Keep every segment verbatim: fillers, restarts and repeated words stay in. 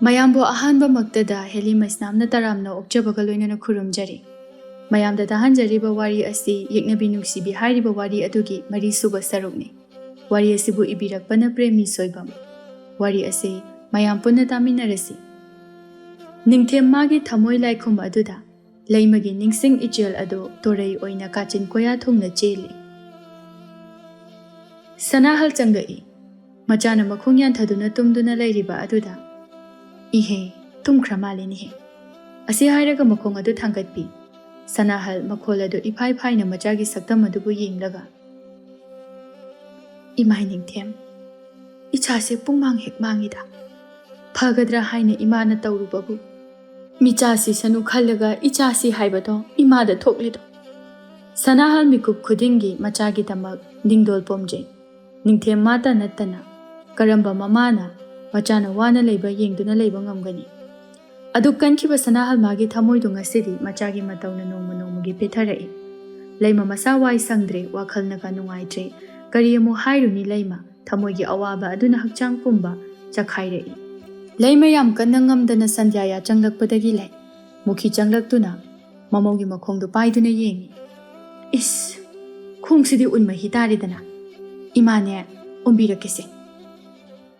ꯃꯌꯥꯝꯕꯨ ꯑꯍꯥꯟꯕꯃꯛꯇꯗ ꯍꯦꯂꯤ ꯃꯩꯁꯅꯥꯝꯅ ꯇꯔꯥꯝꯅ ꯑꯣꯛꯆꯕꯒ ꯂꯣꯏꯅꯅ ꯈꯨꯔꯨꯝꯖꯔꯤ꯫ ꯃꯌꯥꯝꯗ ꯇꯥꯍꯟꯖꯔꯤꯕ ꯋꯥꯔꯤ ꯑꯁꯤ ꯌꯦꯛꯅꯕꯤ ꯅꯨꯡꯁꯤꯕꯤ ꯍꯥꯏꯔꯤꯕ ꯋꯥꯔꯤ ꯑꯗꯨꯒꯤ ꯃꯔꯤꯁꯨꯕ ꯁꯔꯨꯛꯅꯤ꯫ ꯋꯥꯔꯤ ꯑꯁꯤꯕꯨ ꯏꯕꯤꯔꯛꯄꯅ ꯄ꯭ꯔꯦꯃꯤ ꯁꯣꯏꯕꯝ꯫ ꯋꯥꯔꯤ ꯑꯁꯤ ꯃꯌꯥꯝ ꯄꯨꯟꯅ ꯇꯥꯃꯤꯟꯅꯔꯁꯤ꯫ ꯅꯤꯡꯊꯦꯝ ꯃꯥꯒꯤ ꯊꯃꯣꯏ ꯂꯥꯏꯈꯨꯝ ꯑꯗꯨꯗ ꯂꯩꯃꯒꯤ ꯅꯤꯡꯁꯤꯡ ꯏꯆꯦꯜ ꯑꯗꯨ ꯇꯣꯔꯩ ꯑꯣꯏꯅ ꯀꯥꯆꯤꯟ ꯀꯣꯌꯥ ꯊꯨꯡꯅ ꯆꯦꯜꯂꯤ꯫ ꯁꯅꯥꯍꯜ ꯆꯪꯂꯛꯏ꯫ ꯃꯆꯥꯅ ꯃꯈꯣꯡ ꯌꯥꯟꯊꯗꯨꯅ ꯇꯨꯝꯗꯨꯅ ꯂꯩꯔꯤꯕ ꯑꯗꯨꯗ, "ꯏꯍꯦ, ꯇꯨꯝꯈ꯭ꯔ ꯃꯥꯜꯂꯦꯅꯦꯍꯦ" ꯑꯁꯤ ꯍꯥꯏꯔꯒ ꯃꯈꯣꯡ ꯑꯗꯨ ꯊꯥꯡꯒꯠꯄꯤ꯫ ꯁꯅꯥꯍꯜ ꯃꯈꯣꯜ ꯑꯗꯨ ꯏꯐꯥꯏ ꯐꯥꯏꯅ ꯃꯆꯥꯒꯤ ꯁꯛꯇꯝ ꯑꯗꯨꯕꯨ ꯌꯦꯡꯂꯒ, "ꯏꯃꯥꯏ ꯅꯤꯡꯊꯦꯝ, ꯏꯆꯥꯁꯦ ꯄꯨꯡꯃꯥꯡ ꯍꯦꯛ ꯃꯥꯡꯉꯤꯗ꯫ ꯐꯒꯗ꯭ꯔꯥ ꯍꯥꯏꯅ ꯏꯃꯥꯅ ꯇꯧꯔꯨꯕꯕꯨ, ꯃꯤꯆꯥꯁꯤ ꯁꯅꯨ ꯈꯜꯂꯒ ꯏꯆꯥꯁꯤ ꯍꯥꯏꯕꯗꯣ ꯏꯃꯥꯗ ꯊꯣꯛꯂꯤꯗꯣ"꯫ ꯁꯅꯥꯍꯜ ꯃꯤꯀꯨꯞ ꯈꯨꯗꯤꯡꯒꯤ ꯃꯆꯥꯒꯤꯗꯃꯛ ꯅꯤꯡꯗꯣꯜ ꯄꯣꯝꯖꯩ꯫ ꯅꯤꯡꯊꯦꯝ ꯃꯥꯇ ꯅꯠꯇꯅ ꯀꯔꯝꯕ ꯃꯃꯥꯅ ꯃꯆꯥꯅ ꯋꯥꯅ ꯂꯩꯕ ꯌꯦꯡꯗꯨꯅ ꯂꯩꯕ ꯉꯝꯒꯅꯤ? ꯑꯗꯨꯛ ꯀꯟꯈꯤꯕ ꯁꯅꯥꯍꯜ ꯃꯥꯒꯤ ꯊꯃꯣꯏꯗꯨ ꯉꯁꯤꯗꯤ ꯃꯆꯥꯒꯤ ꯃꯇꯧꯅ ꯅꯣꯡꯃ ꯅꯣꯡꯃꯒꯤ ꯄꯦꯊꯔꯛꯏ꯫ ꯂꯩꯃ ꯃꯁꯥ ꯋꯥꯏ ꯁꯪꯗ꯭ꯔꯦ, ꯋꯥꯈꯜꯅꯒ ꯅꯨꯡꯉꯥꯏꯇ꯭ꯔꯦ꯫ ꯀꯔꯤ ꯑꯃꯨꯛ ꯍꯥꯏꯔꯨꯅꯤ ꯂꯩꯃ? ꯊꯃꯣꯏꯒꯤ ꯑꯋꯥꯕ ꯑꯗꯨꯅ ꯍꯛꯆꯥꯡ ꯄꯨꯝꯕ ꯆꯈꯥꯏꯔꯛꯏ꯫ ꯂꯩꯃ ꯌꯥꯝ ꯀꯟꯅ ꯉꯝꯗꯅ ꯁꯟꯙ꯭ꯌꯥꯌꯥ ꯆꯪꯂꯛꯄꯗꯒꯤ ꯂꯩ꯫ ꯃꯨꯈꯤ ꯆꯪꯂꯛꯇꯨꯅ ꯃꯃꯧꯒꯤ ꯃꯈꯣꯡꯗꯨ ꯄꯥꯏꯗꯨꯅ ꯌꯦꯡꯉꯤ꯫ "ꯏꯁ, ꯈꯣꯡꯁꯤꯗꯤ ꯎꯟ ꯃꯍꯤ ꯇꯥꯔꯦꯗꯅ꯫ ꯏꯃꯥꯅꯦ, ꯎꯝꯕꯤꯔꯛꯀꯦꯁꯦ"꯫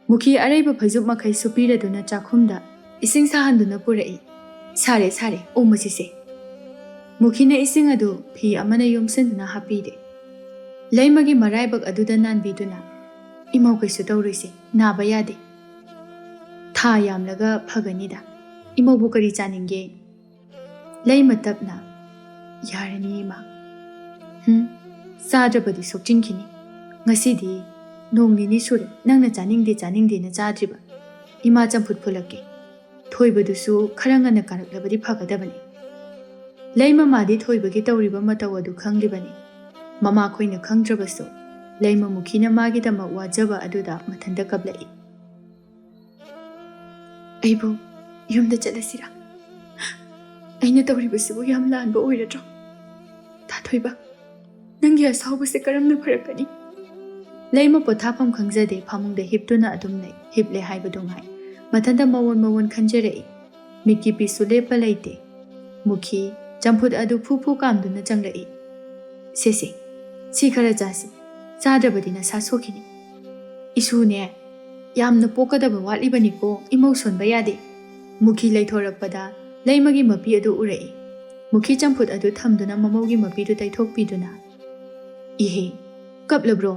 ꯃꯨꯈꯤ ꯑꯔꯩꯕ ꯐꯩꯖꯨꯞ ꯃꯈꯩ ꯁꯨꯞꯄꯤꯔꯗꯨꯅ ꯆꯥꯛꯈꯨꯝꯗ ꯏꯁꯤꯡ ꯁꯥꯍꯟꯗꯨꯅ ꯄꯨꯔꯛꯏ꯫ "ꯁꯥꯔꯦ, ꯁꯥꯔꯦ, ꯎꯝꯃꯁꯤꯁꯦ"꯫ ꯃꯨꯈꯤꯅ ꯏꯁꯤꯡ ꯑꯗꯨ ꯐꯤ ꯑꯃꯅ ꯌꯣꯝꯁꯤꯟꯗꯨꯅ ꯍꯥꯞꯄꯤꯔꯦ꯫ ꯂꯩꯃꯒꯤ ꯃꯔꯥꯏꯕꯛ ꯑꯗꯨꯗ ꯅꯥꯟꯕꯤꯗꯨꯅ, "ꯏꯃꯧ ꯀꯩꯁꯨ ꯇꯧꯔꯣꯏꯁꯦ, ꯅꯥꯕ ꯌꯥꯗꯦ꯫ ꯊꯥ ꯌꯥꯝꯂꯒ ꯐꯒꯅꯤꯗ꯫ ꯏꯃꯧꯕꯨ ꯀꯔꯤ ꯆꯥꯅꯤꯡꯒꯦ?" ꯂꯩꯃ ꯇꯞꯅ, "ꯌꯥꯔꯅꯤ ꯏꯃꯥ꯫ ꯍꯨꯝ, ꯆꯥꯗ꯭ꯔꯕꯗꯤ ꯁꯣꯛꯆꯤꯟꯈꯤꯅꯤ꯫ ꯉꯁꯤꯗꯤ ꯅꯣꯡ ꯅꯤꯅꯤ ꯁꯨꯔꯦ ꯅꯪꯅ ꯆꯥꯅꯤꯡꯗꯦ ꯆꯥꯅꯤꯡꯗꯦꯅ ꯆꯥꯗ꯭ꯔꯤꯕ꯫ ꯏꯃꯥ ꯆꯝꯐꯨꯠ ꯐꯨꯠꯂꯛꯀꯦ꯫ ꯊꯣꯏꯕꯗꯨꯁꯨ ꯈꯔ ꯉꯟꯅ ꯀꯥꯔꯛꯂꯕꯗꯤ ꯐꯒꯗꯕꯅꯤ"꯫ ꯂꯩꯃ ꯃꯥꯗꯤ ꯊꯣꯏꯕꯒꯤ ꯇꯧꯔꯤꯕ ꯃꯇꯧ ꯑꯗꯨ ꯈꯪꯂꯤꯕꯅꯤ꯫ ꯃꯃꯥꯈꯣꯏꯅ ꯈꯪꯗ꯭ꯔꯕꯁꯨ ꯂꯩꯃ ꯃꯨꯈꯤꯅ ꯃꯥꯒꯤꯗꯃꯛ ꯋꯥꯖꯕ ꯑꯗꯨꯗ ꯃꯊꯟꯇ ꯀꯞꯂꯛꯏ꯫ "ꯑꯩꯕꯨ ꯌꯨꯝꯗ ꯆꯠꯂꯁꯤꯔꯥ? ꯑꯩꯅ ꯇꯧꯔꯤꯕꯁꯤꯕꯨ ꯌꯥꯝ ꯂꯥꯟꯕ ꯑꯣꯏꯔꯗ꯭ꯔꯣ? ꯊꯥꯊꯣꯏꯕ, ꯅꯪꯒꯤ ꯑꯁꯥꯎꯕꯁꯦ ꯀꯔꯝꯅ ꯐꯔꯛꯀꯅꯤ?" ꯂꯩꯃ ꯄꯣꯊꯥꯐꯝ ꯈꯪꯖꯗꯦ, ꯐꯃꯨꯡꯗ ꯍꯤꯞꯇꯨꯅ ꯑꯗꯨꯝ ꯂꯩ꯫ ꯍꯤꯞꯂꯦ ꯍꯥꯏꯕꯗꯨ ꯉꯥꯏ꯫ ꯃꯊꯟꯇ ꯃꯋꯣꯟ ꯃꯋꯣꯟ ꯈꯟꯖꯔꯛꯏ꯫ ꯃꯤꯠꯀꯤ ꯄꯤꯁꯨ ꯂꯦꯞꯄ ꯂꯩꯇꯦ꯫ ꯃꯨꯈꯤ ꯆꯝꯐꯨꯠ ꯑꯗꯨ ꯐꯨ ꯐꯨ ꯀꯥꯝꯗꯨꯅ ꯆꯪꯂꯛꯏ꯫ "ꯁꯦ ꯁꯦ, ꯁꯤ ꯈꯔ ꯆꯥꯁꯤ꯫ ꯆꯥꯗ꯭ꯔꯕꯗꯤ ꯅꯁꯥ ꯁꯣꯛꯈꯤꯅꯤ꯫" "ꯏꯁꯨꯅꯦ, ꯌꯥꯝꯅ ꯄꯣꯛꯀꯗꯕ ꯋꯥꯠꯂꯤꯕꯅꯤꯀꯣ, ꯏꯃꯧ ꯁꯣꯟꯕ ꯌꯥꯗꯦ꯫" ꯃꯨꯈꯤ ꯂꯩꯊꯣꯔꯛꯄꯗ ꯂꯩꯃꯒꯤ ꯃꯄꯤ ꯑꯗꯨ ꯎꯔꯛꯏ꯫ ꯃꯨꯈꯤ ꯆꯝꯐꯨꯠ ꯑꯗꯨ ꯊꯝꯗꯨꯅ ꯃꯃꯧꯒꯤ ꯃꯄꯤꯗꯨ ꯇꯩꯊꯣꯛꯄꯤꯗꯨꯅ, "ꯏꯍꯦ, ꯀꯞꯂꯕ꯭ꯔꯣ?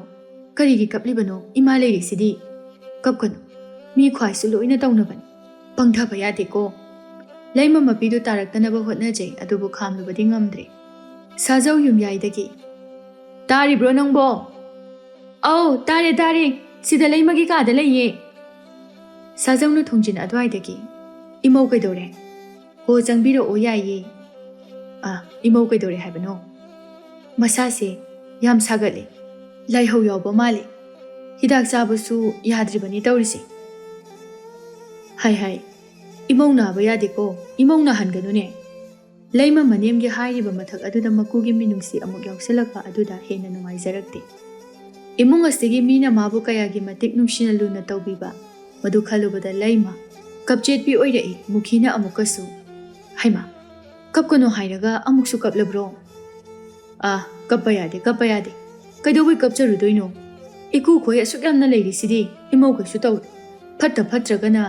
ꯀꯔꯤꯒꯤ ꯀꯞꯂꯤꯕꯅꯣ? ꯏꯃꯥ ꯂꯩꯔꯤꯁꯤꯗꯤ꯫ ꯀꯞꯀꯅꯨ꯫ ꯃꯤ ꯈ꯭ꯋꯥꯏꯁꯨ ꯂꯣꯏꯅ ꯇꯧꯅꯕꯅꯤ꯫ ꯄꯪꯊꯕ ꯌꯥꯗꯦꯀꯣ꯫" ꯂꯩꯃ ꯃꯄꯤꯗꯨ ꯇꯥꯔꯛꯇꯅꯕ ꯍꯣꯠꯅꯖꯩ, ꯑꯗꯨꯕꯨ ꯈꯥꯝꯂꯨꯕꯗꯤ ꯉꯝꯗ꯭ꯔꯦ꯫ ꯁꯥꯖꯧ ꯌꯨꯝꯌꯥꯏꯗꯒꯤ, "ꯇꯥꯔꯤꯕ꯭ꯔꯣ ꯅꯪꯕꯣ? ꯑꯧ, ꯇꯥꯔꯦ, ꯇꯥꯔꯦ꯫ ꯁꯤꯗ ꯂꯩꯃꯒꯤ ꯀꯥꯗ ꯂꯩꯌꯦ꯫" ꯁꯥꯖꯧꯅ ꯊꯣꯡꯖꯤꯟ ꯑꯗꯨꯋꯥꯏꯗꯒꯤ, "ꯏꯃꯧ ꯀꯩꯗꯧꯔꯦ?" "ꯍꯣ, ꯆꯪꯕꯤꯔꯛꯑꯣ, ꯌꯥꯏꯌꯦ꯫" "ꯑ, ꯏꯃꯧ ꯀꯩꯗꯧꯔꯦ ꯍꯥꯏꯕꯅꯣ?" "ꯃꯁꯥꯁꯦ ꯌꯥꯝ ꯁꯥꯒꯠꯂꯦ꯫ ꯂꯥꯏꯍꯧ ꯌꯥꯎꯕ ꯃꯥꯜꯂꯦ꯫ ꯍꯤꯗꯥꯛ ꯆꯥꯕꯁꯨ ꯌꯥꯗ꯭ꯔꯤꯕꯅꯤ ꯇꯧꯔꯤꯁꯦ꯫" "ꯍꯥꯏ ꯍꯥꯏ, ꯏꯃꯧ ꯅꯥꯕ ꯌꯥꯗꯦꯀꯣ, ꯏꯃꯧ ꯅꯥꯍꯟꯒꯅꯨꯅꯦ꯫" ꯂꯩꯃ ꯃꯅꯦꯝꯒꯤ ꯍꯥꯏꯔꯤꯕ ꯃꯊꯛ ꯑꯗꯨꯗ ꯃꯀꯨꯒꯤ ꯃꯤꯅꯨꯡꯁꯤ ꯑꯃꯨꯛ ꯌꯥꯎꯁꯤꯜꯂꯛꯄ ꯑꯗꯨꯗ ꯍꯦꯟꯅ ꯅꯨꯡꯉꯥꯏꯖꯔꯛꯇꯦ꯫ ꯏꯃꯨꯡ ꯑꯁꯤꯒꯤ ꯃꯤꯅ ꯃꯥꯕꯨ ꯀꯌꯥꯒꯤ ꯃꯇꯤꯛ ꯅꯨꯡꯁꯤꯅ ꯂꯨꯅ ꯇꯧꯕꯤꯕ, ꯃꯗꯨ ꯈꯜꯂꯨꯕꯗ ꯂꯩꯃ ꯀꯞꯆꯦꯠꯄꯤ ꯑꯣꯏꯔꯛꯏ꯫ ꯃꯨꯈꯤꯅ ꯑꯃꯨꯛꯀꯁꯨ, "ꯍꯩꯃꯥ, ꯀꯞꯀꯅꯣ ꯍꯥꯏꯔꯒ ꯑꯃꯨꯛꯁꯨ ꯀꯞꯂꯕ꯭ꯔꯣ?" "ꯑꯥ, ꯀꯞꯄ ꯌꯥꯗꯦ, ꯀꯞꯄ ꯌꯥꯗꯦ꯫ ꯀꯩꯗꯧꯕꯩ ꯀꯞꯆꯔꯨꯗꯣꯏꯅꯣ? ꯏꯀꯨꯈꯣꯏ ꯑꯁꯨꯛ ꯌꯥꯝꯅ ꯂꯩꯔꯤꯁꯤꯗꯤ, ꯏꯃꯧꯈꯩꯁꯨ ꯇꯧꯏ꯫ ꯐꯠꯇ ꯐꯠꯇ꯭ꯔꯒꯅ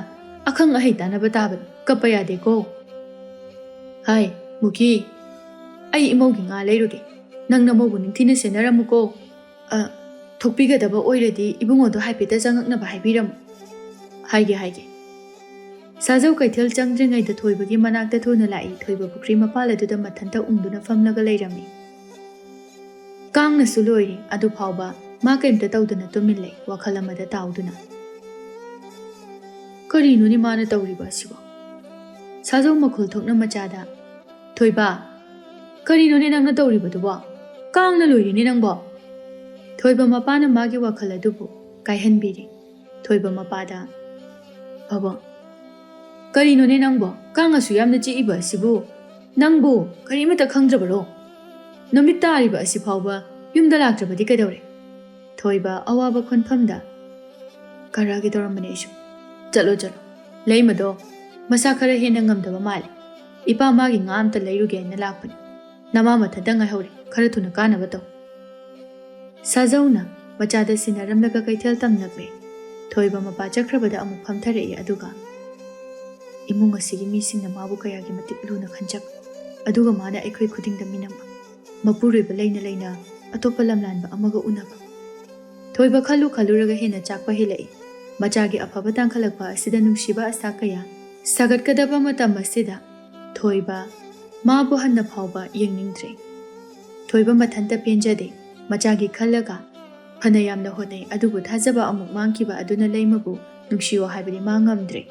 ꯑꯈꯪ ꯑꯍꯩ ꯇꯥꯟꯅꯕ ꯇꯥꯕꯅꯤ꯫ ꯀꯞꯄ ꯌꯥꯗꯦꯀꯣ꯫" "ꯍꯥꯏ, ꯃꯨꯈꯤ, ꯑꯩ ꯏꯃꯧꯒꯤ ꯉꯥ ꯂꯩꯔꯨꯒꯦ꯫ ꯅꯪ ꯅꯃꯧꯕꯨ ꯅꯤꯡꯊꯤꯅ ꯁꯦꯟꯅꯔꯝꯃꯨꯀꯣ꯫ ꯑ, ꯊꯣꯛꯄꯤꯒꯗꯕ ꯑꯣꯏꯔꯗꯤ ꯏꯕꯨꯡꯉꯣꯗꯣ ꯍꯥꯏꯐꯦꯠꯇ ꯆꯪꯉꯛꯅꯕ ꯍꯥꯏꯕꯤꯔꯝꯃꯨ꯫" "ꯍꯥꯏꯒꯦ, ꯍꯥꯏꯒꯦ꯫" ꯁꯥꯖꯧ ꯀꯩꯊꯦꯜ ꯆꯪꯗ꯭ꯔꯤꯉꯩꯗ ꯊꯣꯏꯕꯒꯤ ꯃꯅꯥꯛꯇ ꯊꯨꯅ ꯂꯥꯛꯏ꯫ ꯊꯣꯏꯕ ꯄꯨꯈ꯭ꯔꯤ ꯃꯄꯥꯜ ꯑꯗꯨꯗ ꯃꯊꯟꯇ ꯎꯪꯗꯨꯅ ꯐꯝꯂꯒ ꯂꯩꯔꯝꯃꯤ꯫ ꯀꯥꯡꯅꯁꯨ ꯂꯣꯏꯔꯦ꯫ ꯑꯗꯨ ꯐꯥꯎꯕ ꯃꯥ ꯀꯩꯝꯇ ꯇꯧꯗꯅ ꯇꯨꯃꯤꯟ ꯂꯩ, ꯋꯥꯈꯜ ꯑꯃꯗ ꯇꯥꯎꯗꯨꯅ꯫ "ꯀꯔꯤꯅꯣꯅꯦ ꯃꯥꯅ ꯇꯧꯔꯤꯕ ꯑꯁꯤꯕꯣ?" ꯁꯥꯖꯧ ꯃꯈꯣꯜ ꯊꯣꯛꯅ ꯃꯆꯥꯗ, "ꯊꯣꯏꯕ, ꯀꯔꯤꯅꯣꯅꯦ ꯅꯪꯅ ꯇꯧꯔꯤꯕꯗꯨꯕꯣ? ꯀꯥꯡꯅ ꯂꯣꯏꯔꯦꯅꯦ ꯅꯪꯕꯣ!" ꯊꯣꯏꯕ ꯃꯄꯥꯅ ꯃꯥꯒꯤ ꯋꯥꯈꯜ ꯑꯗꯨꯕꯨ ꯀꯥꯏꯍꯟꯕꯤꯔꯦ꯫ ꯊꯣꯏꯕ ꯃꯄꯥꯗ, "ꯄꯥꯕꯨꯡ, ꯀꯔꯤꯅꯣꯅꯦ ꯅꯪꯕꯣ? ꯀꯥꯡ ꯑꯁꯨꯛ ꯌꯥꯝꯅ ꯆꯤꯛꯏꯕ ꯑꯁꯤꯕꯨ? ꯅꯪꯕꯨ ꯀꯔꯤꯃꯠꯇ ꯈꯪꯗ꯭ꯔꯕꯔꯣ? ꯅꯨꯃꯤꯠ ꯇꯥꯔꯤꯕ ꯑꯁꯤ ꯐꯥꯎꯕ ꯌꯨꯝꯗ ꯂꯥꯛꯇ꯭ꯔꯕꯗꯤ ꯀꯩꯗꯧꯔꯦ?" ꯊꯣꯏꯕ ꯑꯋꯥꯕ ꯈꯣꯟꯐꯝꯗ, "ꯀꯥꯔꯛꯑꯒꯦ ꯇꯧꯔꯝꯕꯅꯦ ꯑꯩꯁꯨ꯫ ꯆꯠꯂꯣ, ꯆꯠꯂꯣ꯫ "ꯂꯩꯃꯗꯣ ꯃꯁꯥ ꯈꯔ ꯍꯦꯟꯅ ꯉꯝꯗꯕ ꯃꯥꯜꯂꯦ꯫ ꯏꯄꯥ ꯃꯥꯒꯤ ꯉꯥ ꯑꯝꯇ ꯂꯩꯔꯨꯒꯦꯅ ꯂꯥꯛꯄꯅꯤ꯫ ꯅꯃꯥ ꯃꯊꯟꯇ ꯉꯥꯏꯍꯧꯔꯦ, ꯈꯔ ꯊꯨꯅ ꯀꯥꯅꯕ ꯇꯧ꯫" ꯁꯥꯖꯧꯅ ꯃꯆꯥꯗ ꯁꯤꯟꯅꯔꯝꯂꯒ ꯀꯩꯊꯦꯜ ꯇꯝꯂꯛꯂꯦ꯫ ꯊꯣꯏꯕ ꯃꯄꯥ ꯆꯠꯈ꯭ꯔꯕꯗ ꯑꯃꯨꯛ ꯐꯝꯊꯔꯛꯏ, ꯑꯗꯨꯒ, "ꯏꯃꯨꯡ ꯑꯁꯤꯒꯤ ꯃꯤꯁꯤꯡꯅ ꯃꯥꯕꯨ ꯀꯌꯥꯒꯤ ꯃꯇꯤꯛ ꯂꯨꯅ ꯈꯟꯖꯕ, ꯑꯗꯨꯒ ꯃꯥꯅ ꯑꯩꯈꯣꯏ ꯈꯨꯗꯤꯡꯗ ꯃꯤꯅꯝꯕ, ꯃꯄꯨꯔꯣꯏꯕ ꯂꯩꯅ ꯂꯩꯅ ꯑꯇꯣꯞꯄ ꯂꯝꯂꯥꯟꯕ ꯑꯃꯒ ꯎꯅꯕ꯫" ꯊꯣꯏꯕ ꯈꯜꯂꯨ ꯈꯜꯂꯨꯔꯒ ꯍꯦꯟꯅ ꯆꯥꯛꯄ ꯍꯦꯜꯂꯛꯏ꯫ ꯃꯆꯥꯒꯤ ꯑꯐꯕ ꯇꯥꯡꯈꯠꯂꯛꯄ ꯑꯁꯤꯗ ꯅꯨꯡꯁꯤꯕ ꯑꯁꯥ ꯀꯌꯥ ꯁꯥꯒꯠꯀꯗꯕ ꯃꯇꯝ ꯑꯁꯤꯗ ꯊꯣꯏꯕ ꯃꯥꯕꯨ ꯍꯟꯅ ꯐꯥꯎꯕ ꯌꯦꯡꯅꯤꯡꯗ꯭ꯔꯦ꯫ ꯊꯣꯏꯕ ꯃꯊꯟꯇ ꯄꯦꯟꯖꯗꯦ꯫ ꯃꯆꯥꯒꯤ ꯈꯜꯂꯒ ꯐꯅ ꯌꯥꯝꯅ ꯍꯣꯠꯅꯩ, ꯑꯗꯨꯕꯨ ꯊꯥꯖꯕ ꯑꯃꯨꯛ ꯃꯥꯡꯈꯤꯕ ꯑꯗꯨꯅ ꯂꯩꯃꯕꯨ ꯅꯨꯡꯁꯤꯌꯣ ꯍꯥꯏꯕꯗꯤ ꯃꯥ ꯉꯝꯗ꯭ꯔꯦ꯫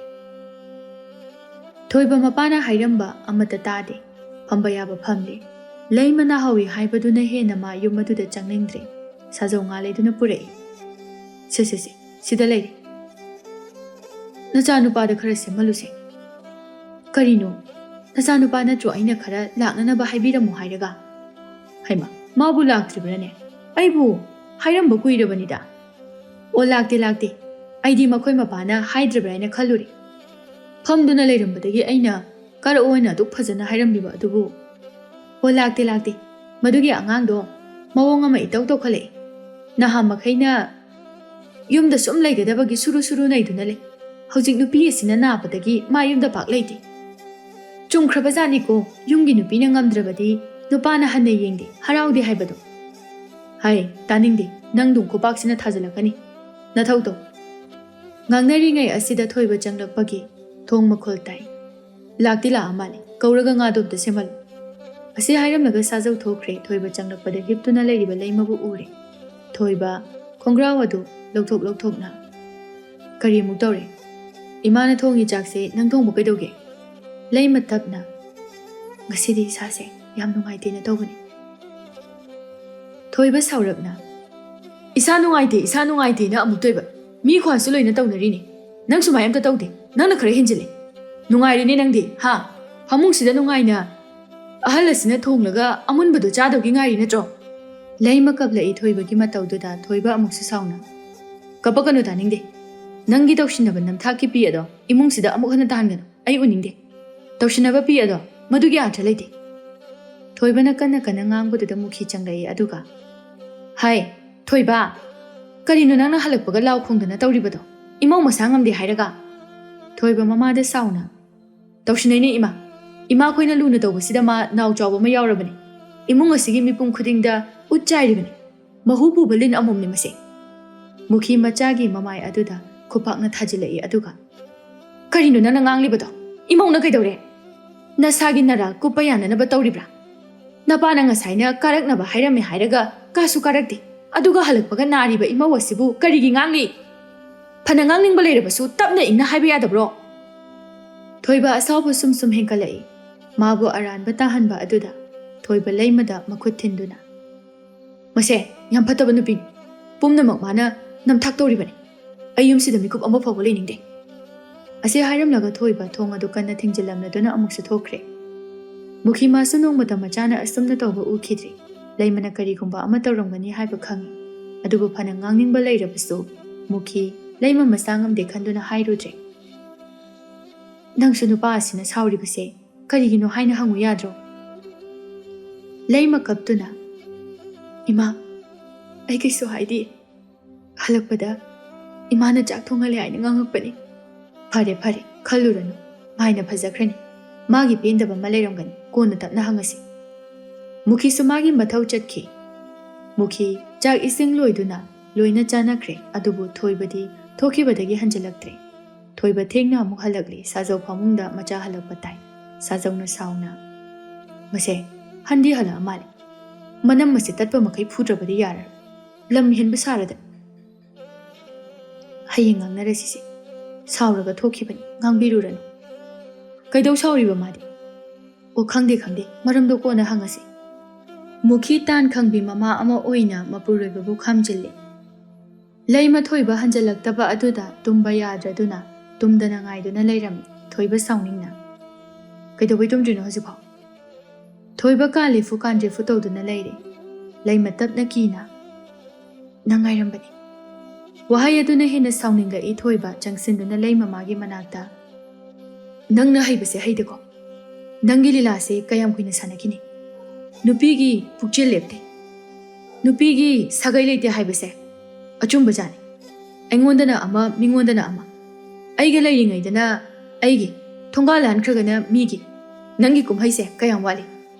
ꯊꯣꯏꯕ ꯃꯄꯥꯅ ꯍꯥꯏꯔꯝꯕ ꯑꯃꯠꯇ ꯇꯥꯗꯦ꯫ ꯐꯝꯕ ꯌꯥꯕ ꯐꯝꯂꯦ꯫ ꯂꯩꯃ ꯅꯥꯍꯧꯏ ꯍꯥꯏꯕꯗꯨꯅ ꯍꯦꯟꯅ ꯃꯥ ꯌꯨꯝ ꯑꯗꯨꯗ ꯆꯪꯅꯤꯡꯗ꯭ꯔꯦ꯫ ꯁꯥꯖꯧ ꯉꯥ ꯂꯩꯗꯨꯅ ꯄꯨꯔꯛꯏ꯫ "ꯁꯦ, ꯁꯦ, ꯁꯦ, ꯁꯤꯗ ꯂꯩꯔꯦ꯫ ꯅꯆꯥꯅꯨꯄꯥꯗ ꯈꯔ ꯁꯦꯝꯍꯜꯂꯨꯁꯦ꯫" "ꯀꯔꯤꯅꯣ? ꯅꯆꯥꯅꯨꯄꯥ ꯅꯠꯇ꯭ꯔꯣ ꯑꯩꯅ ꯈꯔ ꯂꯥꯛꯅꯅꯕ ꯍꯥꯏꯕꯤꯔꯝꯃꯣ ꯍꯥꯏꯔꯒ?" "ꯍꯩꯃꯥ, ꯃꯥꯕꯨ ꯂꯥꯛꯇ꯭ꯔꯤꯕ꯭ꯔꯥꯅꯦ? ꯑꯩꯕꯨ ꯍꯥꯏꯔꯝꯕ ꯀꯨꯏꯔꯕꯅꯤꯗ꯫" "ꯑꯣ, ꯂꯥꯛꯇꯦ, ꯂꯥꯛꯇꯦ꯫ ꯑꯩꯗꯤ ꯃꯈꯣꯏ ꯃꯄꯥꯅ ꯍꯥꯏꯗ꯭ꯔꯕ꯭ꯔꯥ ꯍꯥꯏꯅ ꯈꯜꯂꯨꯔꯦ꯫ ꯐꯝꯗꯨꯅ ꯂꯩꯔꯝꯕꯗꯒꯤ ꯑꯩꯅ ꯀꯥꯔꯛꯑꯣꯅ ꯑꯗꯨꯛ ꯐꯖꯅ ꯍꯥꯏꯔꯝꯂꯤꯕ ꯑꯗꯨꯕꯨ꯫" "ꯑꯣ, ꯂꯥꯛꯇꯦ, ꯂꯥꯛꯇꯦ꯫ ꯃꯗꯨꯒꯤ ꯑꯉꯥꯡꯗꯣ ꯃꯑꯣꯡ ꯑꯃ ꯏꯇꯧ ꯇꯧꯈꯠꯂꯛꯏ꯫ ꯅꯍꯥ ꯃꯈꯩꯅ ꯌꯨꯝꯗ ꯁꯨꯝ ꯂꯩꯒꯗꯕꯒꯤ ꯁꯨꯔꯨ ꯁꯨꯔꯨ ꯅꯩꯗꯨꯅ ꯂꯩ꯫ ꯍꯧꯖꯤꯛ ꯅꯨꯄꯤ ꯑꯁꯤꯅ ꯅꯥꯕꯗꯒꯤ ꯃꯥ ꯌꯨꯝꯗ ꯄꯥꯛ ꯂꯩꯇꯦ꯫ ꯆꯨꯝꯈ꯭ꯔꯕꯖꯥꯠꯅꯤꯀꯣ, ꯌꯨꯝꯒꯤ ꯅꯨꯄꯤꯅ ꯉꯝꯗ꯭ꯔꯕꯗꯤ ꯅꯨꯄꯥꯅ ꯍꯟꯅ ꯌꯦꯡꯗꯦ, ꯍꯔꯥꯎꯗꯦ ꯍꯥꯏꯕꯗꯣ꯫" "ꯍꯥꯏ, ꯇꯥꯅꯤꯡꯗꯦ꯫ ꯅꯪꯗꯨꯝ ꯈꯨꯄꯥꯛꯁꯤꯅ ꯊꯥꯖꯤꯜꯂꯛꯀꯅꯤ꯫ ꯅꯊꯧ ꯇꯧ꯫" ꯉꯥꯡꯅꯔꯤꯉꯩ ꯑꯁꯤꯗ ꯊꯣꯏꯕ ꯆꯪꯂꯛꯄꯒꯤ ꯊꯣꯡ ꯃꯈꯣꯜ ꯇꯥꯏ꯫ "ꯂꯥꯛꯇꯤ ꯂꯥꯛꯑ ꯃꯥꯜꯂꯦ꯫ ꯀꯧꯔꯒ ꯉꯥꯗꯣ ꯑꯝꯇ ꯁꯦꯝꯍꯜꯂꯨ꯫" ꯑꯁꯤ ꯍꯥꯏꯔꯝꯂꯒ ꯁꯥꯖꯧ ꯊꯣꯛꯈ꯭ꯔꯦ꯫ ꯊꯣꯏꯕ ꯆꯪꯂꯛꯄꯗ ꯍꯤꯞꯇꯨꯅ ꯂꯩꯔꯤꯕ ꯂꯩꯃꯕꯨ ꯎꯔꯦ꯫ ꯊꯣꯏꯕ ꯈꯣꯡꯒ꯭ꯔꯥꯎ ꯑꯗꯨ ꯂꯧꯊꯣꯛ ꯂꯧꯊꯣꯛꯅ, "ꯀꯔꯤ ꯑꯃꯨꯛ ꯇꯧꯔꯦ? ꯏꯃꯥꯅ ꯊꯣꯡꯉꯤ ꯆꯥꯛꯁꯦ ꯅꯪ ꯊꯣꯡꯕ ꯀꯩꯗꯧꯒꯦ?" ꯂꯩꯃ ꯇꯞꯅ, "ꯉꯁꯤꯗꯤ ꯏꯁꯥꯁꯦ ꯌꯥꯝ ꯅꯨꯡꯉꯥꯏꯇꯦꯅ ꯇꯧꯕꯅꯤ꯫" ꯊꯣꯏꯕ ꯁꯥꯎꯔꯞꯅ, "ꯏꯁꯥ ꯅꯨꯡꯉꯥꯏꯇꯦ, ꯏꯁꯥ ꯅꯨꯡꯉꯥꯏꯇꯦꯅ ꯑꯃꯨꯛ ꯇꯣꯏꯕ꯫ ꯃꯤ ꯈ꯭ꯋꯥꯟꯁꯨ ꯂꯣꯏꯅ ꯇꯧꯅꯔꯤꯅꯦ꯫ ꯅꯪ ꯁꯨꯃꯥꯏ ꯑꯝꯇ ꯇꯧꯗꯦ꯫ ꯅꯪꯅ ꯈꯔ ꯍꯦꯟꯖꯤꯜꯂꯦ꯫ ꯅꯨꯡꯉꯥꯏꯔꯦꯅꯦ ꯅꯪꯗꯤ, ꯍꯥ? ꯐꯃꯨꯡꯁꯤꯗ ꯅꯨꯡꯉꯥꯏꯅ ꯑꯍꯜ ꯑꯁꯤꯅ ꯊꯣꯡꯂꯒ ꯑꯃꯨꯟꯕꯗꯣ ꯆꯥꯗꯧꯒꯤ ꯉꯥꯏꯔꯤ ꯅꯠꯇ꯭ꯔꯣ?" ꯂꯩꯃ ꯀꯞꯂꯛꯏ ꯊꯣꯏꯕꯒꯤ ꯃꯇꯧꯗꯨꯗ ꯊꯣꯏꯕ ꯑꯃꯨꯛꯁꯨ ꯁꯥꯎꯅ, "ꯀꯞꯄꯛꯀꯅꯨ, ꯇꯥꯅꯤꯡꯗꯦ꯫ "ꯅꯪꯒꯤ ꯇꯧꯁꯤꯟꯅꯕ ꯅꯝꯊꯥꯛꯀꯤ ꯄꯤ ꯑꯗꯣ ꯏꯃꯨꯡꯁꯤꯗ ꯑꯃꯨꯛ ꯍꯟꯅ ꯇꯥꯍꯟꯒꯅꯨ꯫ ꯑꯩ ꯎꯅꯤꯡꯗꯦ꯫ ꯇꯧꯁꯤꯟꯅꯕ ꯄꯤ ꯑꯗꯣ ꯃꯗꯨꯒꯤ ꯑꯥꯔꯊ ꯂꯩꯇꯦ꯫" ꯊꯣꯏꯕꯅ ꯀꯟꯅ ꯀꯟꯅ ꯉꯥꯡꯕꯗꯨꯗ ꯃꯨꯈꯤ ꯆꯪꯂꯛꯏ, ꯑꯗꯨꯒ, "ꯍꯥꯏ, ꯊꯣꯏꯕ, ꯀꯔꯤꯅꯣ ꯅꯪꯅ ꯍꯜꯂꯛꯄꯒ ꯂꯥꯎ ꯈꯣꯡꯗꯅ ꯇꯧꯔꯤꯕꯗꯣ? ꯏꯃꯧ ꯃꯁꯥ ꯉꯝꯗꯦ ꯍꯥꯏꯔꯒ?" ꯊꯣꯏꯕ ꯃꯃꯥꯗ ꯁꯥꯎꯅ, "ꯇꯧꯁꯤꯟꯅꯩꯅꯦ ꯏꯃꯥ꯫ ꯏꯃꯥꯈꯣꯏꯅ ꯂꯨꯅ ꯇꯧꯕꯁꯤꯗ ꯃꯥ ꯅꯥꯎ ꯆꯥꯎꯕ ꯑꯃ ꯌꯥꯎꯔꯕꯅꯤ꯫ ꯏꯃꯨꯡ ꯑꯁꯤꯒꯤ ꯃꯤꯄꯨꯝ ꯈꯨꯗꯤꯡꯗ ꯎꯠ ꯆꯥꯏꯔꯤꯕꯅꯤ꯫ ꯃꯍꯨ ꯄꯨꯕ ꯂꯤꯟ ꯑꯃꯣꯝꯅꯤ ꯃꯁꯦ꯫" ꯃꯨꯈꯤ ꯃꯆꯥꯒꯤ ꯃꯃꯥꯏ ꯑꯗꯨꯗ ꯈꯨꯄꯥꯛꯅ ꯊꯥꯖꯤꯜꯂꯛꯏ, ꯑꯗꯨꯒ, "ꯀꯔꯤꯅꯣ ꯅꯪꯅ ꯉꯥꯡꯂꯤꯕꯗꯣ? ꯏꯃꯧꯅ ꯀꯩꯗꯧꯔꯦ? ꯅꯁꯥꯒꯤ ꯅꯔꯥ ꯀꯨꯞꯄ ꯌꯥꯅꯅꯕ ꯇꯧꯔꯤꯕ꯭ꯔꯥ? ꯅꯄꯥꯅ ꯉꯁꯥꯏꯅ ꯀꯥꯔꯛꯅꯕ ꯍꯥꯏꯔꯝꯃꯦ ꯍꯥꯏꯔꯒ ꯀꯥꯁꯨ ꯀꯥꯔꯛꯇꯦ꯫ ꯑꯗꯨꯒ ꯍꯜꯂꯛꯄꯒ ꯅꯥꯔꯤꯕ ꯏꯃꯧ ꯑꯁꯤꯕꯨ ꯀꯔꯤꯒꯤ ꯉꯥꯡꯂꯤ? ꯐꯅ ꯉꯥꯡꯅꯤꯡꯕ ꯂꯩꯔꯕꯁꯨ ꯇꯞꯅ ꯏꯪꯅ ꯍꯥꯏꯕ ꯌꯥꯗꯕ꯭ꯔꯣ?" ꯊꯣꯏꯕ ꯑꯁꯥꯎꯕ ꯁꯨꯝ ꯁꯨꯝ ꯍꯦꯟꯒꯠꯂꯛꯏ꯫ ꯃꯥꯕꯨ ꯑꯔꯥꯟꯕ ꯇꯥꯍꯟꯕ ꯑꯗꯨꯗ ꯊꯣꯏꯕ ꯂꯩꯃꯗ ꯃꯈꯨꯠ ꯊꯤꯟꯗꯨꯅ, "ꯃꯁꯦ ꯌꯥꯝ ꯐꯠꯇꯕ ꯅꯨꯄꯤꯅꯤ꯫ ꯄꯨꯝꯅꯃꯛ ꯃꯥꯅ ꯅꯝꯊꯥꯛ ꯇꯧꯔꯤꯕꯅꯤ꯫ ꯑꯩ ꯌꯨꯝꯁꯤꯗ ꯃꯤꯀꯨꯞ ꯑꯃ ꯐꯥꯎꯕ ꯂꯩꯅꯤꯡꯗꯦ꯫" ꯑꯁꯤ ꯍꯥꯏꯔꯝꯂꯒ ꯊꯣꯏꯕ ꯊꯣꯡ ꯑꯗꯨ ꯀꯟꯅ ꯊꯤꯡꯖꯤꯜꯂꯝꯂꯗꯨꯅ ꯑꯃꯨꯛꯁꯨ ꯊꯣꯛꯈ꯭ꯔꯦ꯫ ꯃꯨꯈꯤ ꯃꯥꯁꯨ ꯅꯣꯡꯃꯇ ꯃꯆꯥꯅ ꯑꯁꯨꯝꯅ ꯇꯧꯕ ꯎꯈꯤꯗ꯭ꯔꯤ꯫ ꯂꯩꯃꯅ ꯀꯔꯤꯒꯨꯝꯕ ꯑꯃ ꯇꯧꯔꯝꯒꯅꯤ ꯍꯥꯏꯕ ꯈꯪꯏ꯫ ꯑꯗꯨꯕꯨ ꯐꯅ ꯉꯥꯡꯅꯤꯡꯕ ꯂꯩꯔꯕꯁꯨ ꯃꯨꯈꯤ ꯂꯩꯃ ꯃꯁꯥ ꯉꯝꯗꯦ ꯈꯟꯗꯨꯅ ꯍꯥꯏꯔꯨꯗ꯭ꯔꯦ꯫ "ꯅꯪꯁꯨ ꯅꯨꯄꯥ ꯑꯁꯤꯅ ꯁꯥꯎꯔꯤꯕꯁꯦ ꯀꯔꯤꯒꯤꯅꯣ ꯍꯥꯏꯅ ꯍꯪꯉꯨ ꯌꯥꯗ꯭ꯔꯣ?" ꯂꯩꯃ ꯀꯞꯇꯨꯅ, "ꯏꯃꯥ, ꯑꯩ ꯀꯩꯁꯨ ꯍꯥꯏꯗꯦ꯫ ꯍꯜꯂꯛꯄꯗ ꯏꯃꯥꯅ ꯆꯥꯛ ꯊꯣꯡꯍꯜꯂꯦ ꯍꯥꯏꯅ ꯉꯥꯡꯉꯛꯄꯅꯤ꯫" "ꯐꯔꯦ, ꯐꯔꯦ, ꯈꯜꯂꯨꯔꯅꯨ꯫ ꯃꯥꯏꯅ ꯐꯖꯈ꯭ꯔꯅꯤ꯫ ꯃꯥꯒꯤ ꯄꯦꯟꯗꯕ ꯑꯃ ꯂꯩꯔꯝꯒꯅꯤ꯫ ꯀꯣꯟꯅ ꯇꯞꯅ ꯍꯪꯉꯁꯤ꯫" ꯃꯨꯈꯤꯁꯨ ꯃꯥꯒꯤ ꯃꯊꯧ ꯆꯠꯈꯤ꯫ ꯃꯨꯈꯤ ꯆꯥꯛ ꯏꯁꯤꯡ ꯂꯣꯏꯗꯨꯅ ꯂꯣꯏꯅ ꯆꯥꯅꯈ꯭ꯔꯦ꯫ ꯑꯗꯨꯕꯨ ꯊꯣꯏꯕꯗꯤ ꯊꯣꯛꯈꯤꯕꯗꯒꯤ ꯍꯟꯖꯤꯜꯂꯛꯇ꯭ꯔꯦ꯫ ꯊꯣꯏꯕ ꯊꯦꯡꯅ ꯑꯃꯨꯛ ꯍꯜꯂꯛꯂꯤ꯫ ꯁꯥꯖꯧ ꯐꯃꯨꯡꯗ ꯃꯆꯥ ꯍꯜꯂꯛꯄ ꯇꯥꯏ꯫ ꯁꯥꯖꯧꯅ ꯁꯥꯎꯅ, "ꯃꯁꯦ ꯍꯟꯗꯤ ꯍꯜꯂꯛꯑ ꯃꯥꯜꯂꯦ꯫ ꯃꯅꯝ ꯑꯁꯤ ꯇꯠꯄ ꯃꯈꯩ ꯐꯨꯗ꯭ꯔꯕꯗꯤ ꯌꯥꯔꯔꯣꯏ꯫ ꯂꯝ ꯍꯦꯟꯕ ꯁꯥꯔꯗ꯫ ꯍꯌꯦꯡ ꯉꯥꯡꯅꯔꯁꯤꯁꯦ꯫ ꯁꯥꯎꯔꯒ ꯊꯣꯛꯈꯤꯕꯅꯤ, ꯉꯥꯡꯕꯤꯔꯨꯔꯅꯨ꯫" "ꯀꯩꯗꯧ ꯁꯥꯎꯔꯤꯕ ꯃꯥꯗꯤ?" "ꯑꯣ, ꯈꯪꯗꯦ, ꯈꯪꯗꯦ, ꯃꯔꯝꯗꯣ ꯀꯣꯟꯅ ꯍꯪꯉꯁꯤ꯫" ꯃꯨꯈꯤ ꯇꯥꯟ ꯈꯪꯕꯤ ꯃꯃꯥ ꯑꯃ ꯑꯣꯏꯅ ꯃꯄꯨꯔꯣꯏꯕꯕꯨ ꯈꯥꯝꯖꯤꯜꯂꯤ꯫ ꯂꯩꯃ ꯊꯣꯏꯕ ꯍꯟꯖꯜꯂꯛꯇꯕ ꯑꯗꯨꯗ ꯇꯨꯝꯕ ꯌꯥꯗ꯭ꯔꯗꯨꯅ ꯇꯨꯝꯗꯅ ꯉꯥꯏꯗꯨꯅ ꯂꯩꯔꯝꯃꯤ꯫ ꯊꯣꯏꯕ ꯁꯥꯎꯅꯤꯡꯅ, "ꯀꯩꯗꯧꯕꯩ ꯇꯨꯝꯗ꯭ꯔꯤꯅꯣ ꯍꯧꯖꯤꯛꯐꯥꯎ?" ꯊꯣꯏꯕ ꯀꯥꯂꯦꯐꯨ ꯀꯥꯟꯗ꯭ꯔꯦꯐꯨ ꯇꯧꯗꯨꯅ ꯂꯩꯔꯦ꯫ ꯂꯩꯃ ꯇꯞꯅ ꯀꯤꯅ, "ꯅꯪ ꯉꯥꯏꯔꯝꯕꯅꯤ꯫" ꯋꯥꯍꯩ ꯑꯗꯨꯅ ꯍꯦꯟꯅ ꯁꯥꯎꯅꯤꯡꯂꯛꯏ ꯊꯣꯏꯕ ꯆꯪꯁꯤꯟꯗꯨꯅ ꯂꯩꯃ ꯃꯥꯒꯤ ꯃꯅꯥꯛꯇ, "ꯅꯪꯅ ꯍꯩꯕꯁꯦ ꯍꯩꯗꯦꯀꯣ꯫ ꯅꯪꯒꯤ ꯂꯤꯂꯥꯁꯦ ꯀꯌꯥꯝ ꯀꯨꯏꯅ ꯁꯥꯟꯅꯈꯤꯅꯤ? ꯅꯨꯄꯤꯒꯤ ꯄꯨꯛꯆꯦꯜ ꯂꯦꯞꯇꯦ꯫ ꯅꯨꯄꯤꯒꯤ ꯁꯥꯒꯩ ꯂꯩꯇꯦ ꯍꯥꯏꯕꯁꯦ ꯑꯆꯨꯝꯕ ꯖꯥꯠꯅꯤ꯫ ꯑꯩꯉꯣꯟꯗꯅ ꯑꯃ, ꯃꯤꯉꯣꯟꯗꯅ ꯑꯃ꯫ ꯑꯩꯒ ꯂꯩꯔꯤꯉꯩꯗꯅ ꯑꯩꯒꯤ, ꯊꯣꯡꯒꯥꯜ ꯂꯥꯟꯈ꯭ꯔꯒꯅ ꯃꯤꯒꯤ꯫ ꯅꯪꯒꯤ ꯀꯨꯝꯍꯩꯁꯦ ꯀꯌꯥꯝ ꯋꯥꯠꯂꯤ?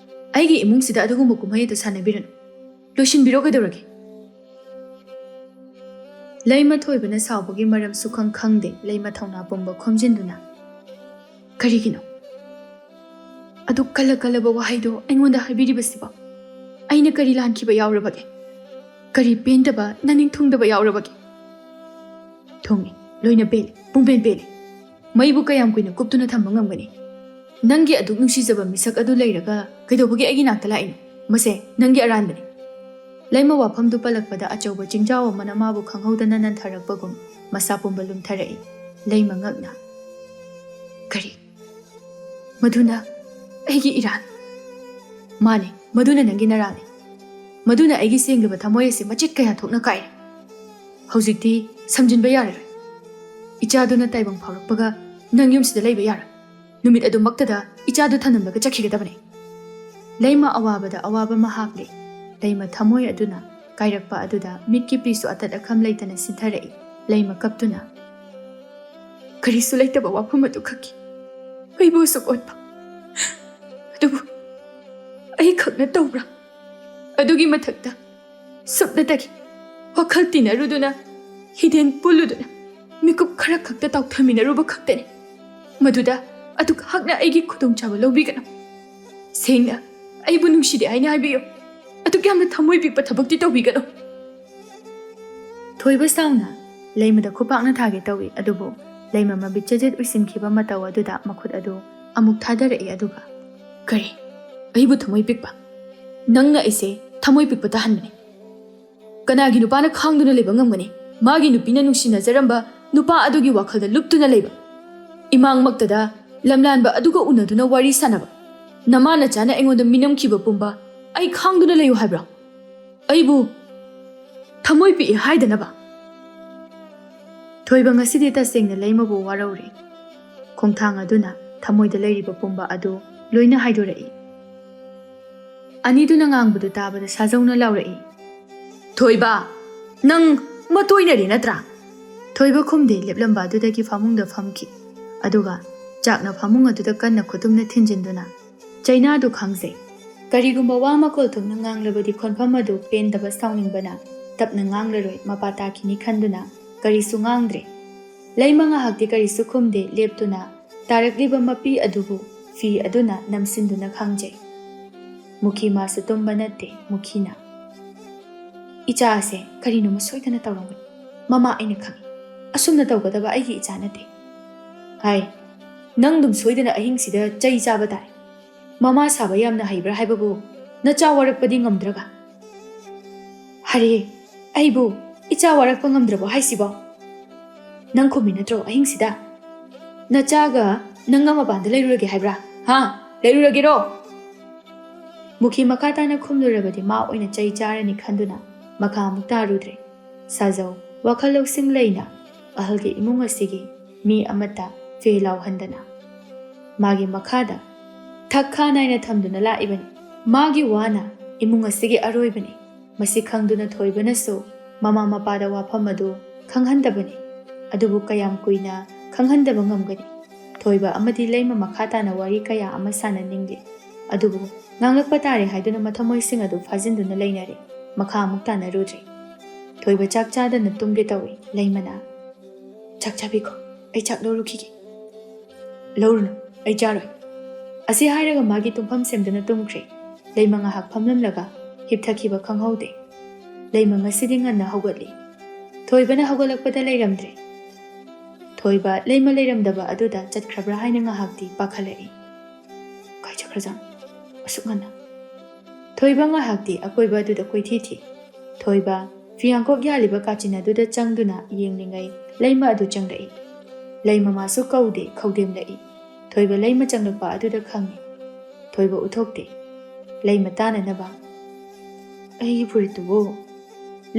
ꯑꯩꯒꯤ ꯏꯃꯨꯡꯁꯤꯗ ꯑꯗꯨꯒꯨꯝꯕ ꯀꯨꯝꯍꯩ ꯑꯗꯨ ꯁꯥꯟꯅꯕꯤꯔꯅꯨ꯫ ꯂꯣꯏꯁꯤꯟꯕꯤꯔꯣ ꯀꯩꯗꯧꯔꯒꯦ?" ꯂꯩꯃ ꯊꯣꯏꯕꯅ ꯁꯥꯎꯕꯒꯤ ꯃꯔꯝ ꯁꯨꯈꯪ ꯈꯪꯗꯦ꯫ ꯂꯩꯃ ꯊꯧꯅꯥ ꯄꯨꯝꯕ ꯈꯣꯝꯖꯤꯟꯗꯨꯅ, "ꯀꯔꯤꯒꯤꯅꯣ ꯑꯗꯨꯛ ꯀꯜꯂ ꯀꯜꯂꯕ ꯋꯥꯍꯩꯗꯣ ꯑꯩꯉꯣꯟꯗ ꯍꯥꯏꯕꯤꯔꯤꯕꯁꯤꯕꯣ? ꯑꯩꯅ ꯀꯔꯤ ꯂꯥꯟꯈꯤꯕ ꯌꯥꯎꯔꯕꯒꯦ? ꯀꯔꯤ ꯄꯦꯟꯗꯕ, ꯅꯅꯤꯡ ꯊꯨꯡꯗꯕ ꯌꯥꯎꯔꯕꯒꯦ?" "ꯊꯨꯡꯉꯤ, ꯂꯣꯏꯅ ꯄꯦꯜꯂꯤ, ꯄꯨꯡꯄꯦꯟ ꯄꯦꯜꯂꯤ꯫ ꯃꯩꯕꯨ ꯀꯌꯥꯝ ꯀꯨꯏꯅ ꯀꯨꯞꯇꯨꯅ ꯊꯝꯕ ꯉꯝꯒꯅꯤ? ꯅꯪꯒꯤ ꯑꯗꯨꯛ ꯅꯨꯡꯁꯤꯖꯕ ꯃꯤꯁꯛ ꯑꯗꯨ ꯂꯩꯔꯒ ꯀꯩꯗꯧꯕꯒꯤ ꯑꯩꯒꯤ ꯅꯥꯛꯇ ꯂꯥꯛꯏꯅꯣ? ꯃꯁꯦ ꯅꯪꯒꯤ ꯑꯔꯥꯟꯕꯅꯤ꯫" ꯂꯩꯃ ꯋꯥꯐꯝꯗꯨ ꯄꯜꯂꯛꯄꯗ ꯑꯆꯧꯕ ꯆꯤꯡꯖꯥꯎ ꯑꯃꯅ ꯃꯥꯕꯨ ꯈꯪꯍꯧꯗꯅ ꯅꯟꯊꯔꯛꯄꯒꯨꯝ ꯃꯁꯥ ꯄꯨꯝꯕ ꯂꯨꯝꯊꯔꯛꯏ꯫ ꯂꯩꯃ ꯉꯛꯅ, "ꯀꯔꯤ? ꯃꯗꯨꯅ ꯑꯩꯒꯤ ꯏꯔꯥꯟ?" "ꯃꯥꯅꯤ, ꯃꯗꯨꯅ ꯅꯪꯒꯤ ꯅꯔꯥꯜꯅꯤ꯫ ꯃꯗꯨꯅ ꯑꯩꯒꯤ ꯁꯦꯡꯂꯕ ꯊꯃꯣꯏ ꯑꯁꯤ ꯃꯆꯦꯠ ꯀꯌꯥ ꯊꯣꯛꯅ ꯀꯥꯏꯔꯦ꯫ ꯍꯧꯖꯤꯛꯇꯤ ꯁꯝꯖꯤꯟꯕ ꯌꯥꯔꯔꯣꯏ꯫ ꯏꯆꯥꯗꯨꯅ ꯇꯥꯏꯕꯪ ꯐꯥꯎꯔꯛꯄꯒ ꯅꯪ ꯌꯨꯝꯁꯤꯗ ꯂꯩꯕ ꯌꯥꯔꯣꯏ꯫ ꯅꯨꯃꯤꯠ ꯑꯗꯨꯃꯛꯇꯗ ꯏꯆꯥꯗꯨ ꯊꯝꯂꯝꯂꯒ ꯆꯠꯈꯤꯒꯗꯕꯅꯤ꯫" ꯂꯩꯃ ꯑꯋꯥꯕꯗ ꯑꯋꯥꯕ ꯑꯃ ꯍꯥꯞꯂꯤ꯫ ꯂꯩꯃ ꯊꯃꯣꯏ ꯑꯗꯨꯅ ꯀꯥꯏꯔꯛꯄ ꯑꯗꯨꯗ ꯃꯤꯠꯀꯤ ꯄꯤꯁꯨ ꯑꯇꯠ ꯑꯈꯝ ꯂꯩꯇꯅ ꯁꯤꯟꯊꯔꯛꯏ꯫ ꯂꯩꯃ ꯀꯞꯇꯨꯅ, "ꯀꯔꯤꯁꯨ ꯂꯩꯇꯕ ꯋꯥꯐꯝ ꯑꯗꯨ ꯈꯛꯀꯤ ꯑꯩꯕꯨ ꯑꯁꯨꯛ ꯑꯣꯠꯄ ꯑꯗꯨꯕꯨ ꯑꯩ ꯈꯛꯅ ꯇꯧꯕ꯭ꯔꯥ? ꯑꯗꯨꯒꯤ ꯃꯊꯛꯇ ꯁꯨꯞꯅꯇꯒꯤ ꯋꯥꯈꯜ ꯇꯤꯟꯅꯔꯨꯗꯨꯅ, ꯍꯤꯗꯦꯟ ꯄꯨꯜꯂꯨꯗꯨꯅ, ꯃꯤꯀꯨꯞ ꯈꯔ ꯈꯛꯇ ꯇꯥꯎꯊꯃꯤꯟꯅꯔꯨꯕ ꯈꯛꯇꯅꯤ꯫ ꯃꯗꯨꯗ ꯑꯗꯨꯛ ꯍꯛꯅ ꯑꯩꯒꯤ ꯈꯨꯗꯣꯡꯆꯥꯕ ꯂꯧꯕꯤꯒꯅꯨ꯫ ꯁꯦꯡꯅ ꯑꯩꯕꯨ ꯅꯨꯡꯁꯤꯗꯦ ꯍꯥꯏꯅ ꯍꯥꯏꯕꯤꯌꯨ꯫ ꯑꯗꯨꯛ ꯌꯥꯝꯅ ꯊꯃꯣꯏ ꯄꯤꯛꯄ ꯊꯕꯛꯇꯤ ꯇꯧꯕꯤꯒꯅꯨ꯫" ꯊꯣꯏꯕ ꯁꯥꯎꯅ ꯂꯩꯃꯗ ꯈꯨꯄꯥꯛꯅ ꯊꯥꯒꯦ ꯇꯧꯏ, ꯑꯗꯨꯕꯨ ꯂꯩꯃ ꯃꯃꯤꯠ ꯆꯦꯖꯦꯠ ꯎꯏꯁꯤꯟꯈꯤꯕ ꯃꯇꯧ ꯑꯗꯨꯗ ꯃꯈꯨꯠ ꯑꯗꯨ ꯑꯃꯨꯛ ꯊꯥꯗꯔꯛꯏ, ꯑꯗꯨꯒ, "ꯀꯔꯤ? ꯑꯩꯕꯨ ꯊꯃꯣꯏ ꯄꯤꯛꯄ? ꯅꯪꯅ ꯑꯩꯁꯦ ꯊꯃꯣꯏ ꯄꯤꯛꯄ ꯇꯥꯍꯟꯕꯅꯤ꯫ ꯀꯅꯥꯒꯤ ꯅꯨꯄꯥꯅ ꯈꯥꯡꯗꯨꯅ ꯂꯩꯕ ꯉꯝꯒꯅꯤ? ꯃꯥꯒꯤ ꯅꯨꯄꯤꯅ ꯅꯨꯡꯁꯤꯅꯖꯔꯝꯕ ꯅꯨꯄꯥ ꯑꯗꯨꯒꯤ ꯋꯥꯈꯜꯗ ꯂꯨꯞꯇꯨꯅ ꯂꯩꯕ, ꯏꯃꯥꯡꯃꯛꯇꯗ ꯂꯝꯂꯥꯟꯕ ꯑꯗꯨꯒ ꯎꯅꯗꯨꯅ ꯋꯥꯔꯤ ꯁꯥꯟꯅꯕ, ꯅꯃꯥ ꯅꯆꯥꯅ ꯑꯩꯉꯣꯟꯗ ꯃꯤꯅꯝꯈꯤꯕ ꯄꯨꯝꯕ ꯑꯩ ꯈꯥꯡꯗꯨꯅ ꯂꯩꯌꯨ ꯍꯥꯏꯕ꯭ꯔꯣ? ꯑꯩꯕꯨ ꯊꯃꯣꯏ ꯄꯤꯛꯏ ꯍꯥꯏꯗꯅꯕ?" ꯊꯣꯏꯕ ꯉꯁꯤꯗꯤ ꯇꯁꯦꯡꯅ ꯂꯩꯃꯕꯨ ꯋꯥꯔꯧꯔꯦ꯫ ꯈꯣꯡꯊꯥꯡ ꯑꯗꯨꯅ ꯊꯃꯣꯏꯗ ꯂꯩꯔꯤꯕ ꯄꯨꯝꯕ ꯑꯗꯨ ꯂꯣꯏꯅ ꯍꯥꯏꯗꯣꯔꯛꯏ꯫ ꯑꯅꯤꯗꯨꯅ ꯉꯥꯡꯕꯗꯨ ꯇꯥꯕꯗ ꯁꯥꯖꯧꯅ ꯂꯥꯎꯔꯛꯏ, "ꯊꯣꯏꯕ, ꯅꯪ ꯃꯇꯣꯏꯅꯔꯦ ꯅꯠꯇ꯭ꯔꯥ?" ꯊꯣꯏꯕ ꯈꯨꯝꯗꯦ, ꯂꯦꯞꯂꯝꯕ ꯑꯗꯨꯗꯒꯤ ꯐꯃꯨꯡꯗ ꯐꯝꯈꯤ꯫ ꯑꯗꯨꯒ ꯆꯥꯛꯅ ꯐꯃꯨꯡ ꯑꯗꯨꯗ ꯀꯟꯅ ꯈꯨꯇꯨꯝꯅ ꯊꯤꯟꯖꯤꯟꯗꯨꯅ ꯆꯩꯅꯥꯗꯨ ꯈꯪꯖꯩ꯫ ꯀꯔꯤꯒꯨꯝꯕ ꯋꯥ ꯃꯈꯣꯜ ꯊꯣꯛꯅ ꯉꯥꯡꯂꯕꯗꯤ ꯈꯣꯟꯐꯝ ꯑꯗꯨ ꯄꯦꯟꯗꯕ ꯁꯥꯎꯅꯤꯡꯕꯅ ꯇꯞꯅ ꯉꯥꯡꯂꯔꯣꯏ, ꯃꯄꯥ ꯇꯥꯈꯤꯅꯤ ꯈꯟꯗꯨꯅ ꯀꯔꯤꯁꯨ ꯉꯥꯡꯗ꯭ꯔꯦ꯫ ꯂꯩꯃ ꯉꯥꯏꯍꯥꯛꯇꯤ ꯀꯔꯤꯁꯨ ꯈꯨꯝꯗꯦ, ꯂꯦꯞꯇꯨꯅ ꯇꯥꯔꯛꯂꯤꯕ ꯃꯄꯤ ꯑꯗꯨꯕꯨ ꯐꯤ ꯑꯗꯨꯅ ꯅꯝꯁꯤꯟꯗꯨꯅ ꯈꯪꯖꯩ꯫ ꯃꯨꯈꯤ ꯃꯥꯁꯨ ꯇꯨꯝꯕ ꯅꯠꯇꯦ, ꯃꯨꯈꯤꯅ꯫ "ꯏꯆꯥꯁꯦ ꯀꯔꯤꯅꯣꯃ ꯁꯣꯏꯗꯅ ꯇꯧꯔꯝꯒꯅꯤ꯫ ꯃꯃꯥ, ꯑꯩꯅ ꯈꯪꯏ꯫ ꯑꯁꯨꯝꯅ ꯇꯧꯒꯗꯕ ꯑꯩꯒꯤ ꯏꯆꯥ ꯅꯠꯇꯦ꯫ ꯍꯥꯏ, ꯅꯪ ꯑꯗꯨꯝ ꯁꯣꯏꯗꯅ ꯑꯍꯤꯡꯁꯤꯗ ꯆꯩ ꯆꯥꯕ ꯇꯥꯔꯦ꯫ ꯃꯃꯥ ꯁꯥꯕ ꯌꯥꯝꯅ ꯍꯩꯕ꯭ꯔꯥ ꯍꯥꯏꯕꯕꯨ ꯅꯆꯥ ꯋꯥꯔꯛꯄꯗꯤ ꯉꯝꯗ꯭ꯔꯒ?" "ꯍꯔꯦ, ꯑꯩꯕꯨ ꯏꯆꯥ ꯋꯥꯔꯛꯄ ꯉꯝꯗ꯭ꯔꯕꯣ ꯍꯥꯏꯁꯤꯕꯣ? ꯅꯪ ꯈꯨꯝꯃꯤ ꯅꯠꯇ꯭ꯔꯣ ꯑꯍꯤꯡꯁꯤꯗ? ꯅꯆꯥꯒ ꯅꯪꯒ ꯃꯄꯥꯟꯗ ꯂꯩꯔꯨꯔꯒꯦ ꯍꯥꯏꯕ꯭ꯔꯥ? ꯍꯥ? ꯂꯩꯔꯨꯔꯒꯦꯔꯣ?" ꯃꯨꯈꯤ ꯃꯈꯥ ꯇꯥꯅ ꯈꯨꯝꯂꯨꯔꯕꯗꯤ ꯃꯥ ꯑꯣꯏꯅ ꯆꯩ ꯆꯥꯔꯅꯤ ꯈꯟꯗꯨꯅ ꯃꯈꯥ ꯑꯃꯨꯛ ꯇꯥꯔꯨꯗ꯭ꯔꯦ꯫ ꯁꯥꯖꯧ ꯋꯥꯈꯜ ꯂꯧꯁꯤꯡ ꯂꯩꯅ ꯑꯍꯜꯒꯤ ꯏꯃꯨꯡ ꯑꯁꯤꯒꯤ ꯃꯤ ꯑꯃꯠꯇ ꯐꯦ ꯂꯥꯎꯍꯟꯗꯅ ꯃꯥꯒꯤ ꯃꯈꯥꯗ ꯊꯛ ꯈꯥ ꯅꯥꯏꯅ ꯊꯝꯗꯨꯅ ꯂꯥꯛꯏꯕꯅꯤ꯫ ꯃꯥꯒꯤ ꯋꯥꯅ ꯏꯃꯨꯡ ꯑꯁꯤꯒꯤ ꯑꯔꯣꯏꯕꯅꯤ꯫ ꯃꯁꯤ ꯈꯪꯗꯨꯅ ꯊꯣꯏꯕꯅꯁꯨ ꯃꯃꯥ ꯃꯄꯥꯗ ꯋꯥꯐꯝ ꯑꯗꯨ ꯈꯪꯍꯟꯗꯕꯅꯤ꯫ ꯑꯗꯨꯕꯨ ꯀꯌꯥꯝ ꯀꯨꯏꯅ ꯈꯪꯍꯟꯗꯕ ꯉꯝꯒꯅꯤ? ꯊꯣꯏꯕ ꯑꯃꯗꯤ ꯂꯩꯃ ꯃꯈꯥ ꯇꯥꯅ ꯋꯥꯔꯤ ꯀꯌꯥ ꯑꯃ ꯁꯥꯟꯅꯅꯤꯡꯂꯤ꯫ ꯑꯗꯨꯕꯨ ꯉꯥꯡꯂꯛꯄ ꯇꯥꯔꯦ ꯍꯥꯏꯗꯨꯅ ꯃꯊꯃꯣꯏꯁꯤꯡ ꯑꯗꯨ ꯐꯥꯖꯤꯟꯗꯨꯅ ꯂꯩꯅꯔꯦ꯫ ꯃꯈꯥ ꯑꯃꯨꯛ ꯇꯥꯅꯔꯨꯗ꯭ꯔꯦ꯫ ꯊꯣꯏꯕ ꯆꯥꯛ ꯆꯥꯗꯅ ꯇꯨꯝꯒꯦ ꯇꯧꯏ꯫ ꯂꯩꯃꯅ, "ꯆꯥꯛ ꯆꯥꯕꯤꯈꯣ, ꯑꯩ ꯆꯥꯛ ꯂꯧꯔꯨꯈꯤꯒꯦ꯫" "ꯂꯧꯔꯨꯅꯨ, ꯑꯩ ꯆꯥꯔꯣꯏ꯫" ꯑꯁꯤ ꯍꯥꯏꯔꯒ ꯃꯥꯒꯤ ꯇꯨꯝꯐꯝ ꯁꯦꯝꯗꯨꯅ ꯇꯨꯝꯈ꯭ꯔꯦ꯫ ꯂꯩꯃ ꯉꯥꯏꯍꯥꯛ ꯐꯝꯂꯝꯂꯒ ꯍꯤꯞꯊꯈꯤꯕ ꯈꯪꯍꯧꯗꯦ꯫ ꯂꯩꯃ ꯉꯁꯤꯗꯤ ꯉꯟꯅ ꯍꯧꯒꯠꯂꯤ꯫ ꯊꯣꯏꯕꯅ ꯍꯧꯒꯠꯂꯛꯄꯗ ꯂꯩꯔꯝꯗ꯭ꯔꯦ꯫ ꯊꯣꯏꯕ ꯂꯩꯃ ꯂꯩꯔꯝꯗꯕ ꯑꯗꯨꯗ ꯆꯠꯈ꯭ꯔꯕ꯭ꯔꯥ ꯍꯥꯏꯅ ꯉꯥꯏꯍꯥꯛꯇꯤ ꯄꯥꯈꯠꯂꯛꯏ꯫ "ꯀꯥꯏ ꯆꯠꯈ꯭ꯔꯖꯥꯠꯅꯣ ꯑꯁꯨꯛ ꯉꯟꯅ?" ꯊꯣꯏꯕ ꯉꯥꯏꯍꯥꯛꯇꯤ ꯑꯀꯣꯏꯕ ꯑꯗꯨꯗ ꯀꯣꯏꯊꯤ ꯊꯤ꯫ ꯊꯣꯏꯕ ꯐꯤꯌꯥꯡꯈꯣꯛ ꯌꯥꯜꯂꯤꯕ ꯀꯥꯆꯤꯟ ꯑꯗꯨꯗ ꯆꯪꯗꯨꯅ ꯌꯦꯡꯂꯤꯉꯩ ꯂꯩꯃ ꯑꯗꯨ ꯆꯪꯂꯛꯏ꯫ ꯂꯩꯃ ꯃꯥꯁꯨ ꯀꯧꯗꯦ, ꯈꯧꯗꯦꯝꯂꯛꯏ꯫ ꯊꯣꯏꯕ ꯂꯩꯃ ꯆꯪꯂꯛꯄ ꯑꯗꯨꯗ ꯈꯪꯉꯤ꯫ ꯊꯣꯏꯕ ꯎꯠꯊꯣꯛꯇꯦ꯫ ꯂꯩꯃ ꯇꯥꯅꯅꯕ, "ꯑꯩꯒꯤ ꯐꯨꯔꯤꯠꯇꯨꯕꯨ?"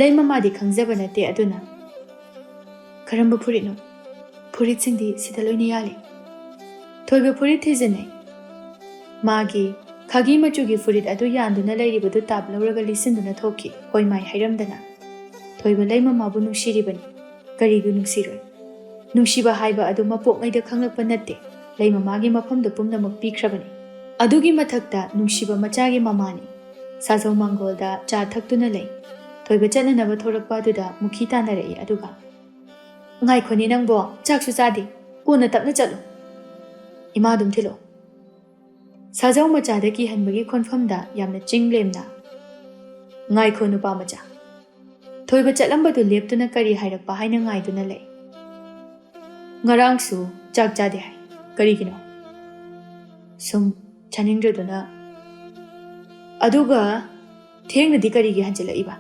ꯂꯩꯃ ꯃꯥꯗꯤ ꯈꯪꯖꯕ ꯅꯠꯇꯦ, ꯑꯗꯨꯅ, "ꯀꯔꯝꯕ ꯐꯨꯔꯤꯠꯅꯣ?" "ꯐꯨꯔꯤꯠꯁꯤꯡꯗꯤ ꯁꯤꯗ ꯂꯣꯏꯅ ꯌꯥꯜꯂꯤ꯫" ꯊꯣꯏꯕ ꯐꯨꯔꯤꯠ ꯊꯤꯖꯤꯟꯅꯩ꯫ ꯃꯥꯒꯤ ꯈꯥꯒꯤ ꯃꯆꯨꯒꯤ ꯐꯨꯔꯤꯠ ꯑꯗꯨ ꯌꯥꯟꯗꯨꯅ ꯂꯩꯔꯤꯕꯗꯨ ꯇꯥꯞ ꯂꯧꯔꯒ ꯂꯤꯠꯁꯤꯟꯗꯨꯅ ꯊꯣꯛꯈꯤ, ꯍꯣꯏ ꯃꯥꯏ ꯍꯥꯏꯔꯝꯗꯅ꯫ ꯊꯣꯏꯕ ꯂꯩꯃꯃꯥꯕꯨ ꯅꯨꯡꯁꯤꯔꯤꯕꯅꯤ꯫ ꯀꯔꯤꯒꯤ ꯅꯨꯡꯁꯤꯔꯣꯏ? ꯅꯨꯡꯁꯤꯕ ꯍꯥꯏꯕ ꯑꯗꯨ ꯃꯄꯣꯛꯉꯩꯗ ꯈꯪꯂꯛꯄ ꯅꯠꯇꯦ꯫ ꯂꯩꯃꯃꯥꯒꯤ ꯃꯐꯝꯗ ꯄꯨꯝꯅꯃꯛ ꯄꯤꯈ꯭ꯔꯕꯅꯤ꯫ ꯑꯗꯨꯒꯤ ꯃꯊꯛꯇ ꯅꯨꯡꯁꯤꯕ ꯃꯆꯥꯒꯤ ꯃꯃꯥꯅꯤ꯫ ꯁꯥꯖꯧ ꯃꯥꯡꯒꯣꯜꯗ ꯆꯥ ꯊꯛꯇꯨꯅ ꯂꯩ꯫ ꯊꯣꯏꯕ ꯆꯠꯅꯅꯕ ꯊꯣꯔꯛꯄ ꯑꯗꯨꯗ ꯃꯨꯈꯤ ꯇꯥꯟꯅꯔꯛꯏ, ꯑꯗꯨꯒ, "ꯉꯥꯏꯈꯣꯅꯦ ꯅꯪꯕꯣ, ꯆꯥꯛꯁꯨ ꯆꯥꯗꯦ, ꯀꯣꯟꯅ ꯇꯞꯅ ꯆꯠꯂꯨ꯫ ꯏꯃꯥ ꯑꯗꯨꯝ ꯊꯤꯜꯂꯛꯑꯣ꯫" ꯁꯥꯖꯧ ꯃꯆꯥꯗ ꯀꯤꯍꯟꯕꯒꯤ ꯈꯣꯟꯐꯝꯗ ꯌꯥꯝꯅ ꯆꯤꯡ ꯂꯦꯝꯅ, "ꯉꯥꯏꯈꯣ ꯅꯨꯄꯥ ꯃꯆꯥ꯫" ꯊꯣꯏꯕ ꯆꯠꯂꯝꯕꯗꯨ ꯂꯦꯞꯇꯨꯅ ꯀꯔꯤ ꯍꯥꯏꯔꯛꯄ ꯍꯥꯏꯅ ꯉꯥꯏꯗꯨꯅ ꯂꯩ꯫ "ꯉꯔꯥꯡꯁꯨ ꯆꯥꯛ ꯆꯥꯗꯦ ꯍꯥꯏ, ꯀꯔꯤꯒꯤꯅꯣ?" "ꯁꯨꯝ ꯆꯥꯅꯤꯡꯗ꯭ꯔꯗꯨꯅ꯫" "ꯑꯗꯨꯒ ꯊꯦꯡꯅꯗꯤ ꯀꯔꯤꯒꯤ ꯍꯟꯖꯤꯜꯂꯛꯏꯕ?"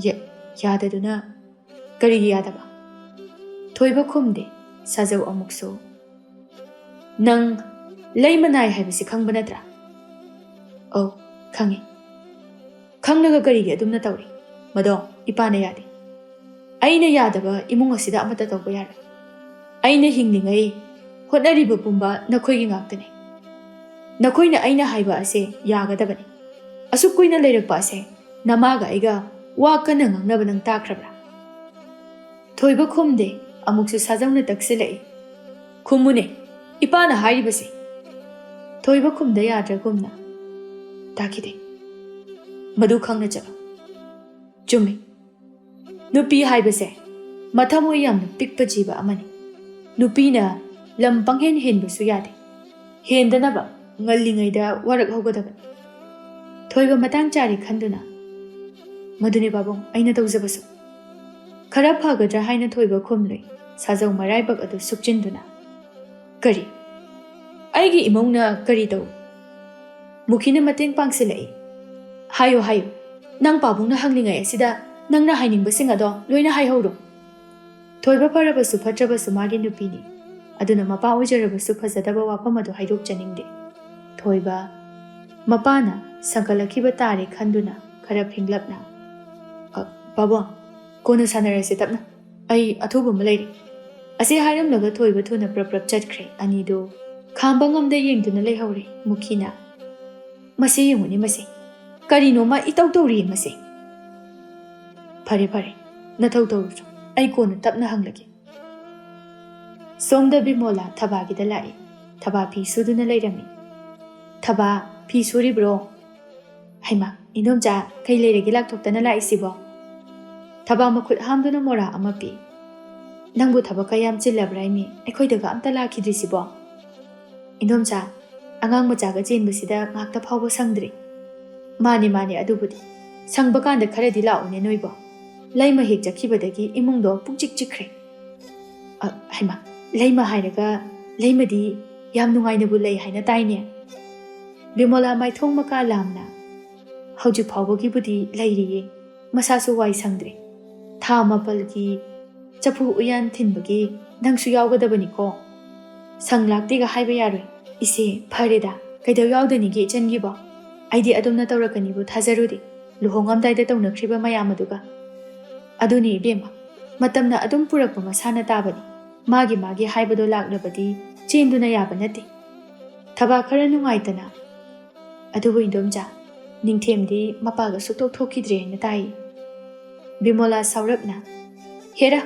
"ꯌꯥ-, ꯌꯥꯗꯗꯨꯅ꯫" "ꯀꯔꯤꯒꯤ ꯌꯥꯗꯕ?" ꯊꯣꯏꯕ ꯈꯨꯝꯗꯦ꯫ ꯁꯥꯖꯧ ꯑꯃꯨꯛꯁꯨ, "ꯅꯪ ꯂꯩꯃ ꯅꯥꯏ ꯍꯥꯏꯕꯁꯤ ꯈꯪꯕ ꯅꯠꯇ꯭ꯔꯥ?" "ꯑꯧ, ꯈꯪꯉꯤ꯫" "ꯈꯪꯂꯒ ꯀꯔꯤꯒꯤ ꯑꯗꯨꯝꯅ ꯇꯧꯔꯤ?" "ꯃꯗꯣ ꯏꯄꯥꯅ ꯌꯥꯗꯦ꯫" "ꯑꯩꯅ ꯌꯥꯗꯕ ꯏꯃꯨꯡ ꯑꯁꯤꯗ ꯑꯃꯠꯇ ꯇꯧꯕ ꯌꯥꯔꯣꯏ꯫ ꯑꯩꯅ ꯍꯤꯡꯂꯤꯉꯩ ꯍꯣꯠꯅꯔꯤꯕ ꯄꯨꯝꯕ ꯅꯈꯣꯏꯒꯤ ꯉꯥꯛꯇꯅꯤ꯫ ꯅꯈꯣꯏꯅ ꯑꯩꯅ ꯍꯥꯏꯕ ꯑꯁꯦ ꯌꯥꯒꯗꯕꯅꯤ꯫ ꯑꯁꯨꯛ ꯀꯨꯏꯅ ꯂꯩꯔꯛꯄ ꯑꯁꯦ ꯅꯃꯥꯒ ꯑꯩꯒ ꯋꯥ ꯀꯟꯅ ꯉꯥꯡꯅꯕ ꯅꯪ ꯇꯥꯈ꯭ꯔꯕ꯭ꯔꯥ?" ꯊꯣꯏꯕ ꯈꯨꯝꯗꯦ꯫ ꯑꯃꯨꯛꯁꯨ ꯁꯥꯖꯧꯅ ꯇꯛꯁꯤꯜꯂꯛꯏ, "ꯈꯨꯝꯃꯨꯅꯦ, ꯏꯄꯥꯅ ꯍꯥꯏꯔꯤꯕꯁꯦ꯫" ꯊꯣꯏꯕ ꯈꯨꯝꯗ ꯌꯥꯗ꯭ꯔꯒꯨꯝꯅ, "ꯇꯥꯈꯤꯗꯦ꯫" "ꯃꯗꯨ ꯈꯪꯅ ꯆꯠꯂꯣ꯫" "ꯆꯨꯝꯃꯤ꯫ ꯅꯨꯄꯤ ꯍꯥꯏꯕꯁꯦ ꯃꯊꯃꯣꯏ ꯌꯥꯝꯅ ꯄꯤꯛꯄ ꯖꯤꯕ ꯑꯃꯅꯤ꯫ ꯅꯨꯄꯤꯅ ꯂꯝ ꯄꯪꯍꯦꯟ ꯍꯦꯟꯕꯁꯨ ꯌꯥꯗꯦ꯫ ꯍꯦꯟꯗꯅꯕ ꯉꯜꯂꯤꯉꯩꯗ ꯋꯥꯔꯛꯍꯧꯒꯗꯕꯅꯤ꯫" ꯊꯣꯏꯕ ꯃꯇꯥꯡ ꯆꯥꯔꯦ ꯈꯟꯗꯨꯅ, "ꯃꯗꯨꯅꯤ ꯄꯥꯕꯨꯡ, ꯑꯩꯅ ꯇꯧꯖꯕꯁꯨ꯫" ꯈꯔ ꯐꯒꯗ꯭ꯔꯥ ꯍꯥꯏꯅ ꯊꯣꯏꯕ ꯈꯨꯝꯂꯨꯏ, ꯁꯥꯖꯧ ꯃꯔꯥꯏꯕꯛ ꯑꯗꯨ ꯁꯨꯞꯆꯤꯟꯗꯨꯅ꯫ "ꯀꯔꯤ? ꯑꯩꯒꯤ ꯏꯃꯧꯅ ꯀꯔꯤ ꯇꯧ?" ꯃꯨꯈꯤꯅ ꯃꯇꯦꯡ ꯄꯥꯡꯁꯤꯜꯂꯛꯏ꯫ "ꯍꯥꯏꯌꯨ, ꯍꯥꯏꯌꯨ꯫ ꯅꯪ ꯄꯥꯕꯨꯡꯅ ꯍꯪꯂꯤꯉꯩ ꯑꯁꯤꯗ ꯅꯪꯅ ꯍꯥꯏꯅꯤꯡꯕꯁꯤꯡ ꯑꯗꯣ ꯂꯣꯏꯅ ꯍꯥꯏꯍꯧꯔꯣ꯫" ꯊꯣꯏꯕ ꯐꯔꯕꯁꯨ ꯐꯠꯇ꯭ꯔꯕꯁꯨ ꯃꯥꯒꯤ ꯅꯨꯄꯤꯅꯤ꯫ ꯑꯗꯨꯅ ꯃꯄꯥ ꯑꯣꯏꯖꯔꯕꯁꯨ ꯐꯖꯗꯕ ꯋꯥꯐꯝ ꯑꯗꯨ ꯍꯥꯏꯗꯣꯛꯆꯅꯤꯡꯗꯦ꯫ ꯊꯣꯏꯕ ꯃꯄꯥꯅ ꯁꯪꯀꯠꯂꯛꯈꯤꯕ ꯇꯥꯔꯦ ꯈꯟꯗꯨꯅ ꯈꯔ ꯐꯤꯡꯂꯞꯅ, "ꯑ, ꯄꯥꯕꯨꯡ, ꯀꯣꯟꯅ ꯁꯥꯟꯅꯔꯁꯤ ꯇꯞꯅ꯫" "ꯑꯩ ꯑꯊꯨꯕ ꯑꯃ ꯂꯩꯔꯦ"꯫ ꯑꯁꯤ ꯍꯥꯏꯔꯝꯂꯒ ꯊꯣꯏꯕ ꯊꯨꯅ ꯄ꯭ꯔꯞ ꯄ꯭ꯔꯞ ꯆꯠꯈ꯭ꯔꯦ꯫ ꯑꯅꯤꯗꯨ ꯈꯥꯝꯕ ꯉꯝꯗ ꯌꯦꯡꯗꯨꯅ ꯂꯩꯍꯧꯔꯦ꯫ ꯃꯨꯈꯤꯅ, "ꯃꯁꯤ ꯌꯦꯡꯉꯨꯅꯦ, ꯃꯁꯤ ꯀꯔꯤꯅꯣꯃ ꯏꯇꯧ ꯇꯧꯔꯤꯌꯦ ꯃꯁꯤ"꯫ "ꯐꯔꯦ ꯐꯔꯦ, ꯅꯊꯧ ꯇꯧꯔꯨꯆꯣ, ꯑꯩ ꯀꯣꯟꯅ ꯇꯞꯅ ꯍꯪꯂꯒꯦ"꯫ ꯁꯣꯝꯗ ꯕꯤꯃꯣꯂꯥ ꯊꯕꯥꯒꯤꯗ ꯂꯥꯛꯏ꯫ ꯊꯕꯥ ꯐꯤ ꯁꯨꯗꯨꯅ ꯂꯩꯔꯝꯃꯤ꯫ "ꯊꯕꯥ, ꯐꯤ ꯁꯨꯔꯤꯕ꯭ꯔꯣ?" "ꯍꯩꯃꯥ, ꯏꯟꯗꯣꯝꯆꯥ, ꯀꯩ ꯂꯩꯔꯒꯦ ꯂꯥꯛꯊꯣꯛꯇꯅ ꯂꯥꯛꯏꯁꯤꯕꯣ?" ꯊꯕꯥ ꯃꯈꯨꯠ ꯍꯥꯝꯗꯨꯅ ꯃꯣꯔꯥ ꯑꯃ ꯄꯤ꯫ "ꯅꯪꯕꯨ ꯊꯕꯛꯀ ꯌꯥꯝ ꯆꯤꯜꯂꯕ꯭ꯔꯥ ꯏꯃꯤ? ꯑꯩꯈꯣꯏꯗꯒ ꯑꯝꯇ ꯂꯥꯛꯈꯤꯗ꯭ꯔꯤꯁꯤꯕꯣ?" "ꯏꯟꯗꯣꯝꯆꯥ, ꯑꯉꯥꯡ ꯃꯆꯥꯒ ꯆꯦꯟꯕꯁꯤꯗ ꯉꯥꯛꯇ ꯐꯥꯎꯕ ꯁꯪꯗ꯭ꯔꯤ"꯫ "ꯃꯥꯅꯦ, ꯃꯥꯅꯦ, ꯑꯗꯨꯕꯨꯗꯤ꯫ ꯁꯪꯕ ꯀꯥꯟꯗ ꯈꯔꯗꯤ ꯂꯥꯛꯎꯅꯦ ꯅꯣꯏꯕꯣ꯫ ꯂꯩꯃ ꯍꯦꯛ ꯆꯠꯈꯤꯕꯗꯒꯤ ꯏꯃꯨꯡꯗꯣ ꯄꯨꯡꯆꯤꯛ ꯆꯤꯛꯈ꯭ꯔꯦ"꯫ "ꯑ, ꯍꯩꯃꯥ, ꯂꯩꯃ ꯍꯥꯏꯔꯒ, ꯂꯩꯃꯗꯤ ꯌꯥꯝ ꯅꯨꯡꯉꯥꯏꯅꯕꯨ ꯂꯩ ꯍꯥꯏꯅ ꯇꯥꯏꯅꯦ"꯫ ꯕꯤꯃꯣꯂꯥ ꯃꯥꯏꯊꯣꯡ ꯃꯀꯥ ꯂꯥꯝꯅ, "ꯍꯧꯖꯤꯛ ꯐꯥꯎꯕꯒꯤꯕꯨꯗꯤ ꯂꯩꯔꯤꯌꯦ꯫ ꯃꯁꯥꯁꯨ ꯋꯥꯏ ꯁꯪꯗ꯭ꯔꯦ꯫ ꯊꯥ ꯃꯥꯄꯜꯒꯤ ꯆꯐꯨ ꯎꯌꯥꯟ ꯊꯤꯟꯕꯒꯤ ꯅꯪꯁꯨ ꯌꯥꯎꯒꯗꯕꯅꯤꯀꯣ"꯫ "ꯁꯪ ꯂꯥꯛꯇꯦꯒ ꯍꯥꯏꯕ ꯌꯥꯔꯣꯏ꯫ ꯏꯆꯦ, ꯐꯔꯦꯗ, ꯀꯩꯗꯧ ꯌꯥꯎꯗꯅꯤꯒꯦ ꯏꯆꯟꯒꯤꯕꯣ? ꯑꯩꯗꯤ ꯑꯗꯣꯝꯅ ꯇꯧꯔꯛꯀꯅꯤꯕꯨ ꯊꯥꯖꯔꯨꯗꯦ, ꯂꯨꯍꯣꯡꯉꯝꯗꯥꯏꯗ ꯇꯧꯅꯈ꯭ꯔꯤꯕ ꯃꯌꯥꯝ ꯑꯗꯨꯒ"꯫ "ꯑꯗꯨꯅꯤ ꯏꯕꯦꯝꯃ, ꯃꯇꯝꯅ ꯑꯗꯨꯝ ꯄꯨꯔꯛꯄ ꯃꯁꯥꯅ ꯇꯥꯕꯅꯤ꯫ ꯃꯥꯒꯤ ꯃꯥꯒꯤ ꯍꯥꯏꯕꯗꯣ ꯂꯥꯛꯂꯕꯗꯤ ꯆꯦꯟꯗꯨꯅ ꯌꯥꯕ ꯅꯠꯇꯦ"꯫ ꯊꯕꯥ ꯈꯔ ꯅꯨꯡꯉꯥꯏꯇꯅ, "ꯑꯗꯨꯕꯨ ꯏꯟꯗꯣꯝꯆꯥ, ꯅꯤꯡꯊꯦꯝꯗꯤ ꯃꯄꯥꯒ ꯁꯨꯛꯊꯣꯛ ꯊꯣꯛꯈꯤꯗ꯭ꯔꯦ ꯍꯥꯏꯅ ꯇꯥꯏ"꯫ ꯕꯤꯃꯣꯂꯥ ꯁꯥꯎꯔꯞꯅ, "ꯍꯦꯔꯥ,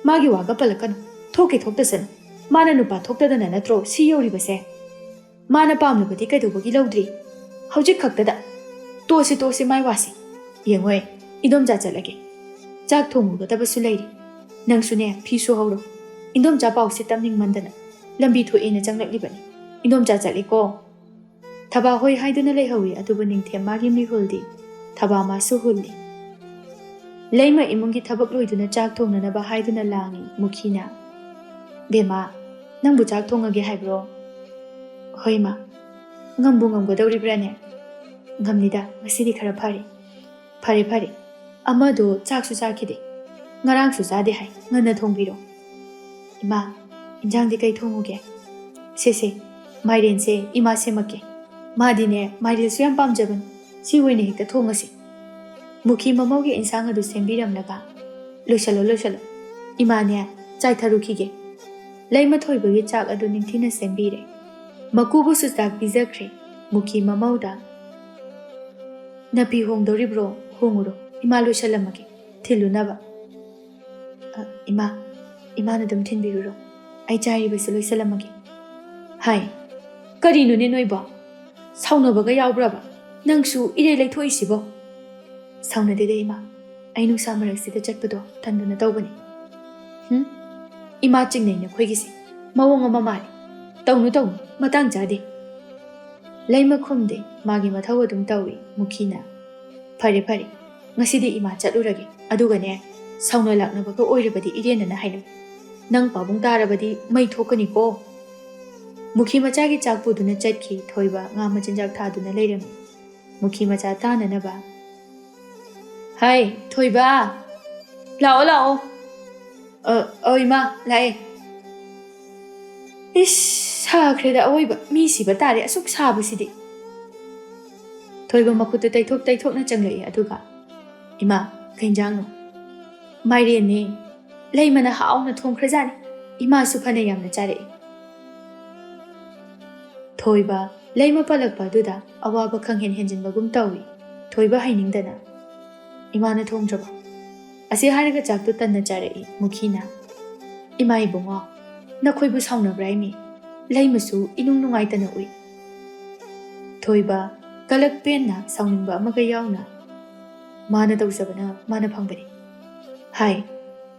ꯃꯥꯒꯤ ꯋꯥꯒ ꯄꯜꯂꯛꯀꯅꯨ꯫ ꯊꯣꯛꯀꯦ ꯊꯣꯛꯇꯁꯅꯨ꯫ ꯃꯥꯅ ꯅꯨꯄꯥ ꯊꯣꯛꯇꯗꯅ ꯅꯠꯇ꯭ꯔꯣ ꯁꯤ ꯌꯧꯔꯤꯕꯁꯦ? ꯃꯥꯅ ꯄꯥꯝꯂꯕꯗꯤ ꯀꯩꯗꯧꯕꯒꯤ ꯂꯧꯗ꯭ꯔꯤ? ꯍꯧꯖꯤꯛ ꯈꯛꯇꯗ꯫ ꯇꯣꯛꯁꯤ, ꯇꯣꯛꯁꯤ ꯃꯥꯏ ꯋꯥꯁꯤ꯫ ꯌꯦꯡꯉꯣꯏ, ꯏꯟꯗꯣꯝꯆꯥ ꯆꯠꯂꯒꯦ꯫ ꯆꯥꯛ ꯊꯣꯡꯉꯨꯒꯗꯕꯁꯨ ꯂꯩꯔꯤ꯫ ꯅꯪꯁꯨꯅꯦ, ꯐꯤ ꯁꯨꯍꯧꯔꯣ꯫ ꯏꯟꯗꯣꯝꯆꯥ ꯄꯥꯎꯁꯦ ꯇꯝꯅꯤꯡꯃꯟꯗꯅ ꯂꯝꯕꯤ ꯊꯣꯛꯑꯦꯅ ꯆꯪꯂꯛꯂꯤꯕꯅꯤ꯫ ꯏꯟꯗꯣꯝꯆꯥ ꯆꯠꯂꯦꯀꯣ"꯫ ꯊꯕꯥ ꯍꯣꯏ ꯍꯥꯏꯗꯨꯅ ꯂꯩꯍꯧꯏ, ꯑꯗꯨꯕꯨ ꯅꯤꯡꯊꯦꯝ ꯃꯥꯒꯤ ꯃꯤꯍꯨꯜꯗꯤ ꯊꯕꯥ ꯃꯥꯁꯨ ꯍꯨꯜꯂꯤ꯫ ꯂꯩꯃ ꯏꯃꯨꯡꯒꯤ ꯊꯕꯛ ꯂꯣꯏꯗꯨꯅ ꯆꯥꯛ ꯊꯣꯡꯅꯅꯕ ꯍꯥꯏꯗꯨꯅ ꯂꯥꯡꯏ꯫ ꯃꯨꯈꯤꯅ, "ꯕꯦꯝꯃ, ꯅꯪꯕꯨ ꯆꯥꯛ ꯊꯣꯡꯉꯒꯦ ꯍꯥꯏꯕ꯭ꯔꯣ?" "ꯍꯣꯏ, ꯏꯃꯥ꯫ ꯉꯝꯕꯨ ꯉꯝꯒꯗꯧꯔꯤꯕ꯭ꯔꯥꯅꯦ?" "ꯉꯝꯅꯤꯗ, ꯉꯁꯤꯗꯤ ꯈꯔ ꯐꯔꯦ"꯫ "ꯐꯔꯦ, ꯐꯔꯦ꯫ ꯑꯃꯗꯣ ꯆꯥꯛꯁꯨ ꯆꯥꯈꯤꯗꯦ꯫ ꯉꯔꯥꯡꯁꯨ ꯆꯥꯗꯦ ꯍꯥꯏ꯫ ꯉꯟꯅ ꯊꯣꯡꯕꯤꯔꯣ"꯫ "ꯏꯃꯥ, ꯏꯟꯖꯥꯡꯗꯤ ꯀꯩ ꯊꯣꯡꯉꯨꯒꯦ?" "ꯁꯦ, ꯁꯦ, ꯃꯥꯏꯔꯦꯟꯁꯦ ꯏꯃꯥ ꯁꯦꯝꯃꯛꯀꯦ꯫ ꯃꯥꯗꯤꯅꯦ, ꯃꯥꯏꯔꯦꯟꯁꯨ ꯌꯥꯝ ꯄꯥꯝꯖꯕꯅꯤ꯫ ꯁꯤ ꯑꯣꯏꯅ ꯍꯦꯛꯇ ꯊꯣꯡꯉꯁꯤ"꯫ ꯃꯨꯈꯤ ꯃꯃꯧꯒꯤ ꯏꯟꯁꯥꯡ ꯑꯗꯨ ꯁꯦꯝꯕꯤꯔꯝꯂꯒ, "ꯂꯣꯏꯁꯜꯂꯣ, ꯂꯣꯏꯁꯜꯂꯣ꯫ ꯏꯃꯥꯅꯦ, ꯆꯥꯏꯊꯔꯨꯈꯤꯒꯦ꯫ ꯂꯩꯃ ꯊꯣꯏꯕꯒꯤ ꯆꯥꯛ ꯑꯗꯨ ꯅꯤꯡꯊꯤꯅ ꯁꯦꯝꯕꯤꯔꯦ꯫ ꯃꯀꯨꯕꯨꯁꯨ ꯆꯥꯛ ꯄꯤꯖꯈ꯭ꯔꯦ꯫ ꯃꯨꯈꯤ ꯃꯃꯧꯗ, "ꯅꯥꯄꯤ ꯍꯣꯡꯗꯧꯔꯤꯕ꯭ꯔꯣ? ꯍꯣꯡꯉꯨꯔꯣ꯫ ꯏꯃꯥ ꯂꯣꯏꯁꯜꯂꯝꯃꯒꯦ꯫ ꯊꯤꯜꯂꯨꯅꯕ꯫ ꯑ, ꯏꯃꯥ, ꯏꯃꯥꯅ ꯑꯗꯨꯝ ꯊꯤꯟꯕꯤꯔꯨꯔꯣ꯫ ꯑꯩ ꯆꯥꯏꯔꯤꯕꯁꯤ ꯂꯣꯏꯁꯜꯂꯝꯃꯒꯦ꯫" "ꯍꯥꯏ, ꯀꯔꯤꯅꯣꯅꯦ ꯅꯣꯏꯕꯣ? ꯁꯥꯎꯅꯕꯒ ꯌꯥꯎꯕ꯭ꯔꯕ? ꯅꯪꯁꯨ ꯏꯔꯩ ꯂꯩꯊꯣꯛꯏꯁꯤꯕꯣ?" "ꯁꯥꯎꯅꯗꯦꯗ ꯏꯃꯥ, ꯑꯩ ꯅꯨꯡꯁꯥ ꯃꯔꯛꯁꯤꯗ ꯆꯠꯄꯗꯣ ꯇꯟꯗꯨꯅ ꯇꯧꯕꯅꯤ꯫" "ꯍꯨꯝ, ꯏꯃꯥ ꯆꯤꯡꯅꯩ ꯅꯈꯣꯏꯒꯤꯁꯦ꯫ ꯃꯑꯣꯡ ꯑꯃ ꯃꯥꯜꯂꯤ꯫ ꯇꯧꯅꯨ ꯇꯧꯅꯨ, ꯃꯇꯥꯡ ꯆꯥꯗꯦ꯫" ꯂꯩꯃ ꯈꯨꯝꯗꯦ, ꯃꯥꯒꯤ ꯃꯊꯧ ꯑꯗꯨꯝ ꯇꯧꯏ ꯃꯨꯈꯤꯅ꯫ "ꯐꯔꯦ ꯐꯔꯦ, ꯉꯁꯤꯗꯤ ꯏꯃꯥ ꯆꯠꯂꯨꯔꯒꯦ꯫ ꯑꯗꯨꯒꯅꯦ, ꯁꯥꯎꯅ ꯂꯥꯛꯅꯕꯒ ꯑꯣꯏꯔꯕꯗꯤ ꯏꯔꯦꯟꯅꯅ ꯍꯥꯏꯅꯧ꯫ ꯅꯪ ꯄꯥꯕꯨꯡ ꯇꯥꯔꯕꯗꯤ ꯃꯩ ꯊꯣꯛꯀꯅꯤꯀꯣ꯫" ꯃꯨꯈꯤ ꯃꯆꯥꯒꯤ ꯆꯥꯛ ꯄꯨꯗꯨꯅ ꯆꯠꯈꯤ꯫ ꯊꯣꯏꯕ ꯉꯥ ꯃꯆꯤꯟꯖꯥꯛ ꯊꯥꯗꯨꯅ ꯂꯩꯔꯝꯃꯤ꯫ ꯃꯨꯈꯤ ꯃꯆꯥ ꯇꯥꯅꯅꯕ꯫ "ꯍꯥꯏ, ꯊꯣꯏꯕ! ꯂꯥꯛꯑꯣ, ꯂꯥꯛꯑꯣ꯫ ꯑ, ꯑ, ꯏꯃꯥ, ꯂꯥꯛꯑꯦ꯫" ꯏꯁ, ꯁꯥꯈ꯭ꯔꯦꯗ ꯑꯋꯣꯏꯕ꯫ ꯃꯤ ꯁꯤꯕ ꯇꯥꯔꯦ ꯑꯁꯨꯛ ꯁꯥꯕꯁꯤꯗꯤ꯫ ꯊꯣꯏꯕ ꯃꯈꯨꯠꯇꯨ ꯇꯩꯊꯣꯛ ꯇꯩꯊꯣꯛꯅ ꯆꯪꯂꯛꯏ꯫ ꯑꯗꯨꯒ, "ꯏꯃꯥ, ꯀꯩ ꯏꯟꯖꯥꯡꯅꯣ?" "ꯃꯥꯏꯔꯦꯟꯅꯦ꯫ ꯂꯩꯃꯅ ꯍꯥꯎꯅ ꯊꯣꯡꯈ꯭ꯔꯖꯥꯠꯅꯤ꯫ ꯏꯃꯥꯁꯨ ꯐꯅ ꯌꯥꯝꯅ ꯆꯥꯔꯛꯏ꯫" ꯊꯣꯏꯕ, ꯂꯩꯃ ꯄꯜꯂꯛꯄ ꯑꯗꯨꯗ ꯑꯋꯥꯕ ꯈꯪꯍꯦꯟ ꯍꯦꯟꯖꯤꯟꯕꯒꯨꯝ ꯇꯧꯏ꯫ ꯊꯣꯏꯕ ꯍꯩꯅꯤꯡꯗꯅ, "ꯏꯃꯥꯅ ꯊꯣꯡꯗ꯭ꯔꯕꯣ?" ꯑꯁꯤ ꯍꯥꯏꯔꯒ ꯆꯥꯛꯇꯨ ꯇꯟꯅ ꯆꯥꯔꯛꯏ ꯃꯨꯈꯤꯅ꯫ "ꯏꯃꯥ ꯏꯕꯨꯡꯉꯣ, ꯅꯈꯣꯏꯕꯨ ꯁꯥꯎꯅꯕ꯭ꯔꯥ ꯏꯃꯤ? ꯂꯩꯃꯁꯨ ꯏꯅꯨꯡ ꯅꯨꯡꯉꯥꯏꯇꯅ ꯎꯏ꯫" ꯊꯣꯏꯕ, ꯀꯂꯛ ꯄꯦꯟꯅ ꯁꯥꯎꯅꯤꯡꯕ ꯑꯃꯒ ꯌꯥꯎꯅ, "ꯃꯥꯅ ꯇꯧꯖꯕꯅ ꯃꯥꯅ ꯐꯪꯕꯅꯤ꯫" "ꯍꯥꯏ,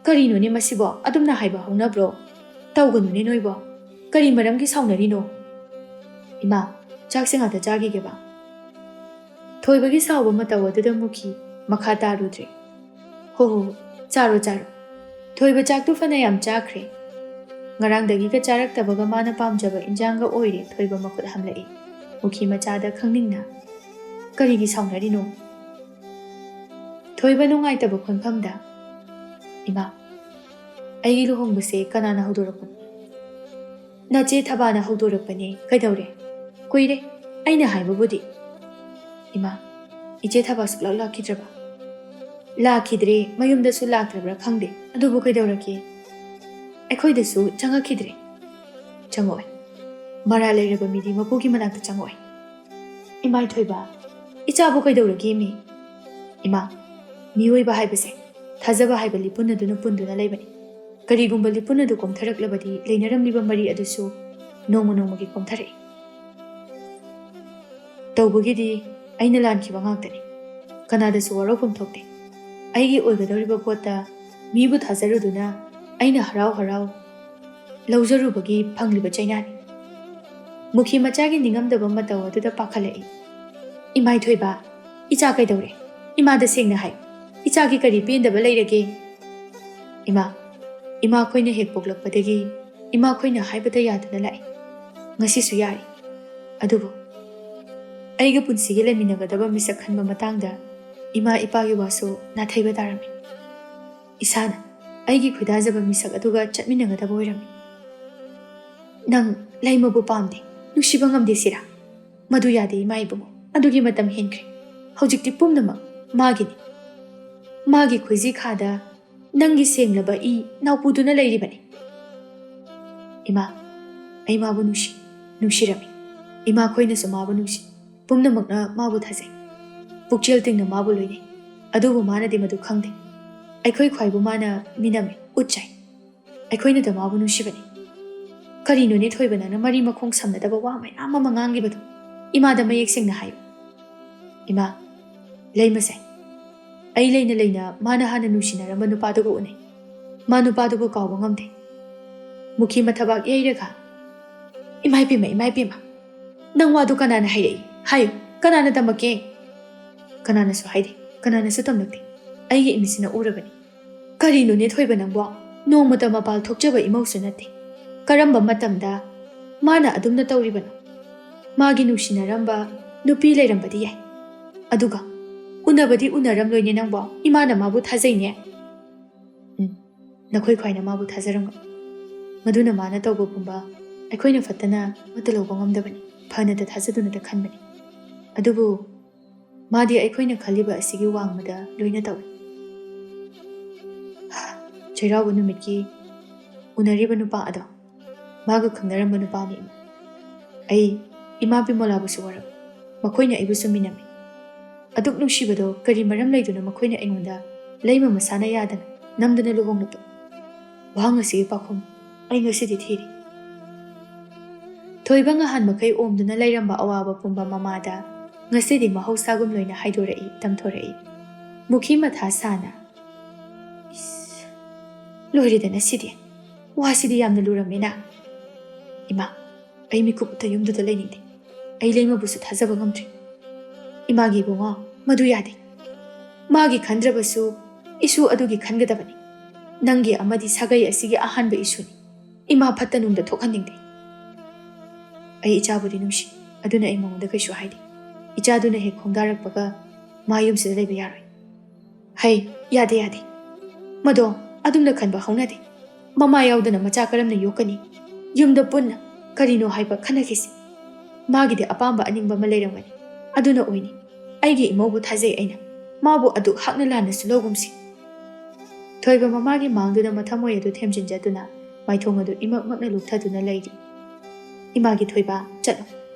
ꯀꯔꯤꯅꯣꯅꯦ ꯃꯁꯤꯕꯣ? ꯑꯗꯨꯝꯅ ꯍꯥꯏꯕ ꯍꯧꯅꯕ꯭ꯔꯣ? ꯇꯧꯒꯅꯨꯅꯦ ꯅꯣꯏꯕꯣ꯫ ꯀꯔꯤ ꯃꯔꯝꯒꯤ ꯁꯥꯎꯅꯔꯤꯅꯣ?" "ꯏꯃꯥ, ꯆꯥꯛꯁꯦ ꯉꯥꯛꯇ ꯆꯥꯈꯤꯒꯦꯕ꯫" ꯊꯣꯏꯕꯒꯤ ꯁꯥꯎꯕ ꯃꯇꯧ ꯑꯗꯨꯗ ꯃꯨꯈꯤ꯫ ꯃꯈꯥ ꯇꯥꯔꯨꯗ꯭ꯔꯦ꯫ "ꯍꯣ ꯍꯣ ꯍꯣ, ꯆꯥꯔꯣ ꯆꯥꯔꯣ꯫" ꯊꯣꯏꯕ ꯆꯥꯛꯇꯨ ꯐꯅ ꯌꯥꯝ ꯆꯥꯈ꯭ꯔꯦ꯫ ꯉꯔꯥꯡꯗꯒꯤꯒ ꯆꯥꯔꯛꯇꯕꯒ ꯃꯥꯅ ꯄꯥꯝꯖꯕ ꯏꯟꯖꯥꯡꯒ ꯑꯣꯏꯔꯦ꯫ ꯊꯣꯏꯕ ꯃꯈꯨꯠ ꯍꯝꯂꯛꯏ꯫ ꯃꯨꯈꯤ ꯃꯆꯥꯗ ꯈꯪꯅꯤꯡꯅ, "ꯀꯔꯤꯒꯤ ꯁꯥꯎꯅꯔꯤꯅꯣ?" ꯊꯣꯏꯕ ꯅꯨꯡꯉꯥꯏꯇꯕ ꯈꯣꯟꯐꯝꯗ, "ꯏꯃꯥ, ꯑꯩꯒꯤ ꯂꯨꯍꯣꯡꯕꯁꯦ ꯀꯅꯥꯅ ꯍꯧꯗꯣꯔꯛꯄꯅꯣ?" "ꯅꯆꯦ ꯊꯕꯥꯅ ꯍꯧꯗꯣꯔꯛꯄꯅꯦ꯫ ꯀꯩꯗꯧꯔꯦ?" "ꯀꯨꯏꯔꯦ ꯑꯩꯅ ꯍꯥꯏꯕꯕꯨꯗꯤ꯫" "ꯏꯃꯥ, ꯏꯆꯦ ꯊꯕꯥ ꯁꯨꯛꯂꯥꯛ ꯂꯥꯛꯈꯤꯗ꯭ꯔꯕ?" ꯂꯥꯛꯈꯤꯗ꯭ꯔꯦ, ꯃꯌꯨꯝꯗꯁꯨ ꯂꯥꯛꯇ꯭ꯔꯕ꯭ꯔꯥ ꯈꯪꯗꯦ꯫ ꯑꯗꯨꯕꯨ ꯀꯩꯗꯧꯔꯒꯦ? ꯑꯩꯈꯣꯏꯗꯁꯨ ꯆꯪꯉꯛꯈꯤꯗ꯭ꯔꯦ꯫ ꯆꯪꯉꯛꯑꯣꯏ꯫ ꯃꯔꯥꯜ ꯂꯩꯔꯕ ꯃꯤꯗꯤ ꯃꯄꯨꯒꯤ ꯃꯅꯥꯛꯇ ꯆꯪꯉꯛꯑꯣꯏ꯫ ꯏꯃꯥꯏ ꯊꯣꯏꯕ, ꯏꯆꯥꯕꯨ ꯀꯩꯗꯧꯔꯒꯦ ꯃꯤ? ꯏꯃꯥ, ꯃꯤꯑꯣꯏꯕ ꯍꯥꯏꯕꯁꯦ ꯊꯥꯖꯕ ꯍꯥꯏꯕ ꯂꯤꯄꯨꯟ ꯑꯗꯨꯅ ꯄꯨꯟꯗꯨꯅ ꯂꯩꯕꯅꯤ꯫ ꯀꯔꯤꯒꯨꯝꯕ ꯂꯤꯄꯨꯟ ꯑꯗꯨ ꯀꯣꯝꯊꯔꯛꯂꯕꯗꯤ ꯂꯩꯅꯔꯝꯂꯤꯕ ꯃꯔꯤ ꯑꯗꯨꯁꯨ ꯅꯣꯡꯃ ꯅꯣꯡꯃꯒꯤ ꯀꯣꯝꯊꯔꯛꯏ꯫ ꯇꯧꯕꯒꯤꯗꯤ ꯑꯩꯅ ꯂꯥꯟꯈꯤꯕ ꯉꯥꯛꯇꯅꯤ꯫ ꯀꯅꯥꯗꯁꯨ ꯋꯥꯔꯧꯐꯝ ꯊꯣꯛꯇꯦ꯫ ꯑꯩꯒꯤ ꯑꯣꯏꯒꯗꯧꯔꯤꯕ ꯄꯣꯠꯇ ꯃꯤꯕꯨ ꯊꯥꯖꯔꯨꯗꯨꯅ ꯑꯩꯅ ꯍꯔꯥꯎ ꯍꯔꯥꯎ ꯂꯧꯖꯔꯨꯕꯒꯤ ꯐꯪꯂꯤꯕ ꯆꯩꯅꯥꯅꯤ꯫ ꯃꯨꯈꯤ ꯃꯆꯥꯒꯤ ꯅꯤꯡꯉꯝꯗꯕ ꯃꯇꯧ ꯑꯗꯨꯗ ꯄꯥꯈꯠꯂꯛꯏ꯫ ꯏꯃꯥꯏ ꯊꯣꯏꯕ, ꯏꯆꯥ ꯀꯩꯗꯧꯔꯦ? ꯏꯃꯥꯗ ꯁꯦꯡꯅ ꯍꯥꯏ꯫ ꯏꯆꯥꯒꯤ ꯀꯔꯤ ꯄꯦꯟꯗꯕ ꯂꯩꯔꯒꯦ? ꯏꯃꯥ, ꯏꯃꯥ ꯑꯩꯈꯣꯏꯅ ꯍꯦꯛ ꯄꯣꯛꯂꯛꯄꯗꯒꯤ ꯏꯃꯥ ꯑꯩꯈꯣꯏꯅ ꯍꯥꯏꯕꯗ ꯌꯥꯗꯅ ꯂꯥꯛꯏ꯫ ꯉꯁꯤꯁꯨ ꯌꯥꯔꯤ꯫ ꯑꯗꯨꯕꯨ ꯑꯩꯒ ꯄꯨꯟꯁꯤꯒꯤ ꯂꯩꯃꯤꯟꯅꯒꯗꯕ ꯃꯤꯁꯛ ꯈꯟꯕ ꯃꯇꯥꯡꯗ ꯏꯃꯥ ꯏꯄꯥꯒꯤ ꯋꯥꯁꯨ ꯅꯥꯊꯩꯕ ꯇꯥꯔꯝꯃꯤ꯫ ꯏꯁꯥꯅ ꯑꯩꯒꯤ ꯈꯣꯏꯗꯥꯖꯕ ꯃꯤꯁꯛ ꯑꯗꯨꯒ ꯆꯠꯃꯤꯟꯅꯒꯗꯕ ꯑꯣꯏꯔꯝꯃꯤ꯫ ꯅꯪ ꯂꯩꯃꯕꯨ ꯄꯥꯝꯗꯦ, ꯅꯨꯡꯁꯤꯕ ꯉꯝꯗꯦ ꯁꯤꯔꯥ? ꯃꯗꯨ ꯌꯥꯗꯦ ꯏꯃꯥ ꯏꯕꯨꯡꯉꯣ, ꯑꯗꯨꯒꯤ ꯃꯇꯝ ꯍꯦꯟꯈ꯭ꯔꯦ꯫ ꯍꯧꯖꯤꯛꯇꯤ ꯄꯨꯝꯅꯃꯛ ꯃꯥꯒꯤꯅꯤ꯫ ꯃꯥꯒꯤ ꯈꯣꯏꯖꯤ ꯈꯥꯗ ꯅꯪꯒꯤ ꯁꯦꯡꯂꯕ ꯏ ꯅꯥꯎꯄꯨꯗꯨꯅ ꯂꯩꯔꯤꯕꯅꯤ꯫ ꯏꯃꯥ, ꯑꯩ ꯃꯥꯕꯨ ꯅꯨꯡꯁꯤ, ꯅꯨꯡꯁꯤꯔꯝꯃꯤ꯫ ꯏꯃꯥ ꯈꯣꯏꯅꯁꯨ ꯃꯥꯕꯨ ꯅꯨꯡꯁꯤ꯫ ꯄꯨꯝꯅꯃꯛꯅ ꯃꯥꯕꯨ ꯊꯥꯖꯩ꯫ ꯄꯨꯛꯆꯦꯜ ꯇꯤꯡꯅ ꯃꯥꯕꯨ ꯂꯣꯏꯅꯩ꯫ ꯑꯗꯨꯕꯨ ꯃꯥꯅꯗꯤ ꯃꯗꯨ ꯈꯪꯗꯦ꯫ ꯑꯩꯈꯣꯏ ꯈ꯭ꯋꯥꯏꯕꯨ ꯃꯥꯅ ꯃꯤꯅꯝꯃꯤ, ꯎꯠꯆꯩ꯫ ꯑꯩꯈꯣꯏꯅꯗ ꯃꯥꯕꯨ ꯅꯨꯡꯁꯤꯕꯅꯤ꯫ ꯀꯔꯤꯅꯣꯅꯦ ꯊꯣꯏꯕ, ꯅꯪꯅ ꯃꯔꯤ ꯃꯈꯣꯡ ꯁꯝꯅꯗꯕ ꯋꯥ ꯃꯌꯥꯝ ꯑꯃ ꯉꯥꯡꯂꯤꯕꯗꯣ? ꯏꯃꯥꯗ ꯃꯌꯦꯛ ꯁꯦꯡꯅ ꯍꯥꯏꯌꯨ꯫ ꯏꯃꯥ, ꯂꯩꯃꯁꯦ, ꯑꯩ ꯂꯩꯅ ꯂꯩꯅ ꯃꯥꯅ ꯍꯥꯟꯅ ꯅꯨꯡꯁꯤꯅꯔꯝꯕ ꯅꯨꯄꯥꯗꯨꯒ ꯎꯅꯩ꯫ ꯃꯥ ꯅꯨꯄꯥꯗꯨꯕꯨ ꯀꯥꯎꯕ ꯉꯝꯗꯦ꯫ ꯃꯨꯈꯤ ꯃꯊꯕꯥꯛ ꯌꯩꯔꯒ, "ꯏꯃꯥ ꯏꯄꯦꯝꯃ, ꯏꯃꯥ ꯏꯄꯦꯝꯃ, ꯅꯪ ꯋꯥꯗꯨ ꯀꯅꯥꯅ ꯍꯥꯏꯔꯛꯏ? ꯍꯥꯏꯌꯨ, ꯀꯅꯥꯅ ꯇꯝꯃꯛꯀꯦ?" ꯀꯅꯥꯅꯁꯨ ꯍꯥꯏꯗꯦ, ꯀꯅꯥꯅꯁꯨ ꯇꯝꯂꯛꯇꯦ꯫ ꯑꯩꯒꯤ ꯏꯃꯤꯠꯁꯤꯅ ꯎꯔꯕꯅꯤ꯫ ꯀꯔꯤꯅꯣꯅꯦ ꯊꯣꯏꯕ ꯅꯪꯕꯣ? ꯅꯣꯡꯃꯇ ꯃꯄꯥꯜ ꯊꯣꯛꯆꯕ ꯏꯃꯧꯁꯨ ꯅꯠꯇꯦ꯫ ꯀꯔꯝꯕ ꯃꯇꯝꯗ ꯃꯥꯅ ꯑꯗꯨꯝꯅ ꯇꯧꯔꯤꯕꯅꯣ? ꯃꯥꯒꯤ ꯅꯨꯡꯁꯤꯅꯔꯝꯕ ꯅꯨꯄꯤ ꯂꯩꯔꯝꯕꯗꯤ ꯌꯥꯏ꯫ ꯑꯗꯨꯒ ꯎꯅꯕꯗꯤ ꯎꯅꯔꯝꯂꯣꯏꯅꯦ ꯅꯪꯕꯣ꯫ ꯏꯃꯥꯅ ꯃꯥꯕꯨ ꯊꯥꯖꯩꯅꯦ꯫ ꯎꯝ, ꯅꯈꯣꯏ ꯈ꯭ꯋꯥꯏꯅ ꯃꯥꯕꯨ ꯊꯥꯖꯔꯝꯒꯅꯤ꯫ ꯃꯗꯨꯅ ꯃꯥꯅ ꯇꯧꯕ ꯄꯨꯝꯕ ꯑꯩꯈꯣꯏꯅ ꯐꯠꯇꯅ ꯑꯃꯠꯇ ꯂꯧꯕ ꯉꯝꯗꯕꯅꯤ꯫ ꯐꯅꯇ ꯊꯥꯖꯗꯨꯅꯇ ꯈꯟꯕꯅꯤ꯫ ꯑꯗꯨꯕꯨ ꯃꯥꯗꯤ ꯑꯩꯈꯣꯏꯅ ꯈꯜꯂꯤꯕ ꯑꯁꯤꯒꯤ ꯋꯥꯡꯃꯗ ꯂꯣꯏꯅ ꯇꯧꯏ꯫ ꯆꯩꯔꯥꯎꯕ ꯅꯨꯃꯤꯠꯀꯤ ꯎꯅꯔꯤꯕ ꯅꯨꯄꯥ ꯑꯗꯣ ꯃꯥꯒ ꯈꯪꯅꯔꯝꯕ ꯅꯨꯄꯥꯅꯤ꯫ ꯑꯩ ꯏꯃꯥ ꯕꯤꯃꯣꯂꯥꯕꯨꯁꯨ ꯋꯥꯔꯝꯃꯤ, ꯃꯈꯣꯏꯅ ꯑꯩꯕꯨꯁꯨ ꯃꯤꯅꯝꯃꯤ꯫ ꯑꯗꯨꯛ ꯅꯨꯡꯁꯤꯕꯗꯣ ꯀꯔꯤ ꯃꯔꯝ ꯂꯩꯗꯨꯅ ꯃꯈꯣꯏꯅ ꯑꯩꯉꯣꯟꯗ ꯂꯩꯃ ꯃꯁꯥꯅ ꯌꯥꯗꯅ ꯅꯝꯗꯅ ꯂꯨꯍꯣꯡꯂꯛꯄ? ꯋꯥꯍꯪ ꯑꯁꯤꯒꯤ ꯄꯥꯎꯈꯨꯝ ꯑꯩ ꯉꯁꯤꯗꯤ ꯊꯤꯔꯤ꯫ ꯊꯣꯏꯕ ꯉꯍꯥꯟ ꯃꯈꯩ ꯑꯣꯝꯗꯨꯅ ꯂꯩꯔꯝꯕ ꯑꯋꯥꯕ ꯄꯨꯝꯕ ꯃꯃꯥꯗ ꯉꯁꯤꯗꯤ ꯃꯍꯧꯁꯥꯒꯨꯝ ꯂꯣꯏꯅ ꯍꯥꯏꯗꯣꯔꯛꯏ, ꯇꯝꯊꯣꯔꯛꯏ꯫ ꯃꯨꯈꯤ ꯃꯊꯥ ꯁꯥꯅ, "ꯏꯁ, ꯂꯣꯏꯔꯦꯗꯅ ꯁꯤꯗꯤ꯫ ꯋꯥꯁꯤꯗꯤ ꯌꯥꯝꯅ ꯂꯨꯔꯝꯃꯦꯅ꯫ ꯏꯃꯥ, ꯑꯩ ꯃꯤꯀꯨꯞꯇ ꯌꯨꯝꯗꯨꯗ ꯂꯩꯅꯤꯡꯗꯦ꯫ ꯑꯩ ꯂꯩꯃꯕꯨꯁꯨ ꯊꯥꯖꯕ ꯉꯝꯗ꯭ꯔꯦ꯫ ꯏꯃꯥꯒꯤ ꯏꯕꯨꯡꯉꯣ, ꯃꯗꯨ ꯌꯥꯗꯦ꯫ ꯃꯥꯒꯤ ꯈꯟꯗ꯭ꯔꯕꯁꯨ ꯏꯁꯨ ꯑꯗꯨꯒꯤ ꯈꯟꯒꯗꯕꯅꯤ꯫ ꯅꯪꯒꯤ ꯑꯃꯗꯤ ꯁꯥꯒꯩ ꯑꯁꯤꯒꯤ ꯑꯍꯥꯟꯕ ꯏꯁꯨꯅꯤ꯫ ꯏꯃꯥ ꯐꯠꯇ ꯅꯨꯡꯗ ꯊꯣꯛꯍꯟꯅꯤꯡꯗꯦ꯫ ꯑꯩ ꯏꯆꯥꯕꯨꯗꯤ ꯅꯨꯡꯁꯤ, ꯑꯗꯨꯅ ꯑꯩ ꯃꯉꯣꯟꯗ ꯀꯩꯁꯨ ꯍꯥꯏꯗꯦ꯫ ꯏꯆꯥꯗꯨꯅ ꯍꯦꯛ ꯈꯣꯡꯗꯥꯔꯛꯄꯒ ꯃꯥ ꯌꯨꯝꯁꯤꯗ ꯂꯩꯕ ꯌꯥꯔꯣꯏ꯫ ꯍꯩ, ꯌꯥꯗꯦ, ꯌꯥꯗꯦ꯫ ꯃꯗꯣ ꯑꯗꯨꯝꯅ ꯈꯟꯕ ꯍꯧꯅꯗꯦ꯫ ꯃꯃꯥ ꯌꯥꯎꯗꯅ ꯃꯆꯥ ꯀꯔꯝꯅ ꯌꯣꯛꯀꯅꯤ? ꯌꯨꯝꯗ ꯄꯨꯟꯅ ꯀꯔꯤꯅꯣ ꯍꯥꯏꯕ ꯈꯟꯅꯈꯤꯁꯤ꯫ ꯃꯥꯒꯤꯗꯤ ꯑꯄꯥꯝꯕ ꯑꯅꯤꯡꯕ ꯑꯃ ꯂꯩꯔꯝꯒꯅꯤ, ꯑꯗꯨꯅ ꯑꯣꯏꯅꯤ꯫ ꯑꯩꯒꯤ ꯏꯃꯧꯕꯨ ꯊꯥꯖꯩ ꯑꯩꯅ꯫ ꯃꯥꯕꯨ ꯑꯗꯨꯛ ꯍꯥꯛꯅ ꯂꯥꯟꯅꯁꯨ ꯂꯧꯒꯨꯝꯁꯤ꯫" ꯊꯣꯏꯕ ꯃꯃꯥꯒꯤ ꯃꯥꯡꯗꯨꯅ ꯃꯊꯃꯣꯏ ꯑꯗꯨ ꯊꯦꯝꯖꯤꯟꯖꯗꯨꯅ ꯃꯥꯏꯊꯣꯡ ꯑꯗꯨ ꯏꯃꯛ ꯃꯛꯅ ꯂꯨꯞꯊꯗꯨꯅ ꯂꯩꯔꯤ꯫ "ꯏꯃꯥꯒꯤ ꯊꯣꯏꯕ, ꯆꯠꯂꯣ꯫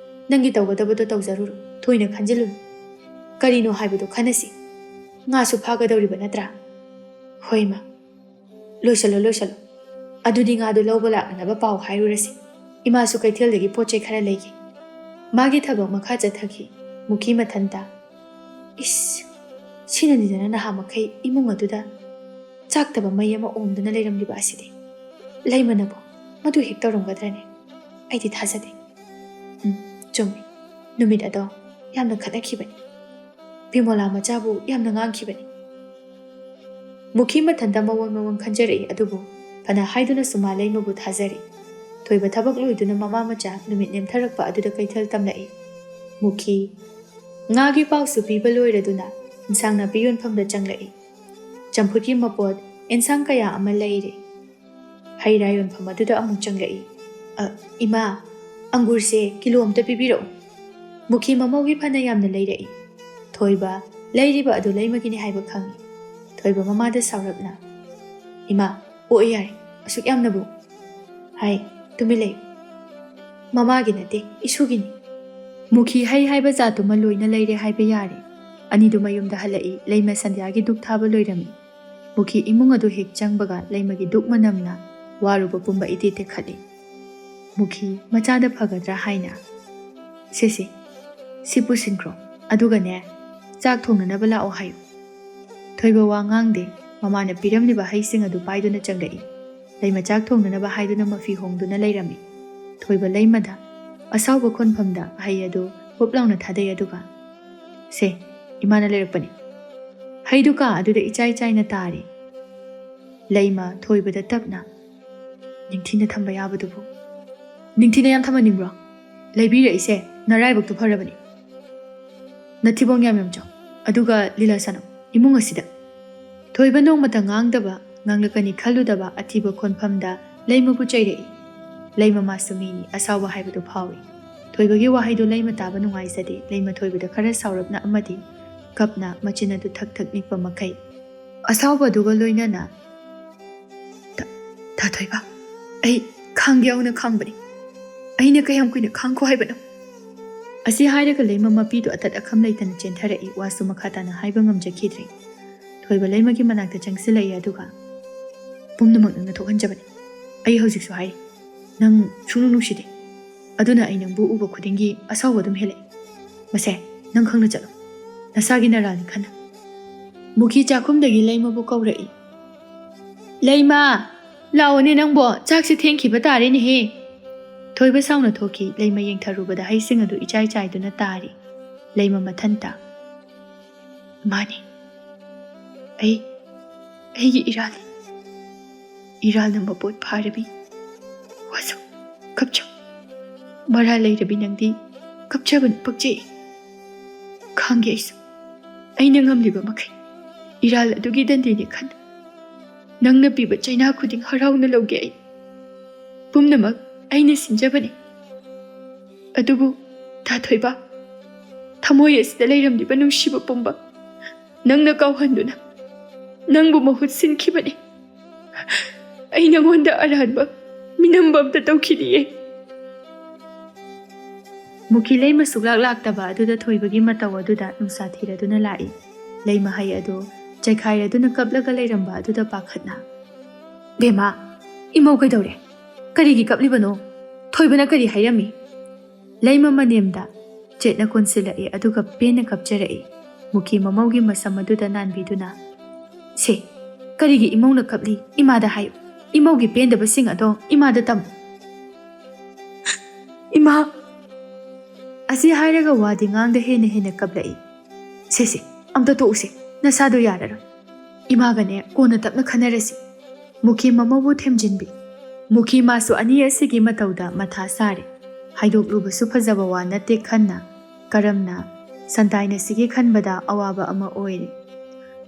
ꯅꯪꯒꯤ ꯇꯧꯒꯗꯕꯗꯣ ꯇꯧꯖꯔꯨꯔꯣ꯫ ꯊꯣꯏꯅ ꯈꯟꯖꯤꯜꯂꯨꯅꯨ꯫ ꯀꯔꯤꯅꯣ ꯍꯥꯏꯕꯗꯣ ꯈꯟꯅꯁꯤ꯫ ꯉꯥꯁꯨ ꯐꯥꯒꯗꯧꯔꯤꯕ ꯅꯠꯇ꯭ꯔꯥ?" "ꯍꯣꯏ, ꯏꯃꯥ꯫ ꯂꯣꯏꯁꯜꯂꯣ, ꯂꯣꯏꯁꯜꯂꯣ꯫ ꯑꯗꯨꯗꯤ ꯉꯥꯗꯣ ꯂꯧꯕ ꯂꯥꯛꯅꯅꯕ ꯄꯥꯎ ꯍꯥꯏꯔꯨꯔꯁꯤ꯫ ꯏꯃꯥꯁꯨ ꯀꯩꯊꯦꯜꯗꯒꯤ ꯄꯣꯠ ꯆꯩ ꯈꯔ ꯂꯩꯒꯦ꯫" ꯃꯥꯒꯤ ꯊꯕꯛ ꯃꯈꯥ ꯆꯠꯊꯈꯤ꯫ ꯃꯨꯈꯤ ꯃꯊꯟꯇ, "ꯏꯁ, ꯁꯤꯅꯅꯤꯗꯅ ꯅꯍꯥ ꯃꯈꯩ ꯏꯃꯨꯡ ꯑꯗꯨꯗ ꯆꯥꯛꯇꯕ ꯃꯩ ꯑꯃ ꯑꯣꯝꯗꯨꯅ ꯂꯩꯔꯝꯂꯤꯕ ꯑꯁꯤꯗꯤ꯫ ꯂꯩꯃꯅꯕꯨ ꯃꯗꯨ ꯍꯦꯛ ꯇꯧꯔꯝꯒꯗ꯭ꯔꯅꯦ? ꯑꯩꯗꯤ ꯊꯥꯖꯗꯦ꯫ ꯎꯝ, ꯆꯨꯝꯃꯤ꯫ ꯅꯨꯃꯤꯠ ꯑꯗꯣ ꯌꯥꯝꯅ ꯈꯠꯅꯈꯤꯕꯅꯤ꯫ ꯕꯤꯃꯣꯂꯥ ꯃꯆꯥꯕꯨ ꯌꯥꯝꯅ ꯉꯥꯡꯈꯤꯕꯅꯤ꯫" ꯃꯨꯈꯤ ꯃꯊꯟꯇ ꯃꯋꯪ ꯃꯋꯪ ꯈꯟꯖꯔꯛꯏ, ꯑꯗꯨꯕꯨ ꯐꯅ ꯍꯥꯏꯗꯨꯅꯁꯨ ꯃꯥ ꯂꯩꯃꯕꯨ ꯊꯥꯖꯔꯤ꯫ ꯊꯣꯏꯕ ꯊꯕꯛ ꯂꯣꯏꯗꯨꯅ ꯃꯃꯥ ꯃꯆꯥ ꯅꯨꯃꯤꯠ ꯅꯦꯝꯊꯔꯛꯄ ꯑꯗꯨꯗ ꯀꯩꯊꯦꯜ ꯇꯝꯂꯛꯏ꯫ ꯃꯨꯈꯤ, ꯉꯥꯒꯤ ꯄꯥꯎꯁꯨ ꯄꯤꯕ ꯂꯣꯏꯔꯗꯨꯅ ꯏꯟꯁꯥꯡ ꯅꯥꯄꯤ ꯌꯣꯟꯐꯝꯗ ꯆꯪꯂꯛꯏ꯫ ꯆꯝꯐꯨꯠꯀꯤ ꯃꯄꯣꯠ, ꯏꯟꯁꯥꯡ ꯀꯌꯥ ꯑꯃ ꯂꯩꯔꯦ꯫ ꯍꯩ ꯔꯥ ꯌꯣꯟꯐꯝ ꯑꯗꯨꯗ ꯑꯃꯨꯛ ꯆꯪꯂꯛꯏ꯫ "ꯑ, ꯏꯃꯥ, ꯑꯪꯒꯨꯔꯁꯦ ꯀꯤꯂꯣ ꯑꯝꯇ ꯄꯤꯕꯤꯔꯛꯎ꯫" ꯃꯨꯈꯤ ꯃꯃꯧꯒꯤ ꯐꯅ ꯌꯥꯝꯅ ꯂꯩꯔꯛꯏ꯫ ꯊꯣꯏꯕ ꯂꯩꯔꯤꯕ ꯑꯗꯨ ꯂꯩꯃꯒꯤꯅꯤ ꯍꯥꯏꯕ ꯈꯪꯏ꯫ ꯊꯣꯏꯕ ꯃꯃꯥꯗ ꯁꯥꯎꯔꯞꯅ, "ꯏꯃꯥ, ꯑꯣꯛꯑꯦ ꯌꯥꯔꯦ, ꯑꯁꯨꯛ ꯌꯥꯝꯅꯕꯨ?" "ꯍꯥꯏ, ꯇꯨꯃꯤꯟ ꯂꯩꯌꯨ꯫ ꯃꯃꯥꯒꯤ ꯅꯠꯇꯦ, ꯏꯁꯨꯒꯤꯅꯤ꯫ ꯃꯨꯈꯤ ꯍꯩ ꯍꯥꯏꯕ ꯖꯥꯠꯇꯨꯃ ꯂꯣꯏꯅ ꯂꯩꯔꯦ ꯍꯥꯏꯕ ꯌꯥꯔꯦ꯫" ꯑꯅꯤꯗꯨ ꯃꯌꯨꯝꯗ ꯍꯜꯂꯛꯏ꯫ ꯂꯩꯃ ꯁꯟꯙ꯭ꯌꯥꯒꯤ ꯙꯨꯛ ꯊꯥꯕ ꯂꯣꯏꯔꯝꯃꯤ꯫ ꯃꯨꯈꯤ ꯏꯃꯨꯡ ꯑꯗꯨ ꯍꯦꯛ ꯆꯪꯕꯒ ꯂꯩꯃꯒꯤ ꯙꯨꯛ ꯃꯅꯝꯅ ꯋꯥꯔꯨꯕ ꯄꯨꯝꯕ ꯏꯇꯦꯛ ꯇꯦꯛꯈꯠꯂꯤ꯫ ꯃꯨꯈꯤ ꯃꯆꯥꯗ ꯐꯒꯗ꯭ꯔꯥ ꯍꯥꯏꯅ, "ꯁꯦ ꯁꯦ, ꯁꯤ ꯄꯨꯁꯤꯟꯈ꯭ꯔꯣ, ꯑꯗꯨꯒꯅꯦ, ꯆꯥꯛ ꯊꯣꯡꯅꯅꯕ ꯂꯥꯛꯑꯣ ꯍꯥꯏꯌꯨ꯫" ꯊꯣꯏꯕ ꯋꯥ ꯉꯥꯡꯗꯦ꯫ ꯃꯃꯥꯅ ꯄꯤꯔꯝꯂꯤꯕ ꯍꯩꯁꯤꯡ ꯑꯗꯨ ꯄꯥꯏꯗꯨꯅ ꯆꯪꯂꯛꯏ꯫ ꯂꯩꯃ ꯆꯥꯛ ꯊꯣꯡꯅꯅꯕ ꯍꯥꯏꯗꯨꯅ ꯃꯐꯤ ꯍꯣꯡꯗꯨꯅ ꯂꯩꯔꯝꯃꯤ꯫ ꯊꯣꯏꯕ ꯂꯩꯃꯗ ꯑꯁꯥꯎꯕ ꯈꯣꯟꯐꯝꯗ ꯍꯩ ꯑꯗꯨ ꯍꯨꯞ ꯂꯥꯎꯅ ꯊꯥꯗꯩ, ꯑꯗꯨꯒ, "ꯁꯦ, ꯏꯃꯥꯅ ꯂꯩꯔꯛꯄꯅꯤ꯫" ꯍꯩꯗꯨ ꯀꯥ ꯑꯗꯨꯗ ꯏꯆꯥꯏ ꯆꯥꯏꯅ ꯇꯥꯔꯤ꯫ ꯂꯩꯃ ꯊꯣꯏꯕꯗ ꯇꯞꯅ, "ꯅꯤꯡꯊꯤꯅ ꯊꯝꯕ ꯌꯥꯕꯗꯨꯕꯨ ꯅꯤꯡꯊꯤꯅ ꯌꯥꯝ ꯊꯝꯍꯟꯅꯤꯡꯕ꯭ꯔꯣ? ꯂꯩꯕꯤꯔꯛꯏꯁꯦ ꯅꯔꯥꯏꯕꯛꯇꯨ ꯐꯔꯕꯅꯤ꯫ ꯅꯊꯤꯕꯣꯡ ꯌꯥꯝ ꯌꯥꯝ ꯆꯥꯎ, ꯑꯗꯨꯒ ꯂꯤꯂꯥ ꯁꯥꯟꯅꯧ ꯏꯃꯨꯡ ꯑꯁꯤꯗ꯫" ꯊꯣꯏꯕ ꯅꯣꯡꯃꯇ ꯉꯥꯡꯗꯕ, ꯉꯥꯡꯂꯛꯀꯅꯤ ꯈꯜꯂꯨꯗꯕ ꯑꯊꯤꯕ ꯈꯣꯟꯐꯝꯗ ꯂꯩꯃꯕꯨ ꯆꯩꯔꯛꯏ꯫ ꯂꯩꯃ ꯃꯥꯁꯨ ꯃꯤꯅꯤ, ꯑꯁꯥꯎꯕ ꯍꯥꯏꯕꯗꯨ ꯐꯥꯎꯏ꯫ ꯊꯣꯏꯕꯒꯤ ꯋꯥꯍꯩꯗꯨ ꯂꯩꯃ ꯇꯥꯕ ꯅꯨꯡꯉꯥꯏꯖꯗꯦ꯫ ꯂꯩꯃ ꯊꯣꯏꯕꯗ ꯈꯔ ꯁꯥꯎꯔꯞꯅ ꯑꯃꯗꯤ ꯀꯞꯅ ꯃꯆꯤꯟ ꯑꯗꯨ ꯊꯛ ꯊꯛ ꯅꯤꯛꯄ ꯃꯈꯩ ꯑꯁꯥꯎꯕ ꯑꯗꯨꯒ ꯂꯣꯏꯅꯅ, "ꯇꯥ-, ꯇꯥ ꯊꯣꯏꯕ, ꯑꯩ ꯈꯥꯡꯒꯦ ꯌꯥꯎꯅ ꯈꯥꯡꯕꯅꯤ꯫ ꯑꯩꯅ ꯀꯌꯥꯝ ꯀꯨꯏꯅ ꯈꯥꯡꯈꯣ ꯍꯥꯏꯕꯅꯣ?" ꯑꯁꯤ ꯍꯥꯏꯔꯒ ꯂꯩꯃ ꯃꯄꯤꯗꯨ ꯑꯇꯠ ꯑꯈꯝ ꯂꯩꯇꯅ ꯆꯦꯟꯊꯔꯛꯏ꯫ ꯋꯥꯁꯨ ꯃꯈꯥ ꯇꯥꯅ ꯍꯥꯏꯕ ꯉꯝꯖꯈꯤꯗ꯭ꯔꯦ꯫ ꯊꯣꯏꯕ ꯂꯩꯃꯒꯤ ꯃꯅꯥꯛꯇ ꯆꯪꯁꯤꯜꯂꯛꯏ, ꯑꯗꯨꯒ, "ꯄꯨꯝꯅꯃꯛ ꯅꯪꯅ ꯊꯣꯛꯍꯟꯖꯕꯅꯤ꯫ ꯑꯩ ꯍꯧꯖꯤꯛꯁꯨ ꯍꯥꯏꯔꯤ, ꯅꯪ ꯁꯨꯡꯅꯨꯡ ꯅꯨꯡꯁꯤꯗꯦ꯫ ꯑꯗꯨꯅ ꯑꯩ ꯅꯪꯕꯨ ꯎꯕ ꯈꯨꯗꯤꯡꯒꯤ ꯑꯁꯥꯎꯕ ꯑꯗꯨꯝ ꯍꯦꯜꯂꯛꯏ꯫ ꯃꯁꯦ, ꯅꯪ ꯈꯪꯅ ꯆꯠꯂꯣ꯫ ꯅꯁꯥꯒꯤ ꯅꯔꯥꯜꯅꯤ ꯈꯟꯅ꯫" ꯃꯨꯈꯤ ꯆꯥꯛꯈꯨꯝꯗꯒꯤ ꯂꯩꯃꯕꯨ ꯀꯧꯔꯛꯏ꯫ "ꯂꯩꯃ, ꯂꯥꯛꯑꯣꯅꯦ ꯅꯪꯕꯣ, ꯆꯥꯛꯁꯦ ꯊꯦꯡꯈꯤꯕ ꯇꯥꯔꯦꯅꯦꯍꯦ꯫" ꯊꯣꯏꯕ ꯁꯥꯎꯅ ꯊꯣꯛꯈꯤ꯫ ꯂꯩꯃ ꯌꯦꯡꯊꯔꯨꯕꯗ ꯍꯩꯁꯤꯡ ꯑꯗꯨ ꯏꯆꯥꯏ ꯆꯥꯏꯗꯨꯅ ꯇꯥꯔꯤ꯫ ꯂꯩꯃ ꯃꯊꯟꯇ, "ꯃꯥꯅꯤ, ꯑꯩ, ꯑꯩꯒꯤ ꯏꯔꯥꯜꯅꯤ꯫ ꯏꯔꯥꯜꯅ ꯃꯄꯣꯠ ꯐꯥꯔꯕꯤ꯫ ꯋꯥꯁꯛ, ꯀꯞꯆꯧ꯫ ꯃꯔꯥꯜ ꯂꯩꯔꯕꯤ ꯅꯪꯗꯤ ꯀꯞꯆꯕꯅ ꯄꯛꯆꯩ꯫ ꯈꯥꯡꯒꯦ ꯑꯩꯁꯨ, ꯑꯩꯅ ꯉꯝꯂꯤꯕ ꯃꯈꯩ ꯏꯔꯥꯜ ꯑꯗꯨꯒꯤ ꯗꯟꯗꯤꯅꯤ ꯈꯟꯅ꯫ ꯅꯪꯅ ꯄꯤꯕ ꯆꯩꯅꯥ ꯈꯨꯗꯤꯡ ꯍꯔꯥꯎꯅ ꯂꯧꯒꯦ ꯑꯩ꯫ ꯄꯨꯝꯅꯃꯛ ꯑꯩꯅ ꯁꯤꯟꯖꯕꯅꯤ꯫ ꯑꯗꯨꯕꯨ ꯇꯥ ꯊꯣꯏꯕ, ꯊꯃꯣꯏ ꯑꯁꯤꯗ ꯂꯩꯔꯝꯂꯤꯕ ꯅꯨꯡꯁꯤꯕ ꯄꯨꯝꯕ ꯅꯪꯅ ꯀꯥꯎꯍꯟꯗꯨꯅ ꯅꯪꯕꯨ ꯃꯍꯨꯠ ꯁꯤꯟꯈꯤꯕꯅꯤ꯫" ꯑꯩ ꯅꯉꯣꯟꯗ ꯑꯔꯥꯟꯕ ꯃꯤꯅꯝꯕ ꯑꯝꯇ ꯇꯧꯈꯤꯗꯤꯌꯦ꯫ ꯃꯨꯀꯤ ꯂꯩꯃ ꯁꯨꯛꯂꯥꯛ ꯂꯥꯛꯇꯕ ꯑꯗꯨꯗ ꯊꯣꯏꯕꯒꯤ ꯃꯇꯧ ꯑꯗꯨꯗ ꯅꯨꯡꯁꯥ ꯊꯤꯔꯗꯨꯅ ꯂꯥꯛꯏ꯫ ꯂꯩꯃ ꯍꯩ ꯑꯗꯨ ꯆꯥꯏꯈꯥꯏꯔꯗꯨꯅ ꯀꯞꯂꯒ ꯂꯩꯔꯝꯕ ꯑꯗꯨꯗ ꯄꯥꯈꯠꯅ, "ꯕꯦꯝꯃ, ꯏꯃꯧ ꯀꯩꯗꯧꯔꯦ? ꯀꯔꯤꯒꯤ ꯀꯞꯂꯤꯕꯅꯣ? ꯊꯣꯏꯕꯅ ꯀꯔꯤ ꯍꯥꯏꯔꯝꯃꯤ?" ꯂꯩꯃ ꯃꯅꯦꯝꯗ ꯆꯦꯠꯅ ꯀꯣꯟꯁꯤꯜꯂꯛꯏ, ꯑꯗꯨꯒ ꯄꯦꯟꯅ ꯀꯞꯆꯔꯛꯏ꯫ ꯃꯨꯀꯤ ꯃꯃꯧꯒꯤ ꯃꯁꯝ ꯑꯗꯨꯗ ꯅꯥꯟꯕꯤꯗꯨꯅ, "ꯁꯦ, ꯀꯔꯤꯒꯤ ꯏꯃꯧꯅ ꯀꯞꯂꯤ? ꯏꯃꯥꯗ ꯍꯥꯏꯌꯨ꯫ ꯏꯃꯧꯒꯤ ꯄꯦꯟꯗꯕꯁꯤꯡ ꯑꯗꯣ ꯏꯃꯥꯗ ꯇꯝꯃꯨ꯫" "ꯏꯃꯥ!" ꯑꯁꯤ ꯍꯥꯏꯔꯒ ꯋꯥꯗꯤ ꯉꯥꯡꯗ ꯍꯦꯟꯅ ꯍꯦꯟꯅ ꯀꯞꯂꯛꯏ꯫ "ꯁꯦ, ꯁꯦ, ꯑꯝꯇ ꯇꯣꯛꯎꯁꯦ꯫ ꯅꯁꯥꯗꯣ ꯌꯥꯔꯔꯣꯏ꯫ ꯏꯃꯥꯒꯅꯦ ꯀꯣꯟꯅ ꯇꯞꯅ ꯈꯟꯅꯔꯁꯤ꯫" ꯃꯨꯀꯤ ꯃꯃꯧꯕꯨ ꯊꯦꯝꯖꯤꯟꯕꯤ꯫ ꯃꯨꯀꯤ ꯃꯥꯁꯨ ꯑꯅꯤ ꯑꯁꯤꯒꯤ ꯃꯇꯧꯗ ꯃꯊꯥ ꯁꯥꯔꯦ꯫ ꯍꯥꯏꯗꯣꯛꯂꯨꯕꯁꯨ ꯐꯖꯕ ꯋꯥ ꯅꯠꯇꯦ ꯈꯟꯅ, ꯀꯔꯝꯅ ꯁꯟꯇꯥꯏꯅꯁꯤꯒꯦ ꯈꯟꯕꯗ ꯑꯋꯥꯕ ꯑꯃ ꯑꯣꯏꯔꯦ꯫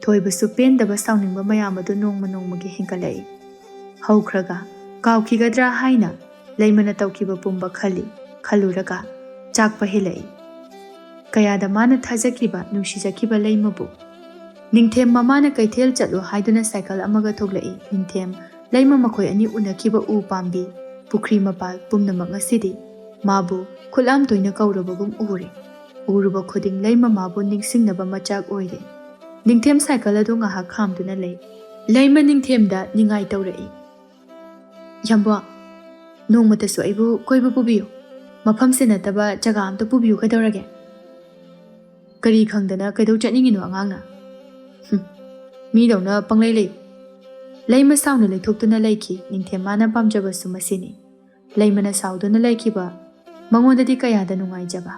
ꯊꯣꯏꯕꯁꯨ ꯄꯦꯟꯗꯕ ꯁꯥꯎꯅꯤꯡꯕ ꯃꯌꯥꯝ ꯑꯗꯨ ꯅꯣꯡꯃ ꯅꯣꯡꯃꯒꯤ ꯍꯦꯟꯒꯠꯂꯛꯏ꯫ ꯍꯧꯈ꯭ꯔꯒ ꯀꯥꯎꯈꯤꯒꯗ꯭ꯔꯥ ꯍꯥꯏꯅ ꯂꯩꯃꯅ ꯇꯧꯈꯤꯕ ꯄꯨꯝꯕ ꯈꯜꯂꯤ꯫ ꯈꯜꯂꯨꯔꯒ ꯆꯥꯛꯄ ꯍꯦꯜꯂꯛꯏ꯫ ꯀꯌꯥꯗ ꯃꯥꯅ ꯊꯥꯖꯈꯤꯕ, ꯅꯨꯡꯁꯤꯖꯈꯤꯕ ꯂꯩꯃꯕꯨ꯫ ꯅꯤꯡꯊꯦꯝ ꯃꯃꯥꯅ ꯀꯩꯊꯦꯜ ꯆꯠꯂꯨ ꯍꯥꯏꯗꯨꯅ ꯁꯥꯏꯀꯜ ꯑꯃꯒ ꯊꯣꯛꯂꯛꯏ꯫ ꯅꯤꯡꯊꯦꯝ ꯂꯩꯃ ꯃꯈꯣꯏ ꯑꯅꯤ ꯎꯅꯈꯤꯕ ꯎ ꯄꯥꯝꯕꯤ, ꯄꯨꯈ꯭ꯔꯤ ꯃꯄꯥꯜ ꯄꯨꯝꯅꯃꯛ ꯉꯁꯤꯗꯤ ꯃꯥꯕꯨ ꯈꯨꯠꯂꯥꯝ ꯇꯣꯏꯅ ꯀꯧꯔꯕꯒꯨꯝ ꯎꯔꯦ꯫ ꯎꯔꯨꯕ ꯈꯨꯗꯤꯡ ꯂꯩꯃ ꯃꯥꯕꯨ ꯅꯤꯡꯁꯤꯡꯅꯕ ꯃꯆꯥꯛ ꯑꯣꯏꯔꯦ꯫ ꯅꯤꯡꯊꯦꯝ ꯁꯥꯏꯀꯜ ꯑꯗꯨ ꯉꯥꯏꯍꯥꯛ ꯈꯥꯝꯗꯨꯅ ꯂꯩ꯫ ꯂꯩꯃ ꯅꯤꯡꯊꯦꯝꯗ ꯅꯤꯡꯉꯥꯏ ꯇꯧꯔꯛꯏ꯫ "ꯌꯥꯝꯕꯣ, ꯅꯣꯡꯃꯇꯁꯨ ꯑꯩꯕꯨ ꯀꯣꯏꯕ ꯄꯨꯕꯤꯌꯨ꯫ ꯃꯐꯝꯁꯦ ꯅꯠꯇꯕ ꯖꯒꯥ ꯑꯝꯇ ꯄꯨꯕꯤꯌꯨ ꯀꯩꯗꯧꯔꯒꯦ?" "ꯀꯔꯤ ꯈꯪꯗꯅ ꯀꯩꯗꯧ ꯆꯠꯅꯤꯡꯉꯤꯅꯣ ꯑꯉꯥꯡꯅ?" "ꯍꯨꯝ, ꯃꯤꯗꯧꯅ ꯄꯪꯂꯩ ꯂꯩꯌꯨ꯫" ꯂꯩꯃ ꯁꯥꯎꯅ ꯂꯩꯊꯣꯛꯇꯨꯅ ꯂꯩꯈꯤ꯫ ꯅꯤꯡꯊꯦꯝ ꯃꯥꯅ ꯄꯥꯝꯖꯕꯁꯨ ꯃꯁꯤꯅꯤ꯫ ꯂꯩꯃꯅ ꯁꯥꯎꯗꯨꯅ ꯂꯩꯈꯤꯕ ꯃꯉꯣꯟꯗꯗꯤ ꯀꯌꯥꯗ ꯅꯨꯡꯉꯥꯏꯖꯕ꯫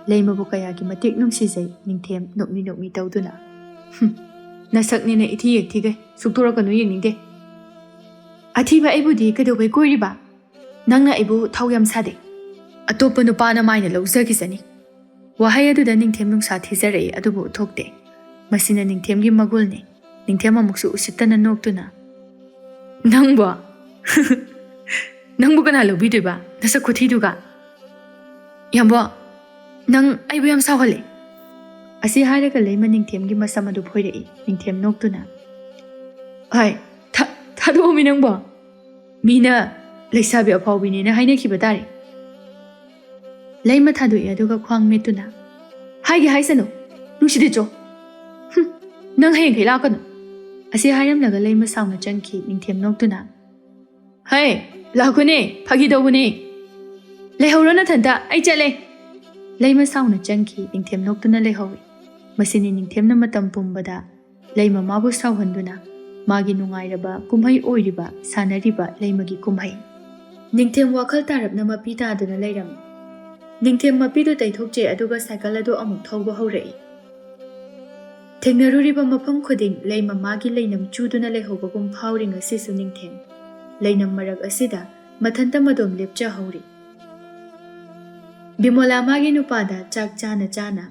ꯂꯩꯃꯕꯨ ꯀꯌꯥꯒꯤ ꯃꯇꯤꯛ ꯅꯨꯡꯁꯤꯖꯩ ꯅꯤꯡꯊꯦꯝ ꯅꯣꯛꯃꯤ ꯅꯣꯛꯃꯤ ꯇꯧꯗꯨꯅ꯫ "ꯍꯨꯝ, ꯅꯁꯛꯅꯦꯅ ꯏꯊꯤ ꯌꯦꯛꯊꯤꯒꯩ ꯁꯨꯛꯇꯣꯔꯛꯀꯅꯨ, ꯌꯦꯡꯅꯤꯡꯗꯦ꯫ ꯑꯊꯤꯕ ꯑꯩꯕꯨꯗꯤ ꯀꯩꯗꯧꯕꯩ ꯀꯣꯏꯔꯤꯕ? ꯅꯪꯅ ꯑꯩꯕꯨ ꯊꯧ ꯌꯥꯝ ꯁꯥꯗꯦ꯫ ꯑꯇꯣꯞꯄ ꯅꯨꯄꯥꯅ ꯃꯥꯏꯅ ꯂꯧꯖꯈꯤꯁꯅꯤ꯫" ꯋꯥꯍꯩ ꯑꯗꯨꯗ ꯅꯤꯡꯊꯦꯝ ꯅꯨꯡꯁꯥ ꯊꯤꯖꯔꯛꯏ, ꯑꯗꯨꯕꯨ ꯎꯠꯊꯣꯛꯇꯦ꯫ ꯃꯁꯤꯅ ꯅꯤꯡꯊꯦꯝꯒꯤ ꯃꯒꯨꯜꯅꯤ꯫ ꯅꯤꯡꯊꯦꯝ ꯑꯃꯨꯛꯁꯨ ꯎꯁꯤꯠꯇꯅ ꯅꯣꯛꯇꯨꯅ, "ꯅꯪꯕꯣ? ꯅꯪꯕꯨ ꯀꯅꯥ ꯂꯧꯕꯤꯗꯣꯏꯕ, ꯅꯁꯛ ꯈꯨꯊꯤꯗꯨꯒ? ꯌꯥꯝꯕꯣ, ꯅꯪ ꯑꯩꯕꯨ ꯌꯥꯝ ꯁꯥꯎꯍꯜꯂꯦ꯫" ꯑꯁꯤ ꯍꯥꯏꯔꯒ ꯂꯩꯃ ꯅꯤꯡꯊꯦꯝꯒꯤ ꯃꯁꯝ ꯑꯗꯨ ꯐꯣꯏꯔꯛꯏ꯫ ꯅꯤꯡꯊꯦꯝ ꯅꯣꯛꯇꯨꯅ, "ꯍꯣꯏ, ꯊ-, ꯊꯥꯗꯣꯛꯑꯝꯃꯤ ꯅꯪꯕꯣ? ꯃꯤꯅ ꯂꯩꯁꯥꯕꯤ ꯑꯐꯥꯎꯕꯤꯅꯦꯅ ꯍꯥꯏꯅꯈꯤꯕ ꯇꯥꯔꯦ꯫ ꯂꯩꯃ ꯊꯥꯗꯣꯛꯏ, ꯑꯗꯨꯒ ꯈ꯭ꯋꯥꯡ ꯃꯦꯠꯇꯨꯅ, "ꯍꯥꯏꯒꯦ ꯍꯥꯏꯁꯅꯨ, ꯅꯨꯡꯁꯤꯗꯤꯆꯣ꯫ ꯍꯨꯝ, ꯅꯪ ꯍꯌꯦꯡꯈꯩ ꯂꯥꯛꯀꯅꯨ"꯫ ꯑꯁꯤ ꯍꯥꯏꯔꯝꯂꯒ ꯂꯩꯃ ꯁꯥꯎꯅ ꯆꯪꯈꯤ, ꯅꯤꯡꯊꯦꯝ ꯅꯣꯛꯇꯨꯅ, "ꯍꯩ, ꯂꯥꯛꯈꯣꯅꯦ, ꯐꯥꯒꯤ ꯇꯧꯕꯅꯦ꯫ ꯂꯩꯍꯧꯔꯣ ꯅꯊꯟꯇ, ꯑꯩ ꯆꯠꯂꯦ"꯫ ꯂꯩꯃ ꯁꯥꯎꯅ ꯆꯪꯈꯤ, ꯅꯤꯡꯊꯦꯝ ꯅꯣꯛꯇꯨꯅ ꯂꯩꯍꯧꯏ꯫ ꯃꯁꯤꯅꯤ ꯅꯤꯡꯊꯦꯝꯅ ꯃꯇꯝ ꯄꯨꯝꯕꯗ ꯂꯩꯃ ꯃꯥꯕꯨ ꯁꯥꯎꯍꯟꯗꯨꯅ ꯃꯥꯒꯤ ꯅꯨꯡꯉꯥꯏꯔꯕ ꯀꯨꯝꯍꯩ ꯑꯣꯏꯔꯤꯕ ꯁꯥꯟꯅꯔꯤꯕ ꯂꯩꯃꯒꯤ ꯀꯨꯝꯍꯩ꯫ ꯅꯤꯡꯊꯦꯝ ꯋꯥꯈꯜ ꯇꯥꯔꯞꯅ ꯃꯄꯤ ꯇꯥꯗꯨꯅ ꯂꯩꯔꯝꯃꯤ꯫ ꯅꯤꯡꯊꯦꯝ ꯃꯄꯤꯗꯨ ꯇꯩꯊꯣꯛꯆꯩ, ꯑꯗꯨꯒ ꯁꯥꯏꯀꯜ ꯑꯗꯨ ꯑꯃꯨꯛ ꯊꯧꯕ ꯍꯧꯔꯛꯏ꯫ ꯊꯦꯡꯅꯔꯨꯔꯤꯕ ꯃꯐꯝ ꯈꯨꯗꯤꯡ ꯂꯩꯃ ꯃꯥꯒꯤ ꯂꯩꯅꯝ ꯆꯨꯗꯨꯅ ꯂꯩꯍꯧꯕꯒꯨꯝ ꯐꯥꯎꯔꯤ ꯉꯁꯤꯁꯨ ꯅꯤꯡꯊꯦꯝ꯫ ꯂꯩꯅꯝ ꯃꯔꯛ ꯑꯁꯤꯗ ꯃꯊꯟꯇ ꯃꯗꯣꯝ ꯂꯦꯞꯆꯍꯧꯔꯤ꯫ ꯕꯤꯃꯣꯂꯥ ꯃꯥꯒꯤ ꯅꯨꯄꯥꯗ ꯆꯥꯛ ꯆꯥꯅ ꯆꯥꯅ,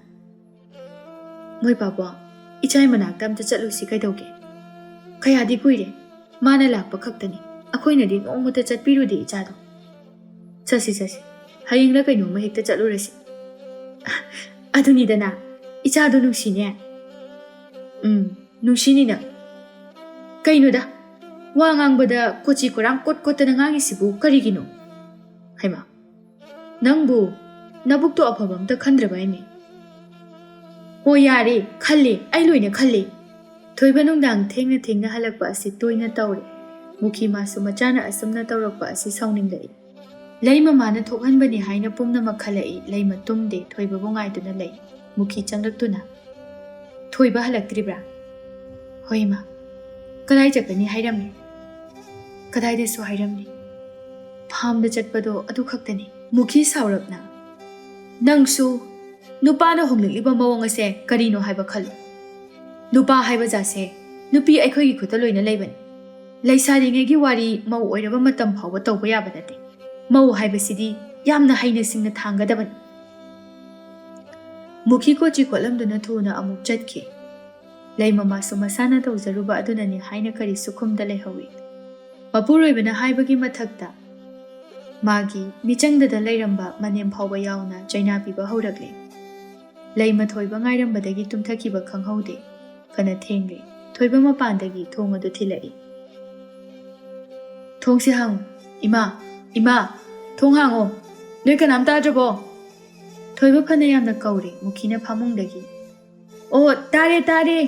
"ꯅꯣꯏ ꯄꯥꯕꯨꯡ, ꯏꯆꯥꯏ ꯃꯅꯥꯛꯇ ꯑꯝꯇ ꯆꯠꯂꯨꯁꯤ ꯀꯩꯗꯧꯒꯦ? ꯀꯌꯥꯗꯤ ꯀꯨꯏꯔꯦ꯫ ꯃꯥꯅ ꯂꯥꯛꯄ ꯈꯛꯇꯅꯤ꯫ ꯑꯩꯈꯣꯏꯅꯗꯤ ꯅꯣꯡꯃꯇ ꯆꯠꯄꯤꯔꯨꯗꯦ ꯏꯆꯥꯗꯣ"꯫ "ꯆꯠꯁꯤ, ꯆꯠꯁꯤ꯫ ꯍꯌꯦꯡꯂ ꯀꯩꯅꯣꯝꯃ ꯍꯦꯛꯇ ꯆꯠꯂꯨꯔꯁꯤ"꯫ "ꯑꯗꯨꯅꯤꯗꯅ, ꯏꯆꯥꯗꯣ ꯅꯨꯡꯁꯤꯅꯦ"꯫ "ꯎꯝ, ꯅꯨꯡꯁꯤꯅꯤꯅ꯫ ꯀꯩꯅꯣꯗ, ꯋꯥ ꯉꯥꯡꯕꯗ ꯀꯣꯆꯤ ꯀꯣꯔꯥꯡ ꯀꯣꯠ ꯀꯣꯠꯇꯅ ꯉꯥꯡꯉꯤꯁꯤꯕꯨ ꯀꯔꯤꯒꯤꯅꯣ? ꯍꯩꯃꯥ, ꯅꯪꯕꯨ ꯅꯕꯨꯛꯇꯣ ꯑꯐꯕ ꯑꯝꯇ ꯈꯟꯗ꯭ꯔꯕ ꯍꯥꯏꯅꯦ"꯫ "ꯑꯣ, ꯌꯥꯔꯦ, ꯈꯜꯂꯦ, ꯑꯩ ꯂꯣꯏꯅ ꯈꯜꯂꯦ"꯫ ꯊꯣꯏꯕ ꯅꯨꯡꯗꯥꯡ ꯊꯦꯡꯅ ꯊꯦꯡꯅ ꯍꯜꯂꯛꯄ ꯑꯁꯤ ꯇꯣꯏꯅ ꯇꯧꯔꯦ꯫ ꯃꯨꯈꯤ ꯃꯥꯁꯨ ꯃꯆꯥꯅ ꯑꯁꯨꯝꯅ ꯇꯧꯔꯛꯄ ꯑꯁꯤ ꯁꯥꯎꯅꯤꯡꯂꯛꯏ꯫ ꯂꯩꯃ ꯃꯥꯅ ꯊꯣꯛꯍꯟꯕꯅꯤ ꯍꯥꯏꯅ ꯄꯨꯝꯅꯃꯛ ꯈꯜꯂꯛꯏ꯫ ꯂꯩꯃ ꯇꯨꯝꯗꯦ, ꯊꯣꯏꯕꯕꯨ ꯉꯥꯏꯗꯨꯅ ꯂꯩ꯫ ꯃꯨꯈꯤ ꯆꯪꯂꯛꯇꯨꯅ, "ꯊꯣꯏꯕ ꯍꯜꯂꯛꯇ꯭ꯔꯤꯕ꯭ꯔꯥ?" "ꯍꯣꯏ, ꯏꯃꯥ꯫ ꯀꯗꯥꯏ ꯆꯠꯀꯅꯤ ꯍꯥꯏꯔꯝꯃꯤ?" "ꯀꯗꯥꯏꯗꯁꯨ ꯍꯥꯏꯔꯝꯗꯦ꯫ ꯐꯥꯝꯗ ꯆꯠꯄꯗꯣ ꯑꯗꯨ ꯈꯛꯇꯅꯤ"꯫ ꯃꯨꯈꯤ ꯁꯥꯎꯔꯞꯅ, "ꯅꯪꯁꯨ ꯅꯨꯄꯥꯅ ꯍꯣꯡꯂꯛꯂꯤꯕ ꯃꯑꯣꯡ ꯑꯁꯦ ꯀꯔꯤꯅꯣ ꯍꯥꯏꯕ ꯈꯜꯂꯨ꯫ ꯅꯨꯄꯥ ꯍꯥꯏꯕ ꯖꯥꯠꯁꯦ ꯅꯨꯄꯤ ꯑꯩꯈꯣꯏꯒꯤ ꯈꯨꯠꯇ ꯂꯣꯏꯅ ꯂꯩꯕꯅꯤ꯫ ꯂꯩꯁꯥꯔꯤꯉꯩꯒꯤ ꯋꯥꯔꯤ ꯃꯧ ꯑꯣꯏꯔꯕ ꯃꯇꯝ ꯐꯥꯎꯕ ꯇꯧꯕ ꯌꯥꯕ ꯅꯠꯇꯦ꯫ ꯃꯧ ꯍꯥꯏꯕꯁꯤꯗꯤ ꯌꯥꯝꯅ ꯍꯩꯅ ꯁꯤꯡꯅ ꯊꯥꯡꯒꯗꯕꯅꯤ"꯫ ꯃꯨꯈꯤ ꯀꯣꯆꯤ ꯀꯣꯠꯂꯝꯗꯨꯅ ꯊꯨꯅ ꯑꯃꯨꯛ ꯆꯠꯈꯤ꯫ ꯂꯩꯃ ꯃꯥꯁꯨ ꯃꯁꯥꯅ ꯇꯧꯖꯔꯨꯕ ꯑꯗꯨꯅꯅꯤ ꯍꯥꯏꯅ ꯀꯔꯤꯁꯨ ꯈꯨꯝꯗ ꯂꯩꯍꯧꯏ꯫ ꯃꯄꯨꯔꯣꯏꯕꯅ ꯍꯥꯏꯕꯒꯤ ꯃꯊꯛꯇ ꯃꯥꯒꯤ ꯃꯤꯆꯪꯗꯗ ꯂꯩꯔꯝꯕ ꯃꯅꯦꯝ ꯐꯥꯎꯕ ꯌꯥꯎꯅ ꯆꯩꯅꯥ ꯄꯤꯕ ꯍꯧꯔꯛꯂꯦ꯫ ꯂꯩꯃ ꯊꯣꯏꯕ ꯉꯥꯏꯔꯝꯕꯗꯒꯤ ꯇꯨꯝꯊꯈꯤꯕ ꯈꯪꯍꯧꯗꯦ꯫ ꯐꯅ ꯊꯦꯡꯂꯦ꯫ ꯊꯣꯏꯕ ꯃꯄꯥꯟꯗꯒꯤ ꯊꯣꯡ ꯑꯗꯨ ꯊꯤꯜꯂꯛꯏ꯫ "ꯊꯣꯡꯁꯦ ꯍꯥꯡꯉꯨ꯫ ꯏꯃꯥ, ꯏꯃꯥ, ꯊꯣꯡ ꯍꯥꯡꯉꯣ꯫ ꯅꯣꯏ ꯀꯅꯥꯝ ꯇꯥꯗ꯭ꯔꯕꯣ?" ꯊꯣꯏꯕ ꯐꯅ ꯌꯥꯝꯅ ꯀꯧꯔꯦ ꯃꯨꯈꯤꯅ ꯐꯃꯨꯡꯗꯒꯤ꯫ "ꯑꯣ, ꯇꯥꯔꯦ, ꯇꯥꯔꯦ!"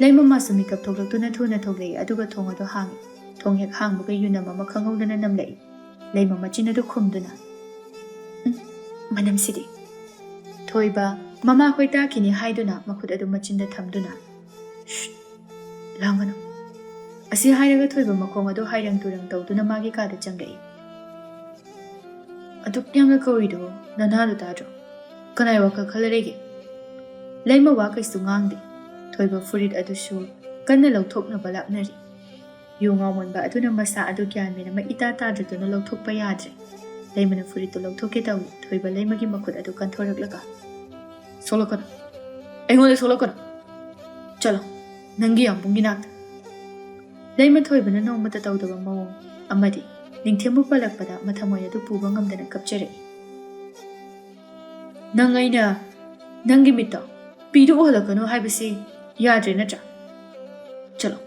ꯂꯩꯃꯃꯥꯁꯨ ꯃꯤꯀꯞ ꯊꯣꯛꯂꯛꯇꯨꯅ ꯊꯨꯅ ꯊꯣꯛꯂꯛꯏ, ꯑꯗꯨꯒ ꯊꯣꯡ ꯑꯗꯨ ꯍꯥꯡꯉꯤ꯫ ꯊꯣꯡ ꯍꯦꯛ ꯍꯥꯡꯕꯒ ꯌꯨꯅꯝ ꯑꯃ ꯈꯪꯍꯧꯗꯅ ꯅꯝꯂꯛꯏ꯫ ꯂꯩꯃ ꯃꯆꯤꯟ ꯑꯗꯨ ꯈꯨꯝꯗꯨꯅ, "ꯎꯝ, ꯃꯅꯝꯁꯤꯗꯤ!" ꯊꯣꯏꯕ, "ꯃꯃꯥꯈꯣꯏ ꯇꯥꯈꯤꯅꯤ" ꯍꯥꯏꯗꯨꯅ ꯃꯈꯨꯠ ꯑꯗꯨ ꯃꯆꯤꯟꯗ ꯊꯝꯗꯨꯅ, "ꯁꯨꯠ! ꯂꯥꯡꯒꯅꯨ!" ꯑꯁꯤ ꯍꯥꯏꯔꯒ ꯊꯣꯏꯕ ꯃꯈꯣꯡ ꯑꯗꯨ ꯍꯥꯏꯔꯪ ꯇꯨꯔꯪ ꯇꯧꯗꯨꯅ ꯃꯥꯒꯤ ꯀꯥꯗ ꯆꯪꯂꯛꯏ꯫ "ꯑꯗꯨꯛ ꯌꯥꯝꯅ ꯀꯧꯔꯤꯗꯨ ꯅꯅꯥꯗꯨ ꯇꯥꯗ꯭ꯔꯣ? ꯀꯅꯥꯏ ꯋꯥꯈꯜ ꯈꯜꯂ ꯂꯩꯒꯦ?" ꯂꯩꯃ ꯋꯥ ꯀꯩꯁꯨ ꯉꯥꯡꯗꯦ꯫ ꯊꯣꯏꯕ ꯐꯨꯔꯤꯠ ꯑꯗꯨꯁꯨ ꯀꯟꯅ ꯂꯧꯊꯣꯛꯅꯕ ꯂꯥꯛꯅꯔꯤ꯫ ꯌꯨ ꯉꯥꯎꯃꯟꯕ ꯑꯗꯨꯅ ꯃꯁꯥ ꯑꯗꯨ ꯒ꯭ꯌꯥꯟ ꯃꯦꯟ ꯑꯃ ꯏꯇꯥ ꯇꯥꯗ꯭ꯔꯗꯨꯅ ꯂꯧꯊꯣꯛꯄ ꯌꯥꯗ꯭ꯔꯦ꯫ ꯂꯩꯃꯅ ꯐꯨꯔꯤꯠꯇꯨ ꯂꯧꯊꯣꯛꯀꯦ ꯇꯧꯏ꯫ ꯊꯣꯏꯕ ꯂꯩꯃꯒꯤ ꯃꯈꯨꯠ ꯑꯗꯨ ꯀꯟꯊꯣꯔꯛꯂꯒ, "ꯁꯣꯛꯂꯛꯀꯅꯨ꯫ ꯑꯩꯉꯣꯟꯗ ꯁꯣꯛꯂꯛꯀꯅꯨ꯫ ꯆꯠꯂꯣ, ꯅꯪꯒꯤ ꯌꯥꯝꯕꯨꯡꯒꯤ ꯅꯥꯛꯇ꯫" ꯂꯩꯃ ꯊꯣꯏꯕꯅ ꯅꯣꯡꯃꯇ ꯇꯧꯗꯕ ꯃꯑꯣꯡ ꯑꯃꯗꯤ ꯅꯤꯡꯊꯦꯝꯕꯨ ꯄꯜꯂꯛꯄꯗ ꯃꯊꯃꯣꯏ ꯑꯗꯨ ꯄꯨꯕ ꯉꯝꯗꯅ ꯀꯞꯆꯔꯛꯏ꯫ "ꯅꯪ ꯑꯩꯅ ꯅꯪꯒꯤ ꯃꯤꯠꯇꯣ ꯄꯤꯗꯨ ꯎꯍꯜꯂꯛꯀꯅꯨ ꯍꯥꯏꯕꯁꯤ ꯌꯥꯗ꯭ꯔꯦ ꯅꯠꯇ꯭ꯔꯥ? ꯆꯠꯂꯣ,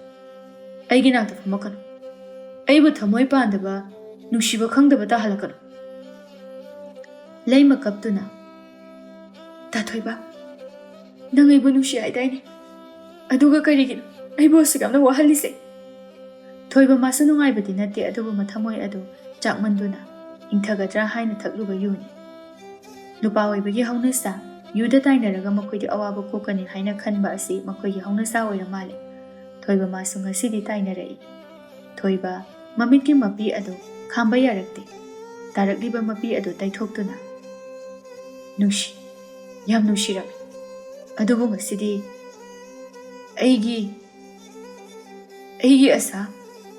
ꯑꯩꯒꯤ ꯅꯥꯛꯇ ꯐꯝꯃꯛꯀꯅꯨ꯫ ꯑꯩꯕꯨ ꯊꯃꯣꯏ ꯄꯥꯟꯗꯕ, ꯅꯨꯡꯁꯤꯕ ꯈꯪꯗꯕ ꯇꯥꯍꯜꯂꯛꯀꯅꯨ꯫" ꯂꯩꯃ ꯀꯞꯇꯨꯅ, "ꯇꯥꯊꯣꯏꯕ, ꯅꯪ ꯑꯩꯕꯨ ꯅꯨꯡꯁꯤ ꯍꯥꯏꯗꯥꯏꯅꯦ? ꯑꯗꯨꯒ ꯀꯔꯤꯒꯤꯅꯣ ꯑꯩꯕꯨ ꯑꯁꯨꯛ ꯌꯥꯝꯅ ꯋꯥꯍꯜꯂꯤꯁꯦ?" ꯊꯣꯏꯕ ꯃꯥꯁꯨ ꯅꯨꯡꯉꯥꯏꯕꯗꯤ ꯅꯠꯇꯦ, ꯑꯗꯨꯕꯨ ꯃꯊꯃꯣꯏ ꯑꯗꯨ ꯆꯥꯛꯃꯟꯗꯨꯅ ꯏꯪꯊꯒꯗ꯭ꯔꯥ ꯍꯥꯏꯅ ꯊꯛꯂꯨꯕ ꯌꯨꯅꯤ꯫ ꯅꯨꯄꯥ ꯑꯣꯏꯕꯒꯤ ꯍꯧꯅꯁꯥ, ꯌꯨꯗ ꯇꯥꯏꯅꯔꯒ ꯃꯈꯣꯏꯗꯤ ꯑꯋꯥꯕ ꯀꯣꯛꯀꯅꯤ ꯍꯥꯏꯅ ꯈꯟꯕ ꯑꯁꯤ ꯃꯈꯣꯏꯒꯤ ꯍꯧꯅꯁꯥ ꯑꯣꯏꯔ ꯃꯥꯜꯂꯦ꯫ ꯊꯣꯏꯕ ꯃꯥꯁꯨ ꯉꯁꯤꯗꯤ ꯇꯥꯏꯅꯔꯛꯏ꯫ ꯊꯣꯏꯕ ꯃꯃꯤꯠꯀꯤ ꯃꯄꯤ ꯑꯗꯨ ꯈꯥꯝꯕ ꯌꯥꯔꯛꯇꯦ꯫ ꯇꯥꯔꯛꯂꯤꯕ ꯃꯄꯤ ꯑꯗꯨ ꯇꯩꯊꯣꯛꯇꯨꯅ, "ꯅꯨꯡꯁꯤ, ꯌꯥꯝ ꯅꯨꯡꯁꯤꯔꯝꯃꯤ꯫ ꯑꯗꯨꯕꯨ ꯉꯁꯤꯗꯤ ꯑꯩꯒꯤ, ꯑꯩꯒꯤ ꯑꯁꯥ,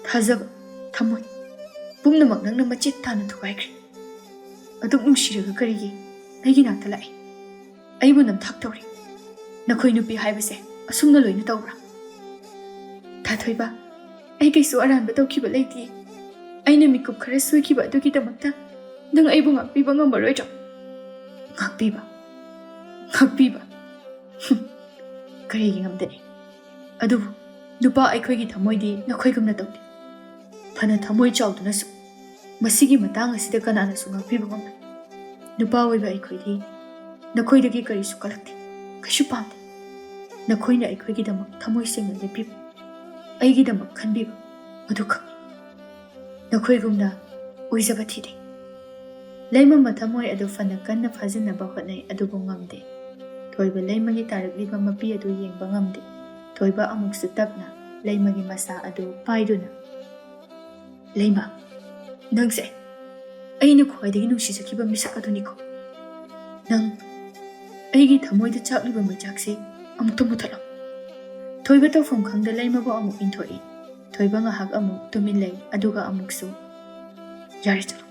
ꯊꯥꯖꯕ, ꯊꯃꯣꯏ ꯄꯨꯝꯅꯃꯛ ꯅꯪꯅ ꯃꯆꯦꯠ ꯇꯥꯅ ꯊꯨꯒꯥꯏꯈ꯭ꯔꯦ꯫ ꯑꯗꯨꯛ ꯅꯨꯡꯁꯤꯔꯒ ꯀꯔꯤꯒꯤ ꯑꯩꯒꯤ ꯅꯥꯛꯇ ꯂꯥꯛꯏ? ꯑꯩꯕꯨ ꯅꯝꯊꯥꯛ ꯇꯧꯔꯤ꯫ ꯅꯈꯣꯏ ꯅꯨꯄꯤ ꯍꯥꯏꯕꯁꯦ ꯑꯁꯨꯝꯅ ꯂꯣꯏꯅ ꯇꯧꯕ꯭ꯔꯥ?" "ꯊꯥꯊꯣꯏꯕ, ꯑꯩ ꯀꯩꯁꯨ ꯑꯔꯥꯟꯕ ꯇꯧꯈꯤꯕ ꯂꯩꯇꯦ꯫ ꯑꯩꯅ ꯃꯤꯀꯨꯞ ꯈꯔ ꯁꯣꯏꯈꯤꯕ ꯑꯗꯨꯒꯤꯗꯃꯛꯇ ꯅꯪ ꯑꯩꯕꯨ ꯉꯥꯛꯄꯤꯕ ꯉꯝꯃꯔꯣꯏꯗ꯭ꯔꯣ?" "ꯉꯥꯛꯄꯤꯕ? ꯉꯥꯛꯄꯤꯕ? ꯍꯨꯝ, ꯀꯔꯤꯒꯤ ꯉꯝꯗꯅꯤ? ꯑꯗꯨꯕꯨ ꯅꯨꯄꯥ ꯑꯩꯈꯣꯏꯒꯤ ꯊꯃꯣꯏꯗꯤ ꯅꯈꯣꯏꯒꯨꯝꯅ ꯇꯧꯗꯦ꯫ ꯐꯅ ꯊꯃꯣꯏ ꯆꯥꯎꯗꯨꯅꯁꯨ ꯃꯁꯤꯒꯤ ꯃꯇꯥꯡ ꯑꯁꯤꯗ ꯀꯅꯥꯅꯁꯨ ꯉꯥꯛꯄꯤꯕ ꯉꯝꯂꯣꯏ꯫ ꯅꯨꯄꯥ ꯑꯣꯏꯕ ꯑꯩꯈꯣꯏꯗꯤ ꯅꯈꯣꯏꯗꯒꯤ ꯀꯔꯤꯁꯨ ꯀꯜꯂꯛꯇꯦ, ꯀꯩꯁꯨ ꯄꯥꯝꯗꯦ꯫ ꯅꯈꯣꯏꯅ ꯑꯩꯈꯣꯏꯒꯤꯗꯃꯛ ꯊꯃꯣꯏ ꯁꯦꯡꯅ ꯂꯦꯞꯄꯤꯕ, ꯑꯩꯒꯤꯗꯃꯛ ꯈꯟꯕꯤꯕ, ꯃꯗꯨꯈꯛꯅꯤ꯫ ꯅꯈꯣꯏꯒꯨꯝꯅ ꯑꯣꯏꯖꯕ ꯊꯤꯗꯦ꯫ ꯂꯩꯃ ꯃꯊꯃꯣꯏ ꯑꯗꯨ ꯐꯅ ꯀꯟꯅ ꯐꯥꯖꯤꯟꯅꯕ ꯍꯣꯠꯅꯩ, ꯑꯗꯨꯕꯨ ꯉꯝꯗꯦ꯫ ꯊꯣꯏꯕ ꯂꯩꯃꯒꯤ ꯇꯥꯔꯛꯂꯤꯕ ꯃꯄꯤ ꯑꯗꯨ ꯌꯦꯡꯕ ꯉꯝꯗꯦ꯫ ꯊꯣꯏꯕ ꯑꯃꯨꯛꯁꯨ ꯇꯞꯅ ꯂꯩꯃꯒꯤ ꯃꯁꯥ ꯑꯗꯨ ꯄꯥꯏꯗꯨꯅ, "ꯂꯩꯃ, ꯅꯪꯁꯦ ꯑꯩꯅ ꯈ꯭ꯋꯥꯏꯗꯒꯤ ꯅꯨꯡꯁꯤꯖꯈꯤꯕ ꯃꯤꯁꯛ ꯑꯗꯨꯅꯤꯀꯣ꯫ ꯅꯪ ꯑꯩꯒꯤ ꯊꯃꯣꯏꯗ ꯆꯥꯛꯂꯤꯕ ꯃꯩꯆꯥꯛꯁꯦ ꯑꯃꯨꯛꯇ ꯃꯨꯊꯠꯂꯣ꯫" ꯊꯣꯏꯕ ꯇꯧꯐꯝ ꯈꯪꯗ ꯂꯩꯃꯕꯨ ꯑꯃꯨꯛ ꯏꯟꯊꯣꯛꯏ꯫ ꯊꯣꯏꯕ ꯉꯥꯏꯍꯥꯛ ꯑꯃꯨꯛ ꯇꯨꯃꯤꯟ ꯂꯩ, ꯑꯗꯨꯒ ꯑꯃꯨꯛꯁꯨ, "ꯌꯥꯔꯦ, ꯆꯠꯂꯣ꯫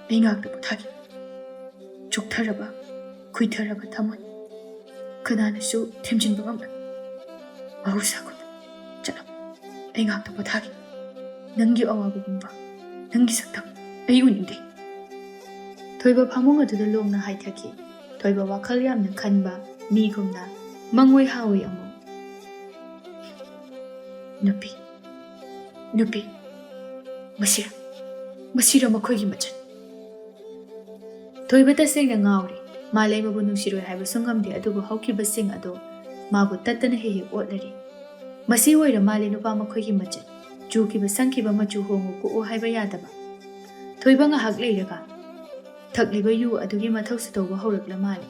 ꯑꯩ ꯉꯥꯏꯍꯥꯛꯇ ꯄꯣꯊꯥꯒꯦ꯫ ꯆꯣꯛꯊꯔꯕ, ꯈꯨꯏꯊꯔꯕ ꯊꯃꯣꯏ ꯀꯅꯥꯅꯁꯨ ꯊꯦꯝꯖꯤꯟꯕ ꯉꯝꯂꯣꯏ꯫ ꯃꯍꯧꯁꯥꯒꯨꯝꯅ ꯆꯠꯂꯣ꯫ ꯑꯩ ꯉꯥꯏꯍꯥꯛꯇ ꯄꯣꯊꯥꯒꯦ꯫ ꯅꯪꯒꯤ ꯑꯋꯥꯕꯒꯨꯝꯕ, ꯅꯪꯒꯤ ꯁꯛꯇꯝ ꯑꯩ ꯎꯅꯤꯡꯗꯦ꯫" ꯊꯣꯏꯕ ꯐꯃꯨꯡ ꯑꯗꯨꯗ ꯂꯣꯡꯅ ꯍꯥꯏꯊꯈꯤ꯫ ꯊꯣꯏꯕ ꯋꯥꯈꯜ ꯌꯥꯝꯅ ꯈꯟꯕ ꯃꯤꯒꯨꯝꯅ ꯃꯪꯑꯣꯏ ꯍꯥꯑꯣꯏ ꯑꯃꯨꯛ, "ꯅꯨꯄꯤ, ꯅꯨꯄꯤ, ꯃꯁꯤꯔ, ꯃꯁꯤꯔ ꯃꯈꯣꯏꯒꯤ ꯃꯆꯜ?" ꯊꯣꯏꯕ ꯇꯁꯦꯡꯅ ꯉꯥꯎꯔꯦ꯫ ꯃꯥ ꯂꯩꯃꯕꯨ ꯅꯨꯡꯁꯤꯔꯣꯏ ꯍꯥꯏꯕꯁꯨ ꯉꯝꯗꯦ, ꯑꯗꯨꯕꯨ ꯍꯧꯈꯤꯕꯁꯤꯡ ꯑꯗꯨ ꯃꯥꯕꯨ ꯇꯠꯇꯅ ꯍꯦꯛ ꯍꯦꯛ ꯑꯣꯠꯂꯔꯤ꯫ ꯃꯁꯤ ꯑꯣꯏꯔ ꯃꯥꯜꯂꯦ ꯅꯨꯄꯥ ꯃꯈꯣꯏꯒꯤ ꯃꯆꯜ꯫ ꯆꯨꯈꯤꯕ ꯁꯪꯈꯤꯕ ꯃꯆꯨ ꯍꯣꯡꯉꯨ ꯀꯣꯛꯎ ꯍꯥꯏꯕ ꯌꯥꯗꯕ꯫ ꯊꯣꯏꯕ ꯉꯥꯏꯍꯥꯛ ꯂꯩꯔꯒ ꯊꯛꯂꯤꯕ ꯌꯨ ꯑꯗꯨꯒꯤ ꯃꯊꯧꯁꯨ ꯇꯧꯕ ꯍꯧꯔꯛꯂ ꯃꯥꯜꯂꯦ꯫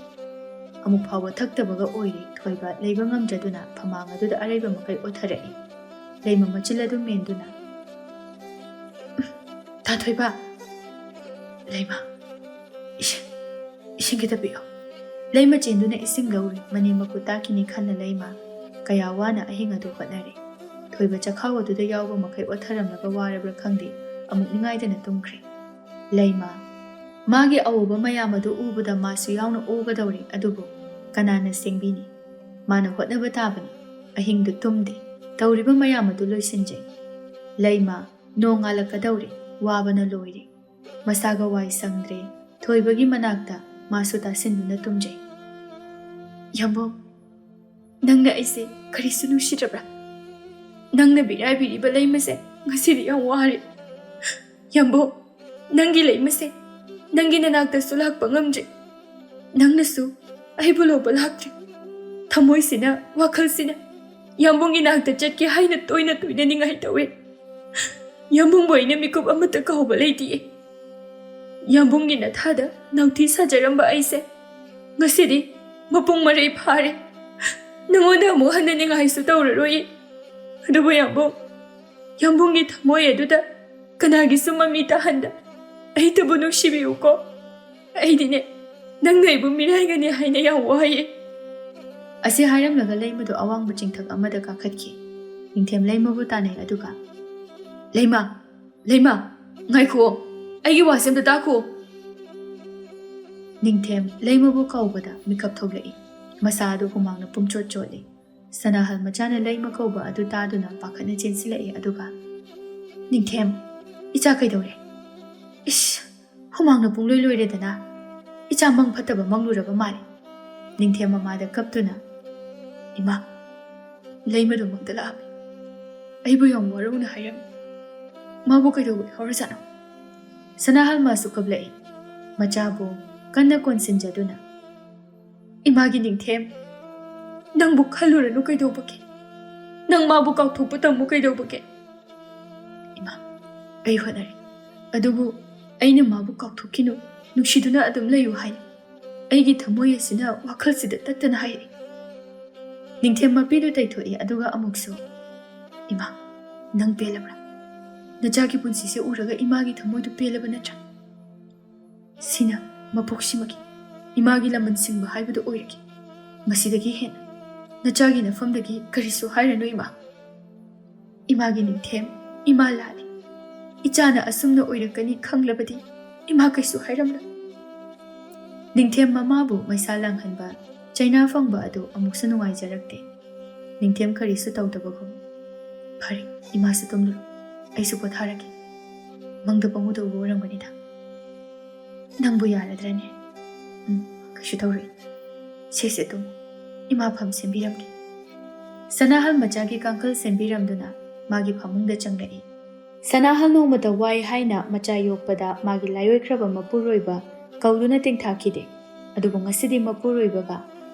ꯑꯃꯨꯛ ꯐꯥꯎꯕ ꯊꯛꯇꯕꯒ ꯑꯣꯏꯔꯦ꯫ ꯊꯣꯏꯕ ꯂꯩꯕ ꯉꯝꯗ꯭ꯔꯗꯨꯅ ꯐꯃꯥꯡ ꯑꯗꯨꯗ ꯑꯔꯩꯕ ꯃꯈꯩ ꯑꯣꯠꯊꯔꯛꯏ꯫ ꯂꯩꯃ ꯃꯆꯤꯜ ꯑꯗꯨ ꯃꯦꯟꯗꯨꯅ, "ꯇꯥ ꯊꯣꯏꯕ, ꯂꯩꯃ, ꯏꯁꯤꯡ, ꯏꯁꯤꯡ ꯈꯤꯇ ꯄꯤꯌꯨ꯫" ꯂꯩꯃ ꯆꯦꯟꯗꯨꯅ ꯏꯁꯤꯡ ꯂꯧꯔꯤ꯫ ꯃꯅꯦꯝ ꯃꯀꯨ ꯇꯥꯛꯈꯤꯅꯤ ꯈꯟꯅ ꯂꯩꯃ ꯀꯌꯥ ꯋꯥꯅ ꯑꯍꯤꯡ ꯑꯗꯨ ꯍꯣꯠꯅꯔꯦ꯫ ꯊꯣꯏꯕ ꯆꯈꯥꯎ ꯑꯗꯨꯗ ꯌꯥꯎꯕ ꯃꯈꯩ ꯑꯣꯠꯊꯔꯝꯂꯒ ꯋꯥꯔꯕ꯭ꯔꯥ ꯈꯪꯗꯦ, ꯑꯃꯨꯛ ꯅꯤꯡꯉꯥꯏꯗꯅ ꯇꯨꯝꯈ꯭ꯔꯦ꯫ ꯂꯩꯃ, ꯃꯥꯒꯤ ꯑꯋꯧꯕ ꯃꯌꯥꯝ ꯑꯗꯨ ꯎꯕꯗ ꯃꯥꯁꯨ ꯌꯥꯎꯅ ꯑꯣꯒꯗꯧꯔꯦ, ꯑꯗꯨꯕꯨ ꯀꯅꯥꯅ ꯁꯦꯡꯕꯤꯅꯤ? ꯃꯥꯅ ꯍꯣꯠꯅꯕ ꯇꯥꯕꯅꯤ꯫ ꯑꯍꯤꯡꯗꯨ ꯇꯨꯝꯗꯦ꯫ ꯇꯧꯔꯤꯕ ꯃꯌꯥꯝ ꯑꯗꯨ ꯂꯣꯏꯁꯤꯟꯖꯩ꯫ ꯂꯩꯃ, ꯅꯣꯡ ꯉꯥꯜꯂꯛꯀꯗꯧꯔꯦ꯫ ꯋꯥꯕꯅ ꯂꯣꯏꯔꯦ꯫ ꯃꯁꯥꯒ ꯋꯥꯏ ꯁꯪꯗ꯭ꯔꯦ꯫ ꯊꯣꯏꯕꯒꯤ ꯃꯅꯥꯛꯇ ꯃꯥꯁꯨ ꯇꯥꯁꯤꯟꯗꯨꯅ ꯇꯨꯝꯖꯩ꯫ "ꯌꯥꯝꯕꯨꯡ, ꯅꯪꯅ ꯑꯩꯁꯦ ꯀꯔꯤꯁꯨ ꯅꯨꯡꯁꯤꯗ꯭ꯔꯕ꯭ꯔꯥ?" ꯅꯪꯅ ꯄꯤꯔꯥꯏꯕꯤꯔꯤꯕ ꯂꯩꯃꯁꯦ ꯉꯁꯤꯗꯤ ꯌꯥꯝ ꯋꯥꯔꯦ꯫ ꯌꯥꯝꯕꯨꯡ, ꯅꯪꯒꯤ ꯂꯩꯃꯁꯦ ꯅꯪꯒꯤ ꯅꯅꯥꯛꯇꯁꯨ ꯂꯥꯛꯄ ꯉꯝꯗ꯭ꯔꯦ꯫ ꯅꯪꯅꯁꯨ ꯑꯩꯕꯨ ꯂꯧꯕ ꯂꯥꯛꯇ꯭ꯔꯦ꯫ ꯊꯃꯣꯏꯁꯤꯅ, ꯋꯥꯈꯜꯁꯤꯅ ꯌꯥꯝꯕꯨꯡꯒꯤ ꯅꯥꯛꯇ ꯆꯠꯀꯦ ꯍꯥꯏꯅ ꯇꯣꯏꯅ ꯇꯣꯏꯅ ꯅꯤꯡꯉꯥꯏ ꯇꯧꯏ꯫ ꯌꯥꯝꯕꯨꯡꯕꯨ ꯑꯩꯅ ꯃꯤꯀꯨꯞ ꯑꯃꯠꯇ ꯀꯥꯎꯕ ꯂꯩꯇꯤꯌꯦ꯫ ꯌꯥꯝꯕꯨꯡꯒꯤ ꯅꯊꯥꯗ ꯅꯥꯎꯊꯤ ꯁꯥꯖꯔꯝꯕ ꯑꯩꯁꯦ ꯉꯁꯤꯗꯤ ꯃꯄꯨꯡ ꯃꯔꯩ ꯐꯥꯔꯦ꯫ ꯅꯉꯣꯟꯗ ꯑꯃꯨꯛ ꯍꯟꯅ ꯅꯤꯡꯉꯥꯏꯁꯨ ꯇꯧꯔꯔꯣꯏ꯫ ꯑꯗꯨꯕꯨ ꯌꯥꯝꯕꯨꯡ, ꯌꯥꯝꯕꯨꯡꯒꯤ ꯊꯃꯣꯏ ꯑꯗꯨꯗ ꯀꯅꯥꯒꯤꯁꯨ ꯃꯃꯤ ꯇꯥꯍꯟꯗ ꯑꯩꯇꯕꯨ ꯅꯨꯡꯁꯤꯕꯤꯌꯨꯀꯣ꯫ ꯑꯩꯗꯤꯅꯦ, ꯅꯪꯅ ꯑꯩꯕꯨ ꯃꯤꯔꯥꯏꯒꯅꯤ ꯍꯥꯏꯅ ꯌꯥꯝ ꯋꯥꯏꯌꯦ꯫ ꯑꯁꯤ ꯍꯥꯏꯔꯝꯂꯒ ꯂꯩꯃꯗꯨ ꯑꯋꯥꯡꯕ ꯆꯤꯡꯊꯛ ꯑꯃꯗ ꯀꯥꯈꯠꯈꯤ꯫ ꯅꯤꯡꯊꯦꯝ ꯂꯩꯃꯕꯨ ꯇꯥꯟꯅꯩ, ꯑꯗꯨꯒ, "ꯂꯩꯃ, ꯂꯩꯃ, ꯉꯥꯏꯈꯨꯑꯣ, ꯑꯩꯒꯤ ꯋꯥꯁꯦ ꯑꯝꯇ ꯇꯥꯈꯨꯑꯣ꯫" ꯅꯤꯡꯊꯦꯝ ꯂꯩꯃꯕꯨ ꯀꯧꯕꯗ ꯃꯤꯀꯞ ꯊꯣꯛꯂꯛꯏ꯫ ꯃꯁꯥ ꯑꯗꯨ ꯍꯨꯃꯥꯡꯅ ꯄꯨꯝꯆꯣꯠ ꯆꯣꯠꯂꯤ꯫ ꯁꯅꯥꯍꯜ ꯃꯆꯥꯅ ꯂꯩꯃ ꯀꯧꯕ ꯑꯗꯨ ꯇꯥꯗꯨꯅ ꯄꯥꯈꯠꯅ ꯆꯦꯟꯁꯤꯜꯂꯛꯏ, ꯑꯗꯨꯒ, "ꯅꯤꯡꯊꯦꯝ, ꯏꯆꯥ ꯀꯩꯗꯧꯔꯦ? ꯏꯁ, ꯍꯨꯃꯥꯡꯅ ꯄꯨꯡꯂꯣꯏ ꯂꯣꯏꯔꯦꯗꯅ꯫ ꯏꯆꯥ ꯃꯪ ꯐꯠꯇꯕ ꯃꯪꯂꯨꯔꯕ ꯃꯥꯜꯂꯦ꯫" ꯅꯤꯡꯊꯦꯝ ꯃꯃꯥꯗ ꯀꯞꯇꯨꯅ, "ꯏꯃꯥ, ꯂꯩꯃꯗꯣ ꯃꯪꯗ ꯂꯥꯛꯑꯝꯃꯤ꯫ ꯑꯩꯕꯨ ꯌꯥꯝ ꯋꯥꯔꯧꯅ ꯍꯥꯏꯔꯝꯃꯤ꯫ ꯃꯥꯕꯨ ꯀꯩꯗꯧꯕ ꯌꯥꯎꯔꯖꯥꯠꯅꯣ?" ꯁꯅꯥꯍꯜ ꯃꯥꯁꯨ ꯀꯞꯂꯛꯏ꯫ ꯃꯆꯥꯕꯨ ꯀꯟꯅ ꯀꯣꯟꯁꯤꯟꯖꯗꯨꯅ, "ꯏꯃꯥꯒꯤ ꯅꯤꯡꯊꯦꯝ, ꯅꯪꯕꯨ ꯈꯜꯂꯨꯔꯅꯨ ꯀꯩꯗꯧꯕꯒꯦ? ꯅꯪ ꯃꯥꯕꯨ ꯀꯥꯎꯊꯣꯛꯄ ꯇꯝꯃꯨ ꯀꯩꯗꯧꯕꯒꯦ?" "ꯏꯃꯥ, ꯑꯩ ꯍꯣꯠꯅꯔꯤ꯫ ꯑꯗꯨꯕꯨ ꯑꯩꯅ ꯃꯥꯕꯨ ꯀꯥꯎꯊꯣꯛꯈꯤꯅꯨ, ꯅꯨꯡꯁꯤꯗꯨꯅ ꯑꯗꯨꯝ ꯂꯩꯌꯨ ꯍꯥꯏꯅꯤ꯫ ꯑꯩꯒꯤ ꯊꯃꯣꯏ ꯑꯁꯤꯅ ꯋꯥꯈꯜꯁꯤꯗ ꯇꯠꯇꯅ ꯍꯥꯏꯔꯛꯏ꯫" ꯅꯤꯡꯊꯦꯝ ꯃꯄꯤꯗꯨ ꯇꯩꯊꯣꯛꯏ, ꯑꯗꯨꯒ ꯑꯃꯨꯛꯁꯨ, "ꯏꯃꯥ, ꯅꯪ ꯄꯦꯜꯂꯕ꯭ꯔꯥ? ꯅꯆꯥꯒꯤ ꯄꯨꯟꯁꯤꯁꯦ ꯎꯔꯒ ꯏꯃꯥꯒꯤ ꯊꯃꯣꯏꯗꯨ ꯄꯦꯜꯂꯕ ꯅꯠꯇ꯭ꯔꯥ? ꯁꯤꯅ ꯃꯄꯣꯛꯁꯤꯃꯒꯤ ꯏꯃꯥꯒꯤ ꯂꯃꯟ ꯁꯤꯡꯕ ꯍꯥꯏꯕꯗꯨ ꯑꯣꯏꯔꯒꯦ꯫ ꯃꯁꯤꯗꯒꯤ ꯍꯦꯟꯅ ꯅꯆꯥꯒꯤ ꯅꯐꯝꯗꯒꯤ ꯀꯔꯤꯁꯨ ꯍꯥꯏꯔꯅꯨ, ꯏꯃꯥ꯫" "ꯏꯃꯥꯒꯤ ꯅꯤꯡꯊꯦꯝ, ꯏꯃꯥ ꯂꯥꯜꯂꯤ꯫ ꯏꯆꯥꯅ ꯑꯁꯨꯝꯅ ꯑꯣꯏꯔꯛꯀꯅꯤ ꯈꯪꯂꯕꯗꯤ ꯏꯃꯥ ꯀꯩꯁꯨ ꯍꯥꯏꯔꯝꯂꯣꯏ꯫" ꯅꯤꯡꯊꯦꯝ ꯃꯃꯥꯕꯨ ꯃꯩꯁꯥ ꯂꯥꯡꯍꯟꯕ ꯆꯩꯅꯥ ꯐꯪꯕ ꯑꯗꯨ ꯑꯃꯨꯛꯁꯨ ꯅꯨꯡꯉꯥꯏꯖꯔꯛꯇꯦ꯫ ꯅꯤꯡꯊꯦꯝ ꯀꯔꯤꯁꯨ ꯇꯧꯗꯕꯒꯨꯝ, "ꯐꯔꯦ, ꯏꯃꯥꯁꯨ ꯇꯨꯝꯂꯨꯔꯣ, ꯑꯩꯁꯨ ꯄꯣꯊꯥꯔꯒꯦ꯫ ꯃꯪꯗ ꯄꯪꯎꯗ ꯎꯕ ꯑꯣꯏꯔꯝꯒꯅꯤꯗ꯫ ꯅꯪꯕꯨ ꯌꯥꯔꯗ꯭ꯔꯅꯦ?" "ꯎꯝ, ꯀꯩꯁꯨ ꯇꯧꯔꯣꯏ꯫ ꯁꯦꯁꯦ ꯇꯨꯝꯃꯨ, ꯏꯃꯥ ꯐꯝ ꯁꯦꯝꯕꯤꯔꯝꯒꯦ꯫" ꯁꯅꯥꯍꯜ ꯃꯆꯥꯒꯤ ꯀꯥꯡꯈꯜ ꯁꯦꯝꯕꯤꯔꯝꯗꯨꯅ ꯃꯥꯒꯤ ꯐꯃꯨꯡꯗ ꯆꯪꯂꯛꯏ꯫ ꯁꯅꯥꯍꯜ ꯅꯣꯡꯃꯇ ꯋꯥꯏ ꯍꯥꯏꯅ ꯃꯆꯥ ꯌꯣꯛꯄꯗ ꯃꯥꯒꯤ ꯂꯥꯏꯑꯣꯏꯈ꯭ꯔꯕ ꯃꯄꯨꯔꯣꯏꯕ ꯀꯧꯗꯨꯅ ꯇꯦꯡꯊꯥꯈꯤꯗꯦ꯫ ꯑꯗꯨꯕꯨ ꯉꯁꯤꯗꯤ ꯃꯄꯨꯔꯣꯏꯕꯒ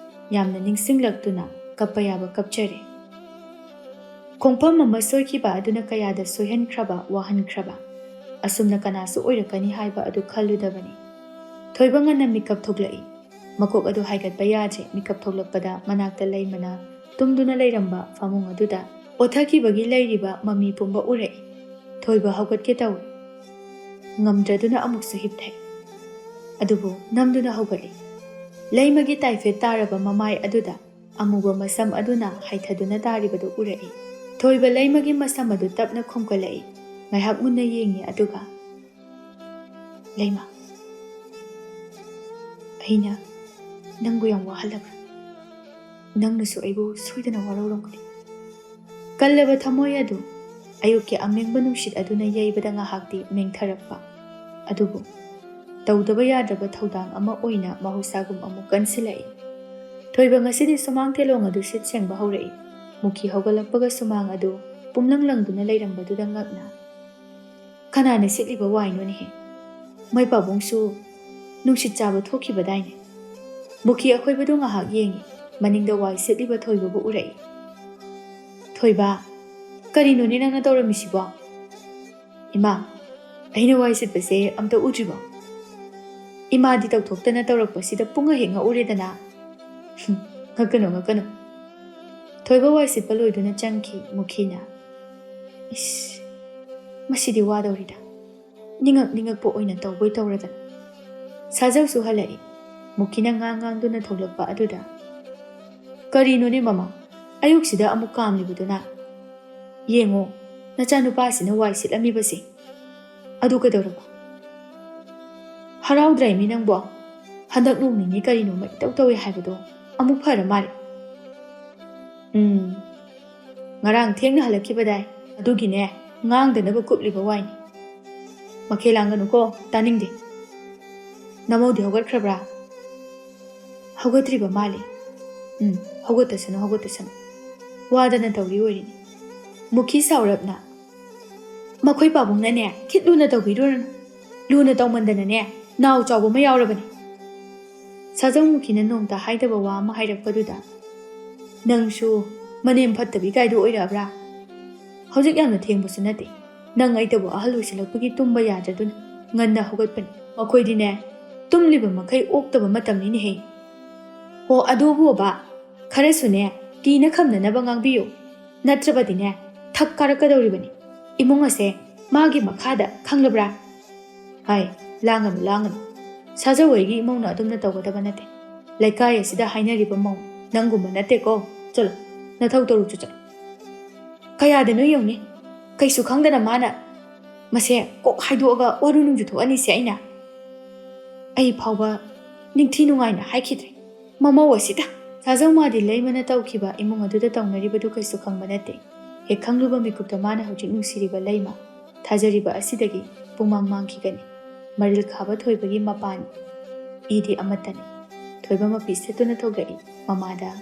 ꯌꯥꯝꯅ ꯅꯤꯡꯁꯤꯡꯂꯛꯇꯨꯅ ꯀꯞꯄ ꯌꯥꯕ ꯀꯞꯆꯔꯦ꯫ ꯈꯣꯡꯐꯝ ꯑꯃ ꯁꯣꯏꯈꯤꯕ ꯑꯗꯨꯅ ꯀꯌꯥꯗ ꯁꯣꯏꯍꯟꯈ꯭ꯔꯕ, ꯋꯥꯍꯟꯈ꯭ꯔꯕ꯫ ꯑꯁꯨꯝꯅ ꯀꯅꯥꯁꯨ ꯑꯣꯏꯔꯛꯀꯅꯤ ꯍꯥꯏꯕ ꯑꯗꯨ ꯈꯜꯂꯨꯗꯕꯅꯤ꯫ ꯊꯣꯏꯕ ꯉꯟꯅ ꯃꯤꯀꯞ ꯊꯣꯛꯂꯛꯏ꯫ ꯃꯀꯣꯛ ꯑꯗꯨ ꯍꯥꯏꯒꯠꯄ ꯌꯥꯗ꯭ꯔꯦ꯫ ꯃꯤꯀꯞ ꯊꯣꯛꯂꯛꯄꯗ ꯃꯅꯥꯛꯇ ꯂꯩꯃꯅ ꯇꯨꯝꯗꯨꯅ ꯂꯩꯔꯝꯕ ꯐꯃꯨꯡ ꯑꯗꯨꯗ ꯑꯣꯊꯈꯤꯕꯒꯤ ꯂꯩꯔꯤꯕ ꯃꯃꯤ ꯄꯨꯝꯕ ꯎꯔꯛꯏ꯫ ꯊꯣꯏꯕ ꯍꯧꯒꯠꯀꯦ ꯇꯧꯏ꯫ ꯉꯝꯗ꯭ꯔꯗꯨꯅ ꯑꯃꯨꯛꯁꯨ ꯍꯤꯞꯊꯩ꯫ ꯑꯗꯨꯕꯨ ꯅꯝꯗꯨꯅ ꯍꯧꯒꯠꯂꯤ꯫ ꯂꯩꯃꯒꯤ ꯇꯥꯏꯐꯦꯠ ꯇꯥꯔꯕ ꯃꯃꯥꯏ ꯑꯗꯨꯗ ꯑꯃꯨꯕ ꯃꯁꯝ ꯑꯗꯨꯅ ꯍꯥꯏꯊꯗꯨꯅ ꯇꯥꯔꯤꯕꯗꯨ ꯎꯔꯛꯏ꯫ ꯊꯣꯏꯕ ꯂꯩꯃꯒꯤ ꯃꯁꯝ ꯑꯗꯨ ꯇꯞꯅ ꯈꯣꯝꯀꯠꯂꯛꯏ꯫ ꯉꯥꯏꯍꯥꯛ ꯃꯨꯟꯅ ꯌꯦꯡꯉꯤ, ꯑꯗꯨꯒ, "ꯂꯩꯃ, ꯑꯩꯅ ꯅꯪꯕꯨ ꯌꯥꯝ ꯋꯥꯍꯜꯂꯕ꯭ꯔꯥ? ꯅꯪꯅꯁꯨ ꯑꯩꯕꯨ ꯁꯣꯏꯗꯅ ꯋꯥꯔꯧꯔꯝꯒꯅꯤ꯫" ꯀꯜꯂꯕ ꯊꯃꯣꯏ ꯑꯗꯨ ꯑꯌꯨꯛꯀꯤ ꯑꯃꯦꯡꯕ ꯅꯨꯡꯁꯤꯠ ꯑꯗꯨꯅ ꯌꯩꯕꯗ ꯉꯥꯏꯍꯥꯛꯇꯤ ꯃꯦꯡꯊꯔꯛꯄ, ꯑꯗꯨꯕꯨ ꯇꯧꯗꯕ ꯌꯥꯗ꯭ꯔꯕ ꯊꯧꯗꯥꯡ ꯑꯃ ꯑꯣꯏꯅ ꯃꯍꯧꯁꯥꯒꯨꯝ ꯑꯃꯨꯛ ꯀꯟꯁꯤꯜꯂꯛꯏ꯫ ꯊꯣꯏꯕ ꯉꯁꯤꯗꯤ ꯁꯨꯃꯥꯡ ꯇꯦꯂꯣꯡ ꯑꯗꯨ ꯁꯤꯠ ꯁꯦꯡꯕ ꯍꯧꯔꯛꯏ꯫ ꯃꯨꯈꯤ ꯍꯧꯒꯠꯂꯛꯄꯒ ꯁꯨꯃꯥꯡ ꯑꯗꯨ ꯄꯨꯝꯂꯪ ꯂꯪꯗꯨꯅ ꯂꯩꯔꯝꯕꯗꯨꯗ ꯉꯛꯅ, "ꯀꯅꯥꯅ ꯁꯤꯠꯂꯤꯕ ꯋꯥꯏꯅꯣꯅꯦꯍꯦ? ꯃꯣꯏ ꯄꯥꯕꯨꯡꯁꯨ ꯅꯨꯡꯁꯤꯠ ꯆꯥꯕ ꯊꯣꯛꯈꯤꯕꯗꯥꯏꯅꯦ?" ꯃꯨꯈꯤ ꯑꯈꯣꯏꯕꯗꯨ ꯉꯥꯏꯍꯥꯛ ꯌꯦꯡꯉꯤ꯫ ꯃꯅꯤꯡꯗ ꯋꯥꯏ ꯁꯤꯠꯂꯤꯕ ꯊꯣꯏꯕꯕꯨ ꯎꯔꯛꯏ꯫ "ꯊꯣꯏꯕ, ꯀꯔꯤꯅꯣꯅꯦ ꯅꯪꯅ ꯇꯧꯔꯝꯃꯤꯁꯤꯕꯣ?" "ꯏꯃꯥ, ꯑꯩꯅ ꯋꯥꯏ ꯁꯤꯠꯄꯁꯦ ꯑꯝꯇ ꯎꯗ꯭ꯔꯤꯕꯣ? ꯏꯃꯥꯗꯤ ꯇꯧꯊꯣꯛꯇꯅ ꯇꯧꯔꯛꯄꯁꯤꯗ ꯄꯨꯡꯉꯛ ꯍꯦꯛ ꯉꯛꯎꯔꯦꯗꯅ꯫" "ꯍꯨꯝ, ꯉꯛꯀꯅꯨ, ꯉꯛꯀꯅꯨ꯫" ꯊꯣꯏꯕ ꯋꯥꯏ ꯁꯤꯠꯄ ꯂꯣꯏꯗꯨꯅ ꯆꯪꯈꯤ꯫ ꯃꯨꯈꯤꯅ, "ꯏꯁ, ꯃꯁꯤꯗꯤ ꯋꯥꯗꯧꯔꯤꯗ꯫ ꯅꯤꯡꯉꯛ ꯅꯤꯡꯉꯛꯄ ꯑꯣꯏꯅ ꯇꯧꯕꯣꯏ ꯇꯧꯔꯗꯅ꯫" ꯁꯥꯖꯧꯁꯨ ꯍꯜꯂꯛꯏ꯫ ꯃꯨꯈꯤꯅ ꯉꯥꯡ ꯉꯥꯡꯗꯨꯅ ꯊꯣꯛꯂꯛꯄ ꯑꯗꯨꯗ, "ꯀꯔꯤꯅꯣꯅꯦ ꯃꯃꯥ, ꯑꯌꯨꯛꯁꯤꯗ ꯑꯃꯨꯛ ꯀꯥꯝꯂꯤꯕꯗꯨꯅ? ꯌꯦꯡꯉꯣ, ꯅꯆꯥꯅꯨꯄꯥꯁꯤꯅ ꯋꯥꯏ ꯁꯤꯠꯂꯝꯃꯤꯕꯁꯦ꯫ ꯑꯗꯨ ꯀꯩꯗꯧꯔꯕ? ꯍꯔꯥꯎꯗ꯭ꯔꯦꯃꯤ ꯅꯪꯕꯣ? ꯍꯟꯗꯛ ꯅꯣꯡ ꯅꯤꯅꯤ ꯀꯔꯤꯅꯣꯃ ꯏꯇꯧ ꯇꯧꯏ ꯍꯥꯏꯕꯗꯣ ꯑꯃꯨꯛ ꯐꯔ ꯃꯥꯜꯂꯦ꯫" "ꯎꯝ, ꯉꯔꯥꯡ ꯊꯦꯡꯅ ꯍꯜꯂꯛꯈꯤꯕꯗꯥꯏ, ꯑꯗꯨꯒꯤꯅꯦ ꯉꯥꯡꯗꯅꯕ ꯀꯨꯞꯂꯤꯕ ꯋꯥꯏꯅꯤ꯫ ꯃꯈꯦꯜ ꯂꯥꯡꯒꯅꯨꯀꯣ, ꯇꯥꯅꯤꯡꯗꯦ꯫ ꯅꯃꯧꯗꯤ ꯍꯧꯒꯠꯈ꯭ꯔꯕ꯭ꯔꯥ?" "ꯍꯧꯒꯠꯇ꯭ꯔꯤꯕ ꯃꯥꯜꯂꯤ꯫" "ꯎꯝ, ꯍꯧꯒꯠꯇꯁꯅꯨ, ꯍꯧꯒꯠꯇꯁꯅꯨ꯫ ꯋꯥꯗꯅ ꯇꯧꯔꯤ ꯑꯣꯏꯔꯤꯅꯤ꯫ ꯃꯨꯈꯤ ꯁꯥꯎꯔꯞꯅ, "ꯃꯈꯣꯏ ꯄꯥꯕꯨꯡꯅꯅꯦ ꯈꯤꯠ ꯂꯨꯅ ꯇꯧꯕꯤꯔꯨꯔꯅꯨ꯫ ꯂꯨꯅ ꯇꯧꯃꯟꯗꯅꯅꯦ ꯅꯥꯎ ꯆꯥꯎꯕ ꯑꯃ ꯌꯥꯎꯔꯕꯅꯤ꯫" ꯁꯥꯖꯧ ꯃꯨꯈꯤꯅ ꯅꯣꯡꯇ ꯍꯥꯏꯗꯕ ꯋꯥ ꯑꯃ ꯍꯥꯏꯔꯛꯄꯗꯨꯗ, "ꯅꯪꯁꯨ ꯃꯅꯦꯝ ꯐꯠꯇꯕꯤ ꯀꯥꯏꯗꯨ ꯑꯣꯏꯔꯛꯑꯕ꯭ꯔꯥ? ꯍꯧꯖꯤꯛ ꯌꯥꯝꯅ ꯊꯦꯡꯕꯁꯨ ꯅꯠꯇꯦ꯫ ꯅꯪ ꯑꯩꯇꯕꯨ ꯑꯍꯜ ꯑꯣꯏꯁꯤꯜꯂꯛꯄꯒꯤ ꯇꯨꯝꯕ ꯌꯥꯗ꯭ꯔꯗꯨꯅ ꯉꯟꯅ ꯍꯧꯒꯠꯄꯅꯤ꯫ ꯃꯈꯣꯏꯗꯤꯅꯦ ꯇꯨꯝꯂꯤꯕ ꯃꯈꯩ ꯑꯣꯛꯇꯕ ꯃꯇꯝꯅꯤꯅꯦꯍꯦ꯫ ꯑꯣ, ꯑꯗꯨꯕꯨꯕ, ꯈꯔꯁꯨꯅꯦ ꯀꯤꯅ ꯈꯝꯅꯅꯕ ꯉꯥꯡꯕꯤꯌꯨ, ꯅꯠꯇ꯭ꯔꯕꯗꯤꯅꯦ ꯊꯛ ꯀꯥꯔꯛꯀꯗꯧꯔꯤꯕꯅꯤ꯫ ꯏꯃꯨꯡ ꯑꯁꯦ ꯃꯥꯒꯤ ꯃꯈꯥꯗ, ꯈꯪꯂꯕ꯭ꯔꯥ?" "ꯍꯥꯏ, ꯂꯥꯡꯒꯅꯨ, ꯂꯥꯡꯒꯅꯨ꯫ ꯁꯥꯖꯧ ꯑꯩꯒꯤ ꯏꯃꯧꯅ ꯑꯗꯨꯝꯅ ꯇꯧꯒꯗꯕ ꯅꯠꯇꯦ꯫ ꯂꯩꯀꯥꯏ ꯑꯁꯤꯗ ꯍꯥꯏꯅꯔꯤꯕ ꯃꯧ ꯅꯪꯒꯨꯝꯕ ꯅꯠꯇꯦꯀꯣ꯫ ꯆꯠꯂꯣ, ꯅꯊꯧ ꯇꯧꯔꯨꯆꯣ, ꯆꯠꯂꯣ꯫" ꯀꯌꯥꯗꯅꯣ ꯌꯦꯡꯉꯨꯅꯦ, ꯀꯩꯁꯨ ꯈꯪꯗꯅ ꯃꯥꯅ ꯃꯁꯦ ꯀꯣꯛ ꯍꯥꯏꯗꯣꯛꯑꯒ ꯋꯥꯔꯨ ꯅꯨꯡꯖꯨ ꯊꯣꯛꯑꯅꯤꯁꯦ ꯑꯩꯅ꯫ ꯑꯩ ꯐꯥꯎꯕ ꯅꯤꯡꯊꯤ ꯅꯨꯡꯉꯥꯏꯅ ꯍꯥꯏꯈꯤꯗ꯭ꯔꯦ꯫ ꯃꯃꯧ ꯑꯁꯤꯗ꯫ ꯁꯥꯖꯧ ꯃꯥꯗꯤ ꯂꯩꯃꯅ ꯇꯧꯈꯤꯕ ꯏꯃꯨꯡ ꯑꯗꯨꯗ ꯇꯧꯅꯔꯤꯕꯗꯨ ꯀꯩꯁꯨ ꯈꯪꯕ ꯅꯠꯇꯦ꯫ ꯍꯦꯛ ꯈꯪꯂꯨꯕ ꯃꯤꯀꯨꯞꯇ ꯃꯥꯅ ꯍꯧꯖꯤꯛ ꯅꯨꯡꯁꯤꯔꯤꯕ ꯂꯩꯃ ꯊꯥꯖꯔꯤꯕ ꯑꯁꯤꯗꯒꯤ ꯄꯨꯡꯃꯥꯡ ꯃꯥꯡꯈꯤꯒꯅꯤ꯫ ꯃꯔꯤꯜ ꯈꯥꯕ ꯊꯣꯏꯕꯒꯤ ꯃꯄꯥꯟ ꯏꯗꯤ ꯑꯃꯠꯇꯅꯤ꯫ ꯊꯣꯏꯕ ꯃꯄꯤ ꯁꯦꯠꯇꯨꯅ ꯊꯣꯛꯂꯛꯏ꯫ ꯃꯃꯥꯗ,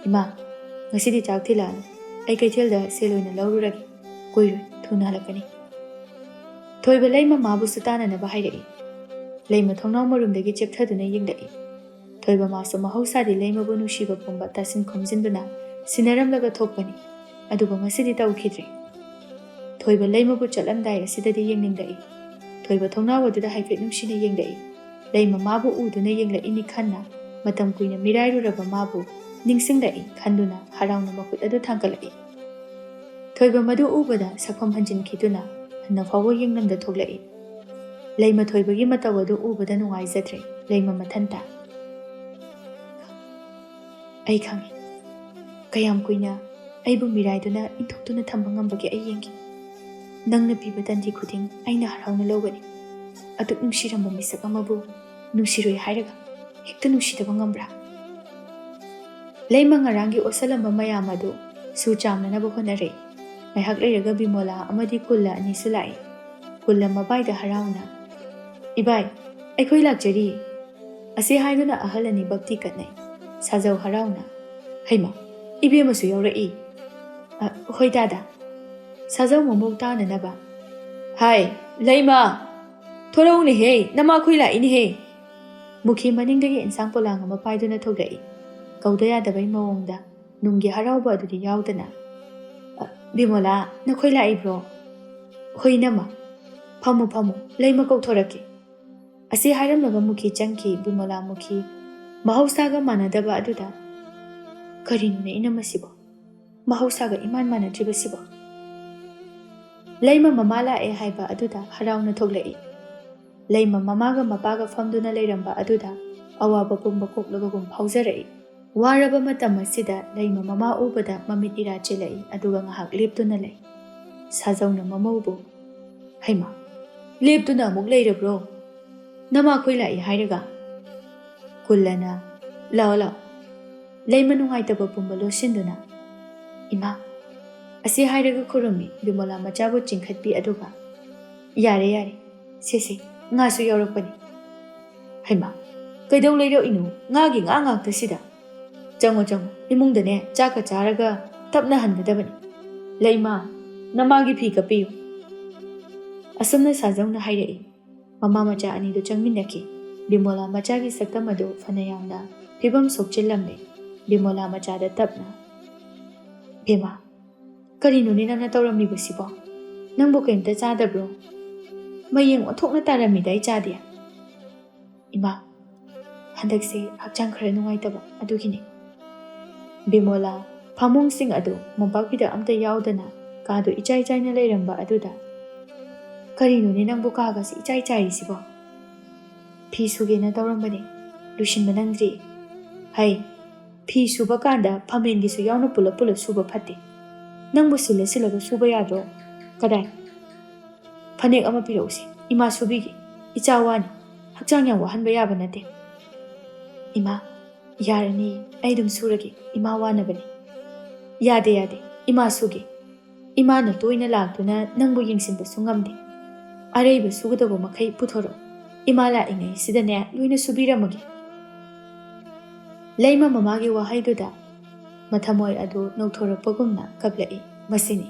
"ꯏꯃꯥ, ꯉꯁꯤꯗꯤ ꯆꯥꯛ ꯊꯤꯜꯂꯛꯑꯅꯨ꯫ ꯑꯩ ꯀꯩꯊꯦꯜꯗ ꯁꯦꯜ ꯑꯣꯏꯅ ꯂꯧꯔꯨꯔꯒꯦ꯫ ꯀꯨꯏꯔꯣꯏ, ꯊꯨꯅ ꯍꯜꯂꯛꯀꯅꯤ꯫" ꯊꯣꯏꯕ ꯂꯩꯃ ꯃꯥꯕꯨꯁꯨ ꯇꯥꯅꯅꯕ ꯍꯥꯏꯔꯛꯏ꯫ ꯂꯩꯃ ꯊꯣꯡꯅꯥꯎ ꯃꯔꯨꯝꯗꯒꯤ ꯆꯦꯞꯊꯗꯨꯅ ꯌꯦꯡꯂꯛꯏ꯫ ꯊꯣꯏꯕ ꯃꯥꯁꯨ ꯃꯍꯧꯁꯥꯗꯤ ꯂꯩꯃꯕꯨ ꯅꯨꯡꯁꯤꯕ ꯄꯨꯝꯕ ꯇꯥꯁꯤꯟ ꯈꯣꯝꯖꯤꯟꯗꯨꯅ ꯁꯤꯟꯅꯔꯝꯂꯒ ꯊꯣꯛꯄꯅꯤ꯫ ꯑꯗꯨꯕꯨ ꯉꯁꯤꯗꯤ ꯇꯧꯈꯤꯗ꯭ꯔꯦ꯫ ꯊꯣꯏꯕ ꯂꯩꯃꯕꯨ ꯆꯠꯂꯝꯗꯥꯏ ꯑꯁꯤꯗꯗꯤ ꯌꯦꯡꯅꯤꯡꯂꯛꯏ꯫ ꯊꯣꯏꯕ ꯊꯣꯡꯅꯥꯎ ꯑꯗꯨꯗ ꯍꯥꯏꯐꯦꯠ ꯅꯨꯡꯁꯤꯅ ꯌꯦꯡꯂꯛꯏ꯫ ꯂꯩꯃ ꯃꯥꯕꯨ ꯎꯗꯨꯅ ꯌꯦꯡꯂꯛꯏꯅꯤ ꯈꯟꯅ ꯃꯇꯝ ꯀꯨꯏꯅ ꯃꯤꯔꯥꯏꯔꯨꯔꯕ ꯃꯥꯕꯨ ꯅꯤꯡꯁꯤꯡꯂꯛꯏ ꯈꯟꯗꯨꯅ ꯍꯔꯥꯎꯅ ꯃꯈꯨꯠ ꯑꯗꯨ ꯊꯥꯡꯒꯠꯂꯛꯏ꯫ ꯊꯣꯏꯕ ꯃꯗꯨ ꯎꯕꯗ ꯁꯛꯐꯝ ꯍꯟꯖꯤꯟꯈꯤꯗꯨꯅ ꯍꯟꯅ ꯐꯥꯎꯕ ꯌꯦꯡꯂꯝꯗ ꯊꯣꯛꯂꯛꯏ꯫ ꯂꯩꯃ ꯊꯣꯏꯕꯒꯤ ꯃꯇꯧ ꯑꯗꯨ ꯎꯕꯗ ꯅꯨꯡꯉꯥꯏꯖꯗ꯭ꯔꯦ ꯂꯩꯃ ꯃꯊꯟꯇ꯫ "ꯑꯩ ꯈꯪꯉꯤ꯫ ꯀꯌꯥꯝ ꯀꯨꯏꯅ ꯑꯩꯕꯨ ꯃꯤꯔꯥꯏꯗꯨꯅ ꯏꯟꯊꯣꯛꯇꯨꯅ ꯊꯝꯕ ꯉꯝꯕꯒꯦ ꯑꯩ ꯌꯦꯡꯒꯦ꯫ ꯅꯪꯅ ꯄꯤꯕ ꯇꯟꯗꯤ ꯈꯨꯗꯤꯡ ꯑꯩꯅ ꯍꯔꯥꯎꯅ ꯂꯧꯒꯅꯤ꯫ ꯑꯗꯨꯛ ꯅꯨꯡꯁꯤꯔꯝꯕ ꯃꯤꯁꯛ ꯑꯃꯕꯨ ꯅꯨꯡꯁꯤꯔꯣꯏ ꯍꯥꯏꯔꯒ ꯍꯦꯛꯇ ꯅꯨꯡꯁꯤꯗꯕ ꯉꯝꯕ꯭ꯔꯥ?" ꯂꯩꯃ ꯉꯔꯥꯡꯒꯤ ꯑꯣꯠꯁꯜꯂꯝꯕ ꯃꯌꯥꯝ ꯑꯗꯨ ꯁꯨ ꯆꯥꯝꯅꯅꯕ ꯍꯣꯠꯅꯔꯛꯏ꯫ ꯉꯥꯏꯍꯥꯛ ꯂꯩꯔꯒ ꯕꯤꯃꯣꯂꯥ ꯑꯃꯗꯤ ꯀꯨꯜꯂ ꯑꯅꯤꯁꯨ ꯂꯥꯛꯏ꯫ ꯀꯨꯜꯂ ꯃꯕꯥꯏꯗ ꯍꯔꯥꯎꯅ, "ꯏꯕꯥꯏ, ꯑꯩꯈꯣꯏ ꯂꯥꯛꯆꯔꯤ!" ꯑꯁꯤ ꯍꯥꯏꯗꯨꯅ ꯑꯍꯜ ꯑꯅꯤ ꯚꯛꯇꯤ ꯀꯠꯅꯩ꯫ ꯁꯥꯖꯧ ꯍꯔꯥꯎꯅ, "ꯍꯩꯃꯥ, ꯏꯕꯦꯝꯃꯁꯨ ꯌꯥꯎꯔꯛꯏ꯫ "ꯑ, ꯍꯣꯏ ꯗꯥꯗꯥ꯫" ꯁꯥꯖꯧ ꯃꯃꯧ ꯇꯥꯅꯅꯕ, "ꯍꯥꯏ, ꯂꯩꯃ! ꯊꯣꯔꯛꯎꯅꯦꯍꯦ, ꯅꯃꯥꯈꯣꯏ ꯂꯥꯛꯏꯅꯦꯍꯦ!" ꯃꯨꯈꯤ ꯃꯅꯤꯡꯗꯒꯤ ꯏꯟꯁꯥꯡ ꯄꯣꯂꯥꯡ ꯑꯃ ꯄꯥꯏꯗꯨꯅ ꯊꯣꯛꯂꯛꯏ꯫ ꯀꯧꯗ ꯌꯥꯗꯕꯩ ꯃꯑꯣꯡꯗ, ꯅꯨꯡꯒꯤ ꯍꯔꯥꯎꯕ ꯑꯗꯨꯗꯤ ꯌꯥꯎꯗꯅ꯫ "ꯑ, ꯕꯤꯃꯣꯂꯥ, ꯅꯈꯣꯏ ꯂꯥꯛꯏꯕ꯭ꯔꯣ?" "ꯍꯣꯏ, ꯏꯅꯝꯃ꯫ ꯐꯝꯃꯨ, ꯐꯝꯃꯨ, ꯂꯩꯃ ꯀꯧꯊꯣꯔꯛꯀꯦ꯫" ꯑꯁꯤ ꯍꯥꯏꯔꯝꯂꯒ ꯃꯨꯈꯤ ꯆꯪꯈꯤ꯫ ꯕꯤꯃꯣꯂꯥ ꯃꯨꯈꯤ ꯃꯍꯧꯁꯥꯒ ꯃꯥꯟꯅꯗꯕ ꯑꯗꯨꯗ, "ꯀꯔꯤꯅꯣꯅꯦ ꯏꯅꯝꯃꯁꯤꯕꯣ? ꯃꯍꯧꯁꯥꯒ ꯏꯃꯥꯟ ꯃꯥꯟꯅꯗ꯭ꯔꯤꯕꯁꯤꯕꯣ?" ꯂꯩꯃ ꯃꯃꯥ ꯂꯥꯛꯑꯦ ꯍꯥꯏꯕ ꯑꯗꯨꯗ ꯍꯔꯥꯎꯅ ꯊꯣꯛꯂꯛꯏ꯫ ꯂꯩꯃ ꯃꯃꯥꯒ ꯃꯄꯥꯒ ꯐꯝꯗꯨꯅ ꯂꯩꯔꯝꯕ ꯑꯗꯨꯗ ꯑꯋꯥꯕ ꯄꯨꯝꯕ ꯀꯣꯛꯂꯕꯒꯨꯝ ꯐꯥꯎꯖꯔꯛꯏ꯫ ꯋꯥꯔꯕ ꯃꯇꯝ ꯑꯁꯤꯗ ꯂꯩꯃ ꯃꯃꯥ ꯎꯕꯗ ꯃꯃꯤꯠ ꯏꯔꯥ ꯆꯦꯜꯂꯛꯏ, ꯑꯗꯨꯒ ꯉꯥꯏꯍꯥꯛ ꯂꯦꯞꯇꯨꯅ ꯂꯩ꯫ ꯁꯥꯖꯧꯅ ꯃꯃꯧꯕꯨ, "ꯍꯩꯃꯥ, ꯂꯦꯞꯇꯨꯅ ꯑꯃꯨꯛ ꯂꯩꯔꯕ꯭ꯔꯣ? ꯅꯃꯥꯈꯣꯏ ꯂꯥꯛꯏ ꯍꯥꯏꯔꯒ?" ꯀꯨꯜꯂꯅ, "ꯂꯥꯛꯑꯣ, ꯂꯥꯛꯑꯣ꯫" ꯂꯩꯃ ꯅꯨꯡꯉꯥꯏꯇꯕ ꯄꯨꯝꯕ ꯂꯣꯠꯁꯤꯟꯗꯨꯅ, "ꯏꯃꯥ!" ꯑꯁꯤ ꯍꯥꯏꯔꯒ ꯈꯨꯔꯨꯝꯃꯤ꯫ ꯕꯤꯃꯣꯂꯥ ꯃꯆꯥꯕꯨ ꯆꯤꯡꯈꯠꯄꯤ, ꯑꯗꯨꯒ, "ꯌꯥꯔꯦ, ꯌꯥꯔꯦ, ꯁꯦ, ꯁꯦ, ꯉꯥꯁꯨ ꯌꯥꯎꯔꯛꯄꯅꯤ꯫" "ꯍꯩꯃꯥ, ꯀꯩꯗꯧ ꯂꯩꯔꯛꯏꯅꯣ? ꯉꯥꯒꯤ ꯉꯥ ꯉꯥꯛꯇꯁꯤꯗ꯫ ꯆꯪꯉꯣ, ꯆꯪꯉꯣ, ꯏꯃꯨꯡꯗꯅꯦ ꯆꯥꯛꯀ ꯆꯥꯔꯒ ꯇꯞꯅ ꯍꯟꯒꯗꯕꯅꯤ꯫ ꯂꯩꯃ, ꯅꯃꯥꯒꯤ ꯐꯤ ꯀꯞꯄꯤꯌꯨ꯫" ꯑꯁꯨꯝꯅ ꯁꯥꯖꯧꯅ ꯍꯥꯏꯔꯛꯏ꯫ ꯃꯃꯥ ꯃꯆꯥ ꯑꯅꯤꯗꯨ ꯆꯪꯃꯤꯟꯅꯈꯤ꯫ ꯕꯤꯃꯣꯂꯥ ꯃꯆꯥꯒꯤ ꯁꯛꯇꯝ ꯑꯗꯨ ꯐꯅ ꯌꯥꯝꯅ ꯐꯤꯕꯝ ꯁꯣꯛꯆꯤꯜꯂꯝꯃꯤ꯫ ꯕꯤꯃꯣꯂꯥ ꯃꯆꯥꯗ ꯇꯞꯅ, "ꯕꯦꯝꯃ, ꯀꯔꯤꯅꯣꯅꯦ ꯅꯪꯅ ꯇꯧꯔꯝꯃꯤꯕꯁꯤꯕꯣ? ꯅꯪꯕꯨ ꯀꯔꯤꯝꯇ ꯆꯥꯗꯕ꯭ꯔꯣ? ꯃꯌꯦꯡ ꯑꯣꯟꯊꯣꯛꯅ ꯇꯥꯔꯝꯃꯤꯗ ꯏꯆꯥꯗꯤ꯫" "ꯏꯃꯥ, ꯍꯟꯗꯛꯁꯦ ꯍꯛꯆꯥꯡ ꯈꯔ ꯅꯨꯡꯉꯥꯏꯇꯕ ꯑꯗꯨꯒꯤꯅꯤ꯫" ꯕꯤꯃꯣꯂꯥ ꯐꯃꯨꯡꯁꯤꯡ ꯑꯗꯨ ꯃꯣꯝꯄꯥꯛꯄꯤꯗ ꯑꯝꯇ ꯌꯥꯎꯗꯅ ꯀꯥꯗꯨ ꯏꯆꯥꯏ ꯆꯥꯏꯅ ꯂꯩꯔꯝꯕ ꯑꯗꯨꯗ, "ꯀꯔꯤꯅꯣꯅꯦ ꯅꯪꯕꯨ ꯀꯥꯒꯁꯤ ꯏꯆꯥꯏ ꯆꯥꯏꯔꯤꯁꯤꯕꯣ?" "ꯐꯤ ꯁꯨꯒꯦꯅ ꯇꯧꯔꯝꯕꯅꯦ, ꯂꯣꯏꯁꯤꯟꯕ ꯅꯪꯗ꯭ꯔꯤ꯫" "ꯍꯩ, ꯐꯤ ꯁꯨꯕ ꯀꯥꯟꯗ ꯐꯃꯦꯟꯒꯤꯁꯨ ꯌꯥꯎꯅ ꯄꯨꯂꯞ ꯄꯨꯂꯞ ꯁꯨꯕ ꯐꯠꯇꯦ꯫ ꯅꯪꯕꯨ ꯁꯤꯜꯂ ꯁꯤꯜꯂꯒ ꯁꯨꯕ ꯌꯥꯗ꯭ꯔꯣ? ꯀꯗꯥꯏ? ꯐꯅꯦꯛ ꯑꯃ ꯄꯤꯔꯛꯎꯁꯦ, ꯏꯃꯥ ꯁꯨꯕꯤꯒꯦ꯫ ꯏꯆꯥ ꯋꯥꯅꯤ, ꯍꯛꯆꯥꯡ ꯌꯥꯝ ꯋꯥꯍꯟꯕ ꯌꯥꯕ ꯅꯠꯇꯦ꯫" "ꯏꯃꯥ, ꯌꯥꯔꯅꯤ, ꯑꯩ ꯑꯗꯨꯝ ꯁꯨꯔꯒꯦ, ꯏꯃꯥ ꯋꯥꯅꯕꯅꯤ꯫" "ꯌꯥꯗꯦ, ꯌꯥꯗꯦ, ꯏꯃꯥ ꯁꯨꯒꯦ꯫ ꯏꯃꯥꯅ ꯇꯣꯏꯅ ꯂꯥꯛꯇꯨꯅ ꯅꯪꯕꯨ ꯌꯦꯡꯁꯤꯟꯕꯁꯨ ꯉꯝꯗꯦ꯫ ꯑꯔꯩꯕ ꯁꯨꯒꯗꯕ ꯃꯈꯩ ꯄꯨꯊꯣꯔꯛꯎ꯫ ꯏꯃꯥ ꯂꯥꯛꯏꯉꯩꯁꯤꯗꯅꯦ ꯂꯣꯏꯅ ꯁꯨꯕꯤꯔꯝꯃꯒꯦ꯫" ꯂꯩꯃ ꯃꯃꯥꯒꯤ ꯋꯥꯍꯩꯗꯨꯗ ꯃꯊꯃꯣꯏ ꯑꯗꯨ ꯅꯧꯊꯣꯔꯛꯄꯒꯨꯝꯅ ꯀꯞꯂꯛꯏ꯫ ꯃꯁꯤꯅꯤ꯫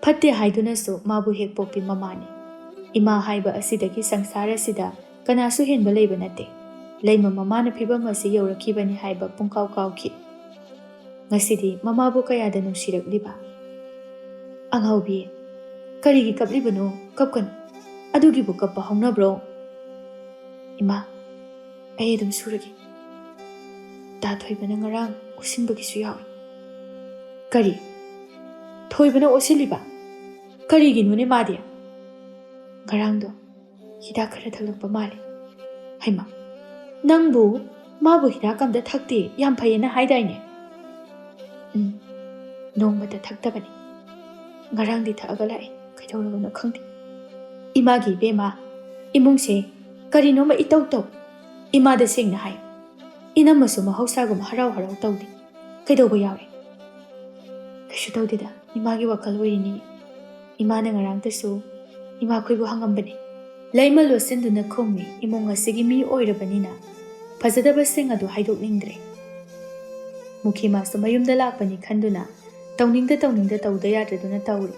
ꯐꯠꯇꯦ ꯍꯥꯏꯗꯨꯅꯁꯨ ꯃꯥꯕꯨ ꯍꯦꯛ ꯄꯣꯛꯄꯤ ꯃꯃꯥꯅꯤ꯫ ꯏꯃꯥ ꯍꯥꯏꯕ ꯑꯁꯤꯗꯒꯤ ꯁꯪꯁꯥꯔ ꯑꯁꯤꯗ ꯀꯅꯥꯁꯨ ꯍꯦꯟꯕ ꯂꯩꯕ ꯅꯠꯇꯦ꯫ ꯂꯩꯃ ꯃꯃꯥꯅ ꯐꯤꯚꯝ ꯑꯁꯤ ꯌꯧꯔꯛꯈꯤꯕꯅꯤ ꯍꯥꯏꯕ ꯄꯨꯡꯀꯥꯎ ꯀꯥꯎꯈꯤ꯫ ꯉꯁꯤꯗꯤ ꯃꯃꯥꯕꯨ ꯀꯌꯥꯗ ꯅꯨꯡꯁꯤꯔꯛꯂꯤꯕ꯫ "ꯑꯉꯥꯎꯕꯤ, ꯀꯔꯤꯒꯤ ꯀꯞꯂꯤꯕꯅꯣ? ꯀꯞꯀꯅꯨ꯫ ꯑꯗꯨꯒꯤꯕꯨ ꯀꯞꯄ ꯍꯧꯅꯕ꯭ꯔꯣ?" "ꯏꯃꯥ, ꯑꯩ ꯑꯗꯨꯝ ꯁꯨꯔꯒꯦ꯫ ꯗꯥ ꯊꯣꯏꯕꯅ ꯉꯔꯥꯡ ꯑꯣꯠꯁꯤꯟꯕꯒꯤꯁꯨ ꯌꯥꯎꯏ꯫" "ꯀꯔꯤ? ꯊꯣꯏꯕꯅ ꯑꯣꯠꯁꯤꯜꯂꯤꯕ? ꯀꯔꯤꯒꯤꯅꯣꯅꯦ ꯃꯥꯗꯤ?" "ꯉꯔꯥꯡꯗꯣ ꯍꯤꯗꯥꯛ ꯈꯔ ꯊꯛꯂꯛꯄ ꯃꯥꯜꯂꯦ꯫" "ꯍꯩꯃꯥ, ꯅꯪꯕꯨ ꯃꯥꯕꯨ ꯍꯤꯗꯥꯛ ꯑꯝꯇ ꯊꯛꯇꯦ, ꯌꯥꯝ ꯐꯩꯌꯦꯅ ꯍꯥꯏꯗꯥꯏꯅꯦ?" "ꯎꯝ, ꯅꯣꯡꯃꯇ ꯊꯛꯇꯕꯅꯤ꯫ ꯉꯔꯥꯡꯗꯤ ꯊꯛꯑꯒ ꯂꯥꯛꯑꯦ꯫ ꯀꯩꯗꯧꯔꯕꯅꯣ ꯈꯪꯗꯦ꯫" "ꯏꯃꯥꯒꯤ ꯏꯕꯦꯝꯃ, ꯏꯃꯨꯡꯁꯦ ꯀꯔꯤꯅꯣꯃ ꯏꯇꯧ ꯇꯧ꯫ ꯏꯃꯥꯗ ꯁꯦꯡꯅ ꯍꯥꯏ꯫ ꯏꯅꯝꯃꯁꯨ ꯃꯍꯧꯁꯥꯒꯨꯝ ꯍꯔꯥꯎ ꯍꯔꯥꯎ ꯇꯧꯗꯦ꯫ ꯀꯩꯗꯧꯕ ꯌꯥꯎꯔꯦ?" "ꯀꯩꯁꯨ ꯇꯧꯗꯦꯗ, ꯏꯃꯥꯒꯤ ꯋꯥꯈꯜ ꯑꯣꯏꯔꯤꯅꯤ꯫ ꯏꯃꯥꯅ ꯉꯔꯥꯡꯇꯁꯨ ꯏꯃꯥꯈꯣꯏꯕꯨ ꯍꯪꯉꯝꯕꯅꯦ꯫" ꯂꯩꯃ ꯂꯣꯠꯁꯤꯟꯗꯨꯅ ꯈꯨꯝꯃꯤ꯫ ꯏꯃꯨꯡ ꯑꯁꯤꯒꯤ ꯃꯤ ꯑꯣꯏꯔꯕꯅꯤꯅ ꯐꯖꯗꯕꯁꯤꯡ ꯑꯗꯨ ꯍꯥꯏꯗꯣꯛꯅꯤꯡꯗ꯭ꯔꯦ꯫ ꯃꯨꯈꯤꯃꯥꯁꯨ ꯃꯌꯨꯝꯗ ꯂꯥꯛꯄꯅꯤ ꯈꯟꯗꯨꯅ ꯇꯧꯅꯤꯡꯗ ꯇꯧꯅꯤꯡꯗ ꯇꯧꯗ ꯌꯥꯗ꯭ꯔꯗꯨꯅ ꯇꯧꯔꯤ꯫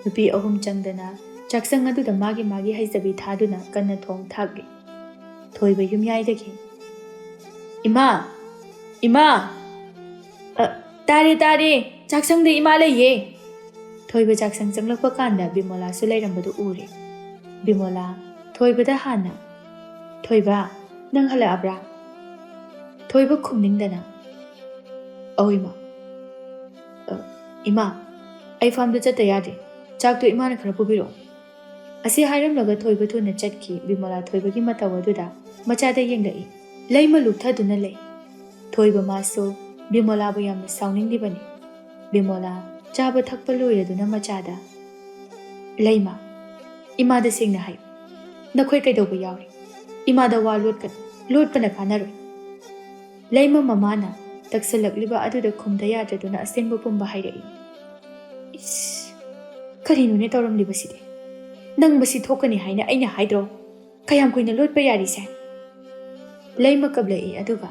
ꯅꯨꯄꯤ ꯑꯍꯨꯝ ꯆꯪꯗꯅ ꯆꯥꯛꯁꯪ ꯑꯗꯨꯗ ꯃꯥꯒꯤ ꯃꯥꯒꯤ ꯍꯩꯖꯕꯤ ꯊꯥꯗꯨꯅ ꯀꯟꯅ ꯊꯣꯡ ꯊꯥꯛꯂꯤ꯫ ꯊꯣꯏꯕ ꯌꯨꯝꯌꯥꯏꯗꯒꯤ, "ꯏꯃꯥ! ꯏꯃꯥ!" "ꯑ, ꯇꯥꯔꯦ, ꯇꯥꯔꯦ꯫ ꯆꯥꯛꯁꯪꯗ ꯏꯃꯥ ꯂꯩꯌꯦ꯫" ꯊꯣꯏꯕ ꯆꯥꯛꯁꯪ ꯆꯪꯂꯛꯄ ꯀꯥꯟꯗ ꯕꯤꯃꯣꯂꯥꯁꯨ ꯂꯩꯔꯝꯕꯗꯨ ꯎꯔꯦ꯫ ꯕꯤꯃꯣꯂꯥ ꯊꯣꯏꯕꯗ ꯍꯥꯟꯅ, "ꯊꯣꯏꯕ, ꯅꯪ ꯍꯜꯂꯛꯑꯕ꯭ꯔꯥ?" ꯊꯣꯏꯕ ꯈꯨꯝꯅꯤꯡꯗꯅ, "ꯑꯧ ꯏꯃꯥ꯫ ꯑ, ꯏꯃꯥ, ꯑꯩ ꯐꯥꯝꯗ ꯆꯠꯇ ꯌꯥꯗꯦ꯫ ꯆꯥꯛꯇꯣ ꯏꯃꯥꯅ ꯈꯔ ꯄꯨꯕꯤꯔꯛꯑꯣ꯫" ꯑꯁꯤ ꯍꯥꯏꯔꯝꯂꯒ ꯊꯣꯏꯕ ꯊꯨꯅ ꯆꯠꯈꯤ꯫ ꯕꯤꯃꯣꯂꯥ ꯊꯣꯏꯕꯒꯤ ꯃꯇꯧ ꯑꯗꯨꯗ ꯃꯆꯥꯗ ꯌꯦꯡꯂꯛꯏ꯫ ꯂꯩꯃ ꯂꯨꯞꯊꯗꯨꯅ ꯂꯩ꯫ ꯊꯣꯏꯕ ꯃꯥꯁꯨ ꯕꯤꯃꯣꯂꯥꯕꯨ ꯌꯥꯝꯅ ꯁꯥꯎꯅꯤꯡꯂꯤꯕꯅꯤ꯫ ꯕꯤꯃꯣꯂꯥ ꯆꯥꯕ ꯊꯛꯄ ꯂꯣꯏꯔꯗꯨꯅ ꯃꯆꯥꯗ, "ꯂꯩꯃ, ꯏꯃꯥꯗ ꯁꯦꯡꯅ ꯍꯥꯏꯌꯨ꯫ ꯅꯈꯣꯏ ꯀꯩꯗꯧꯕ ꯌꯥꯎꯔꯤ? ꯏꯃꯥꯗ ꯋꯥ ꯂꯣꯠꯀꯅꯨ꯫ ꯂꯣꯠꯄꯅ ꯀꯥꯟꯅꯔꯣꯏ꯫" ꯂꯩꯃ ꯃꯃꯥꯅ ꯇꯛꯁꯜꯂꯛꯂꯤꯕ ꯑꯗꯨꯗ ꯈꯨꯝꯗ ꯌꯥꯗ꯭ꯔꯗꯨꯅ ꯑꯁꯦꯡꯕ ꯄꯨꯝꯕ ꯍꯥꯏꯔꯛꯏ꯫ "ꯏꯁ, ꯀꯔꯤꯅꯣꯅꯦ ꯇꯧꯔꯝꯂꯤꯕꯁꯤꯗꯤ? ꯅꯪ ꯃꯁꯤ ꯊꯣꯛꯀꯅꯤ ꯍꯥꯏꯅ ꯑꯩꯅ ꯍꯥꯏꯗ꯭ꯔꯣ? ꯀꯌꯥꯝ ꯀꯨꯏꯅ ꯂꯣꯠꯄ ꯌꯥꯔꯤꯁꯦ?" ꯂꯩꯃ ꯀꯞꯂꯛꯏ ꯑꯗꯨꯒ,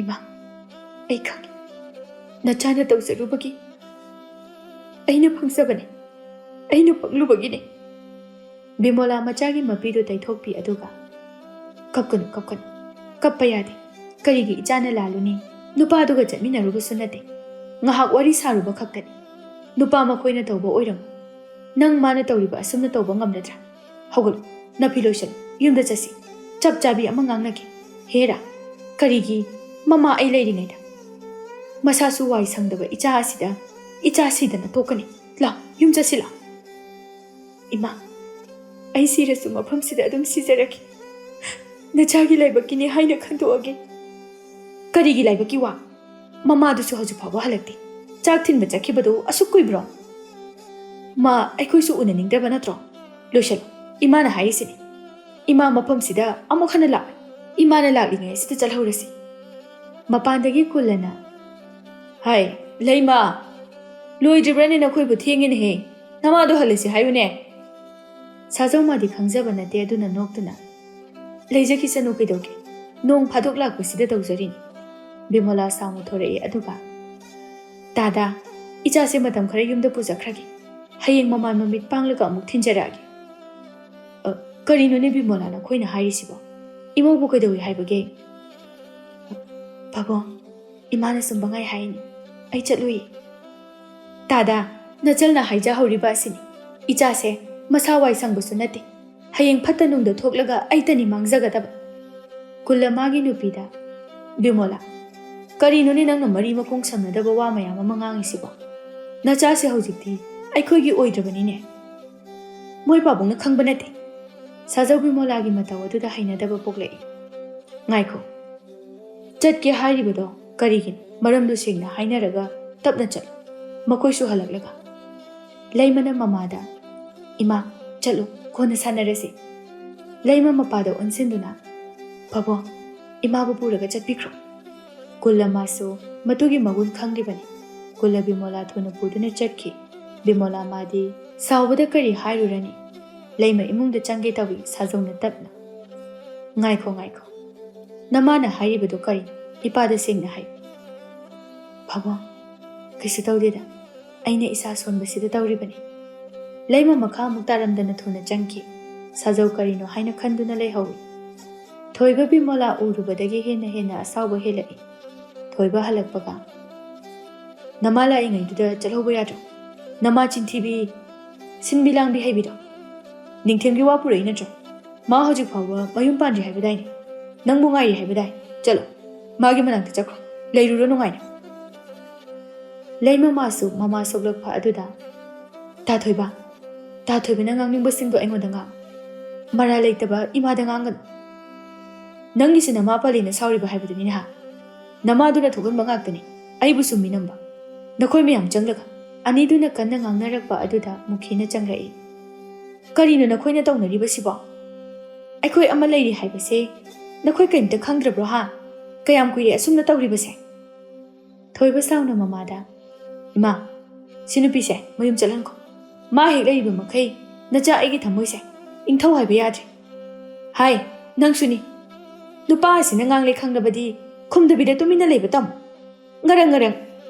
"ꯏꯃꯥ, ꯑꯩ ꯈꯪꯉꯤ꯫ ꯅꯆꯥꯅ ꯇꯧꯖꯔꯨꯕꯒꯤ ꯑꯩꯅ ꯐꯪꯖꯕꯅꯦ, ꯑꯩꯅ ꯄꯪꯂꯨꯕꯒꯤꯅꯦ꯫ ꯕꯤꯃꯣꯂꯥ ꯃꯆꯥꯒꯤ ꯃꯄꯤꯗꯨ ꯇꯩꯊꯣꯛꯄꯤ ꯑꯗꯨꯒ, "ꯀꯞꯀꯅꯨ, ꯀꯞꯀꯅꯨ, ꯀꯞꯄ ꯌꯥꯗꯦ꯫ ꯀꯔꯤꯒꯤ ꯏꯆꯥꯅ ꯂꯥꯜꯂꯨꯅꯤ? ꯅꯨꯄꯥꯗꯨꯒ ꯆꯠꯃꯤꯟꯅꯔꯨꯕꯁꯨ ꯅꯠꯇꯦ, ꯉꯥꯏꯍꯥꯛ ꯋꯥꯔꯤ ꯁꯥꯔꯨꯕ ꯈꯛꯇꯅꯤ꯫ ꯅꯨꯄꯥ ꯃꯈꯣꯏꯅ ꯇꯧꯕ ꯑꯣꯏꯔꯝꯃꯣꯏ꯫ ꯅꯪ ꯃꯥꯅ ꯇꯧꯔꯤꯕ ꯑꯁꯨꯝꯅ ꯇꯧꯕ ꯉꯝꯂꯗ꯭ꯔꯥ? ꯍꯧꯒꯠꯂꯨ, ꯅꯐꯤ ꯂꯣꯏꯁꯜꯂꯨ, ꯌꯨꯝꯗ ꯆꯠꯁꯤ꯫ ꯆꯞ ꯆꯥꯕꯤ ꯑꯃ ꯉꯥꯡꯅꯒꯦ꯫ ꯍꯦꯔꯥ, ꯀꯔꯤꯒꯤ ꯃꯃꯥ ꯑꯩ ꯂꯩꯔꯤꯉꯩꯗ? ꯃꯁꯥꯁꯨ ꯋꯥꯏ ꯁꯪꯗꯕ ꯏꯆꯥ ꯑꯁꯤꯗ, ꯏꯆꯥ ꯁꯤꯗꯅ ꯇꯣꯛꯀꯅꯤ꯫ ꯂꯥꯎ, ꯌꯨꯝ ꯆꯠꯁꯤ ꯂꯥꯎ꯫" "ꯏꯃꯥ, ꯑꯩ ꯁꯤꯔꯁꯨ ꯃꯐꯝꯁꯤꯗ ꯑꯗꯨꯝ ꯁꯤꯖꯔꯒꯦ꯫ ꯅꯆꯥꯒꯤ ꯂꯥꯏꯕꯛꯀꯤꯅꯤ ꯍꯥꯏꯅ ꯈꯟꯗꯣꯛꯑꯒꯦ꯫" "ꯀꯔꯤꯒꯤ ꯂꯥꯏꯕꯛꯀꯤ ꯋꯥ? ꯃꯃꯥꯗꯨꯁꯨ ꯍꯧꯖꯤꯛ ꯐꯥꯎꯕ ꯍꯜꯂꯛꯇꯦ꯫ ꯆꯥꯛ ꯊꯤꯟꯕ ꯆꯠꯈꯤꯕꯗꯨ ꯑꯁꯨꯛ ꯀꯨꯏꯕ꯭ꯔꯣ?" "ꯃꯥ ꯑꯩꯈꯣꯏꯁꯨ ꯎꯅꯅꯤꯡꯗ꯭ꯔꯕ ꯅꯠꯇ꯭ꯔꯣ? ꯂꯣꯏꯁꯜꯂꯨ, ꯏꯃꯥꯅ ꯍꯥꯏꯔꯤꯁꯤꯅꯤ꯫ ꯏꯃꯥ ꯃꯐꯝꯁꯤꯗ ꯑꯃꯨꯛ ꯍꯟꯅ ꯂꯥꯛꯑꯣꯏ꯫ ꯏꯃꯥꯅ ꯂꯥꯛꯂꯤꯉꯩ ꯑꯁꯤꯗ ꯆꯠꯍꯧꯔꯁꯤ꯫" ꯃꯄꯥꯟꯗꯒꯤ ꯀꯨꯜꯂꯅ, "ꯍꯥꯏ, ꯂꯩꯃ, ꯂꯣꯏꯗ꯭ꯔꯤꯕ꯭ꯔꯅꯦ? ꯅꯈꯣꯏꯕꯨ ꯊꯦꯡꯉꯦꯅꯦꯍꯦ꯫ ꯅꯃꯥꯗꯣ ꯍꯜꯂꯁꯤ ꯍꯥꯏꯌꯨꯅꯦ꯫" ꯁꯥꯖꯧ ꯃꯥꯗꯤ ꯈꯪꯖꯕ ꯅꯠꯇꯦ, ꯑꯗꯨꯅ ꯅꯣꯛꯇꯨꯅ, "ꯂꯩꯖꯈꯤꯁꯅꯨ, ꯀꯩꯗꯧꯒꯦ? ꯅꯣꯡ ꯐꯥꯗꯣꯛ ꯂꯥꯛꯄꯁꯤꯗ ꯇꯧꯖꯔꯤꯅꯤ꯫" ꯕꯤꯃꯣꯂꯥ ꯁꯥꯎꯅ ꯊꯣꯔꯛꯏ, ꯑꯗꯨꯒ, "ꯇꯥꯗꯥ, ꯏꯆꯥꯁꯦ ꯃꯇꯝ ꯈꯔ ꯌꯨꯝꯗ ꯄꯨꯖꯈ꯭ꯔꯒꯦ꯫ ꯍꯌꯦꯡ ꯃꯃꯥꯟ ꯃꯃꯤꯠ ꯄꯥꯡꯂꯒ ꯑꯃꯨꯛ ꯊꯤꯟꯖꯔꯛꯑꯒꯦ꯫" "ꯑ, ꯀꯔꯤꯅꯣꯅꯦ ꯕꯤꯃꯣꯂꯥ, ꯅꯈꯣꯏꯅ ꯍꯥꯏꯔꯤꯁꯤꯕꯣ? ꯏꯃꯧꯕꯨ ꯀꯩꯗꯧꯏ ꯍꯥꯏꯕꯒꯦ?" "ꯄꯥꯕꯨꯡ, ꯏꯃꯥꯅ ꯁꯨꯝ ꯄꯪꯍꯥꯏ ꯍꯥꯏꯅꯤ꯫ ꯑꯩ ꯆꯠꯂꯨꯏ꯫" "ꯇꯥꯗꯥ, ꯅꯆꯜꯅ ꯍꯥꯏꯖꯍꯧꯔꯤꯕ ꯑꯁꯤꯅꯤ꯫ ꯏꯆꯥꯁꯦ ꯃꯁꯥ ꯋꯥꯏ ꯁꯪꯕꯁꯨ ꯅꯠꯇꯦ꯫ ꯍꯌꯦꯡ ꯐꯠꯇ ꯅꯨꯡꯗ ꯊꯣꯛꯂꯒ ꯑꯩꯇꯅꯤ ꯃꯥꯡꯖꯒꯗꯕ꯫" ꯀꯨꯜꯂ ꯃꯥꯒꯤ ꯅꯨꯄꯤꯗ, "ꯕꯤꯃꯣꯂꯥ, ꯀꯔꯤꯅꯣꯅꯦ ꯅꯪꯅ ꯃꯔꯤ ꯃꯈꯣꯡ ꯁꯝꯅꯗꯕ ꯋꯥ ꯃꯌꯥꯝ ꯑꯃ ꯉꯥꯡꯉꯤꯁꯤꯕꯣ? ꯅꯆꯥꯁꯦ ꯍꯧꯖꯤꯛꯇꯤ ꯑꯩꯈꯣꯏꯒꯤ ꯑꯣꯏꯗ꯭ꯔꯕꯅꯤꯅꯦ꯫ ꯃꯣꯏ ꯄꯥꯕꯨꯡꯅ ꯈꯪꯕ ꯅꯠꯇꯦ꯫" ꯁꯥꯖꯧ ꯕꯤꯃꯣꯂꯥꯒꯤ ꯃꯇꯧ ꯑꯗꯨꯗ ꯍꯩꯅꯗꯕ ꯄꯣꯛꯂꯛꯏ꯫ "ꯉꯥꯏꯈꯣ, ꯆꯠꯀꯦ ꯍꯥꯏꯔꯤꯕꯗꯣ ꯀꯔꯤꯒꯤꯅꯣ? ꯃꯔꯝꯗꯨ ꯁꯦꯡꯅ ꯍꯥꯏꯅꯔꯒ ꯇꯞꯅ ꯆꯠꯂꯨ꯫ ꯃꯈꯣꯏꯁꯨ ꯍꯜꯂꯛꯂꯒ꯫" ꯂꯩꯃꯅ ꯃꯃꯥꯗ, "ꯏꯃꯥ, ꯆꯠꯂꯨ, ꯀꯣꯟꯅ ꯁꯥꯟꯅꯔꯁꯤ꯫" ꯂꯩꯃ ꯃꯄꯥꯗ ꯑꯣꯟꯁꯤꯟꯗꯨꯅ, "ꯄꯥꯕꯨꯡ, ꯏꯃꯥꯕꯨ ꯄꯨꯔꯒ ꯆꯠꯄꯤꯈ꯭ꯔꯣ꯫" ꯀꯨꯜꯂ ꯃꯥꯁꯨ ꯃꯇꯨꯒꯤ ꯃꯒꯨꯟ ꯈꯪꯂꯤꯕꯅꯤ꯫ ꯀꯨꯜꯂ ꯕꯤꯃꯣꯂꯥ ꯊꯨꯅ ꯄꯨꯗꯨꯅ ꯆꯠꯈꯤ꯫ ꯕꯤꯃꯣꯂꯥ ꯃꯥꯗꯤ ꯁꯥꯎꯕꯗ ꯀꯔꯤ ꯍꯥꯏꯔꯨꯔꯅꯤ? ꯂꯩꯃ ꯏꯃꯨꯡꯗ ꯆꯪꯒꯦ ꯇꯧꯏ ꯁꯥꯖꯧꯅ ꯇꯞꯅ꯫ "ꯉꯥꯏꯈꯣ, ꯉꯥꯏꯈꯣ꯫ ꯅꯃꯥꯅ ꯍꯥꯏꯔꯤꯕꯗꯨ ꯀꯔꯤꯅꯣ? ꯏꯄꯥꯗ ꯁꯦꯡꯅ ꯍꯥꯏꯌꯨ꯫" "ꯄꯥꯕꯨꯡ, "ꯀꯩꯁꯨ ꯇꯧꯗꯦꯗ, ꯑꯩꯅ ꯏꯁꯥ ꯁꯣꯟꯕꯁꯤꯗ ꯇꯧꯔꯤꯕꯅꯤ꯫" ꯂꯩꯃ ꯃꯈꯥ ꯑꯃꯨꯛ ꯇꯥꯔꯝꯗꯅ ꯊꯨꯅ ꯆꯪꯈꯤ꯫ ꯁꯥꯖꯧ ꯀꯔꯤꯅꯣ ꯍꯥꯏꯅ ꯈꯟꯗꯨꯅ ꯂꯩꯍꯧꯏ꯫ ꯊꯣꯏꯕ ꯕꯤꯃꯣꯂꯥ ꯎꯔꯨꯕꯗꯒꯤ ꯍꯦꯟꯅ ꯍꯦꯟꯅ ꯑꯁꯥꯎꯕ ꯍꯦꯜꯂꯛꯏ꯫ ꯊꯣꯏꯕ ꯍꯜꯂꯛꯄꯒ, "ꯅꯃꯥ ꯂꯥꯛꯏꯉꯩꯗꯨꯗ ꯆꯠꯍꯧꯕ ꯌꯥꯗ꯭ꯔꯣ? ꯅꯃꯥ ꯆꯤꯟꯊꯤꯕꯤ, ꯁꯤꯟꯕꯤ ꯂꯥꯡꯕꯤ ꯍꯩꯕꯤꯗꯣ꯫ ꯅꯤꯡꯊꯦꯝꯒꯤ ꯋꯥ ꯄꯨꯔꯛꯏ ꯅꯠꯇ꯭ꯔꯣ? ꯃꯥ ꯍꯧꯖꯤꯛ ꯐꯥꯎꯕ ꯃꯌꯨꯝ ꯄꯥꯟꯗ꯭ꯔꯤ ꯍꯥꯏꯕꯗꯥꯏꯅꯦ? ꯅꯪꯕꯨ ꯉꯥꯏꯔꯤ ꯍꯥꯏꯕꯗꯥꯏ? ꯆꯠꯂꯣ, ꯃꯥꯒꯤ ꯃꯅꯥꯛꯇ ꯆꯠꯈ꯭ꯔꯣ꯫ ꯂꯩꯔꯨꯔꯣ ꯅꯨꯡꯉꯥꯏꯅ꯫" ꯂꯩꯃ ꯃꯥꯁꯨ ꯃꯃꯥ ꯁꯣꯛꯂꯛꯄ ꯑꯗꯨꯗ, "ꯇꯥ ꯊꯣꯏꯕ, ꯇꯥ ꯊꯣꯏꯕꯅ ꯉꯥꯡꯅꯤꯡꯕꯁꯤꯡꯗꯣ ꯑꯩꯉꯣꯟꯗ ꯉꯥꯡ꯫ ꯃꯔꯥꯜ ꯂꯩꯇꯕ ꯏꯃꯥꯗ ꯉꯥꯡꯒꯅꯨ꯫ ꯅꯪꯒꯤꯁꯤ ꯅꯃꯥ ꯄꯥꯜꯂꯤꯅ ꯁꯥꯎꯔꯤꯕ ꯍꯥꯏꯕꯗꯨꯅꯤ ꯅꯍꯥ꯫ ꯅꯃꯥꯗꯨꯅ ꯊꯣꯛꯍꯟꯕ ꯉꯥꯛꯇꯅꯤ, ꯑꯩꯕꯨꯁꯨ ꯃꯤꯅꯝꯕ꯫" ꯅꯈꯣꯏ ꯃꯌꯥꯝ ꯆꯪꯂꯒ ꯑꯅꯤꯗꯨꯅ ꯀꯟꯅ ꯉꯥꯡꯅꯔꯛꯄ ꯑꯗꯨꯗ ꯃꯨꯈꯤꯅ ꯆꯪꯂꯛꯏ꯫ "ꯀꯔꯤꯅꯣ ꯅꯈꯣꯏꯅ ꯇꯧꯅꯔꯤꯕꯁꯤꯕꯣ? ꯑꯩꯈꯣꯏ ꯑꯃ ꯂꯩꯔꯤ ꯍꯥꯏꯕꯁꯦ ꯅꯈꯣꯏ ꯀꯔꯤꯝꯇ ꯈꯪꯗ꯭ꯔꯕ꯭ꯔꯣ ꯍꯥ? ꯀꯌꯥꯝ ꯀꯨꯏꯔꯦ ꯑꯁꯨꯝꯅ ꯇꯧꯔꯤꯕꯁꯦ?" ꯊꯣꯏꯕ ꯁꯥꯎꯅ ꯃꯃꯥꯗ, "ꯏꯃꯥ, ꯁꯤ ꯅꯨꯄꯤꯁꯦ ꯃꯌꯨꯝ ꯆꯠꯍꯟꯈꯣ꯫ ꯃꯥ ꯍꯦꯛ ꯂꯩꯔꯤꯕ ꯃꯈꯩ ꯅꯆꯥ ꯑꯩꯒꯤ ꯊꯃꯣꯏꯁꯦ ꯏꯪꯊꯧ ꯍꯥꯏꯕ ꯌꯥꯗ꯭ꯔꯦ꯫ ꯍꯥꯏ, ꯅꯪꯁꯨꯅꯤ꯫ ꯅꯨꯄꯥ ꯑꯁꯤꯅ ꯉꯥꯡꯂꯦ ꯈꯪꯂꯕꯗꯤ ꯈꯨꯝꯗꯕꯤꯗ ꯇꯨꯃꯤꯟꯅ ꯂꯩꯕ ꯇꯝꯃꯨ꯫ ꯉꯔꯪ ꯉꯔꯪ꯫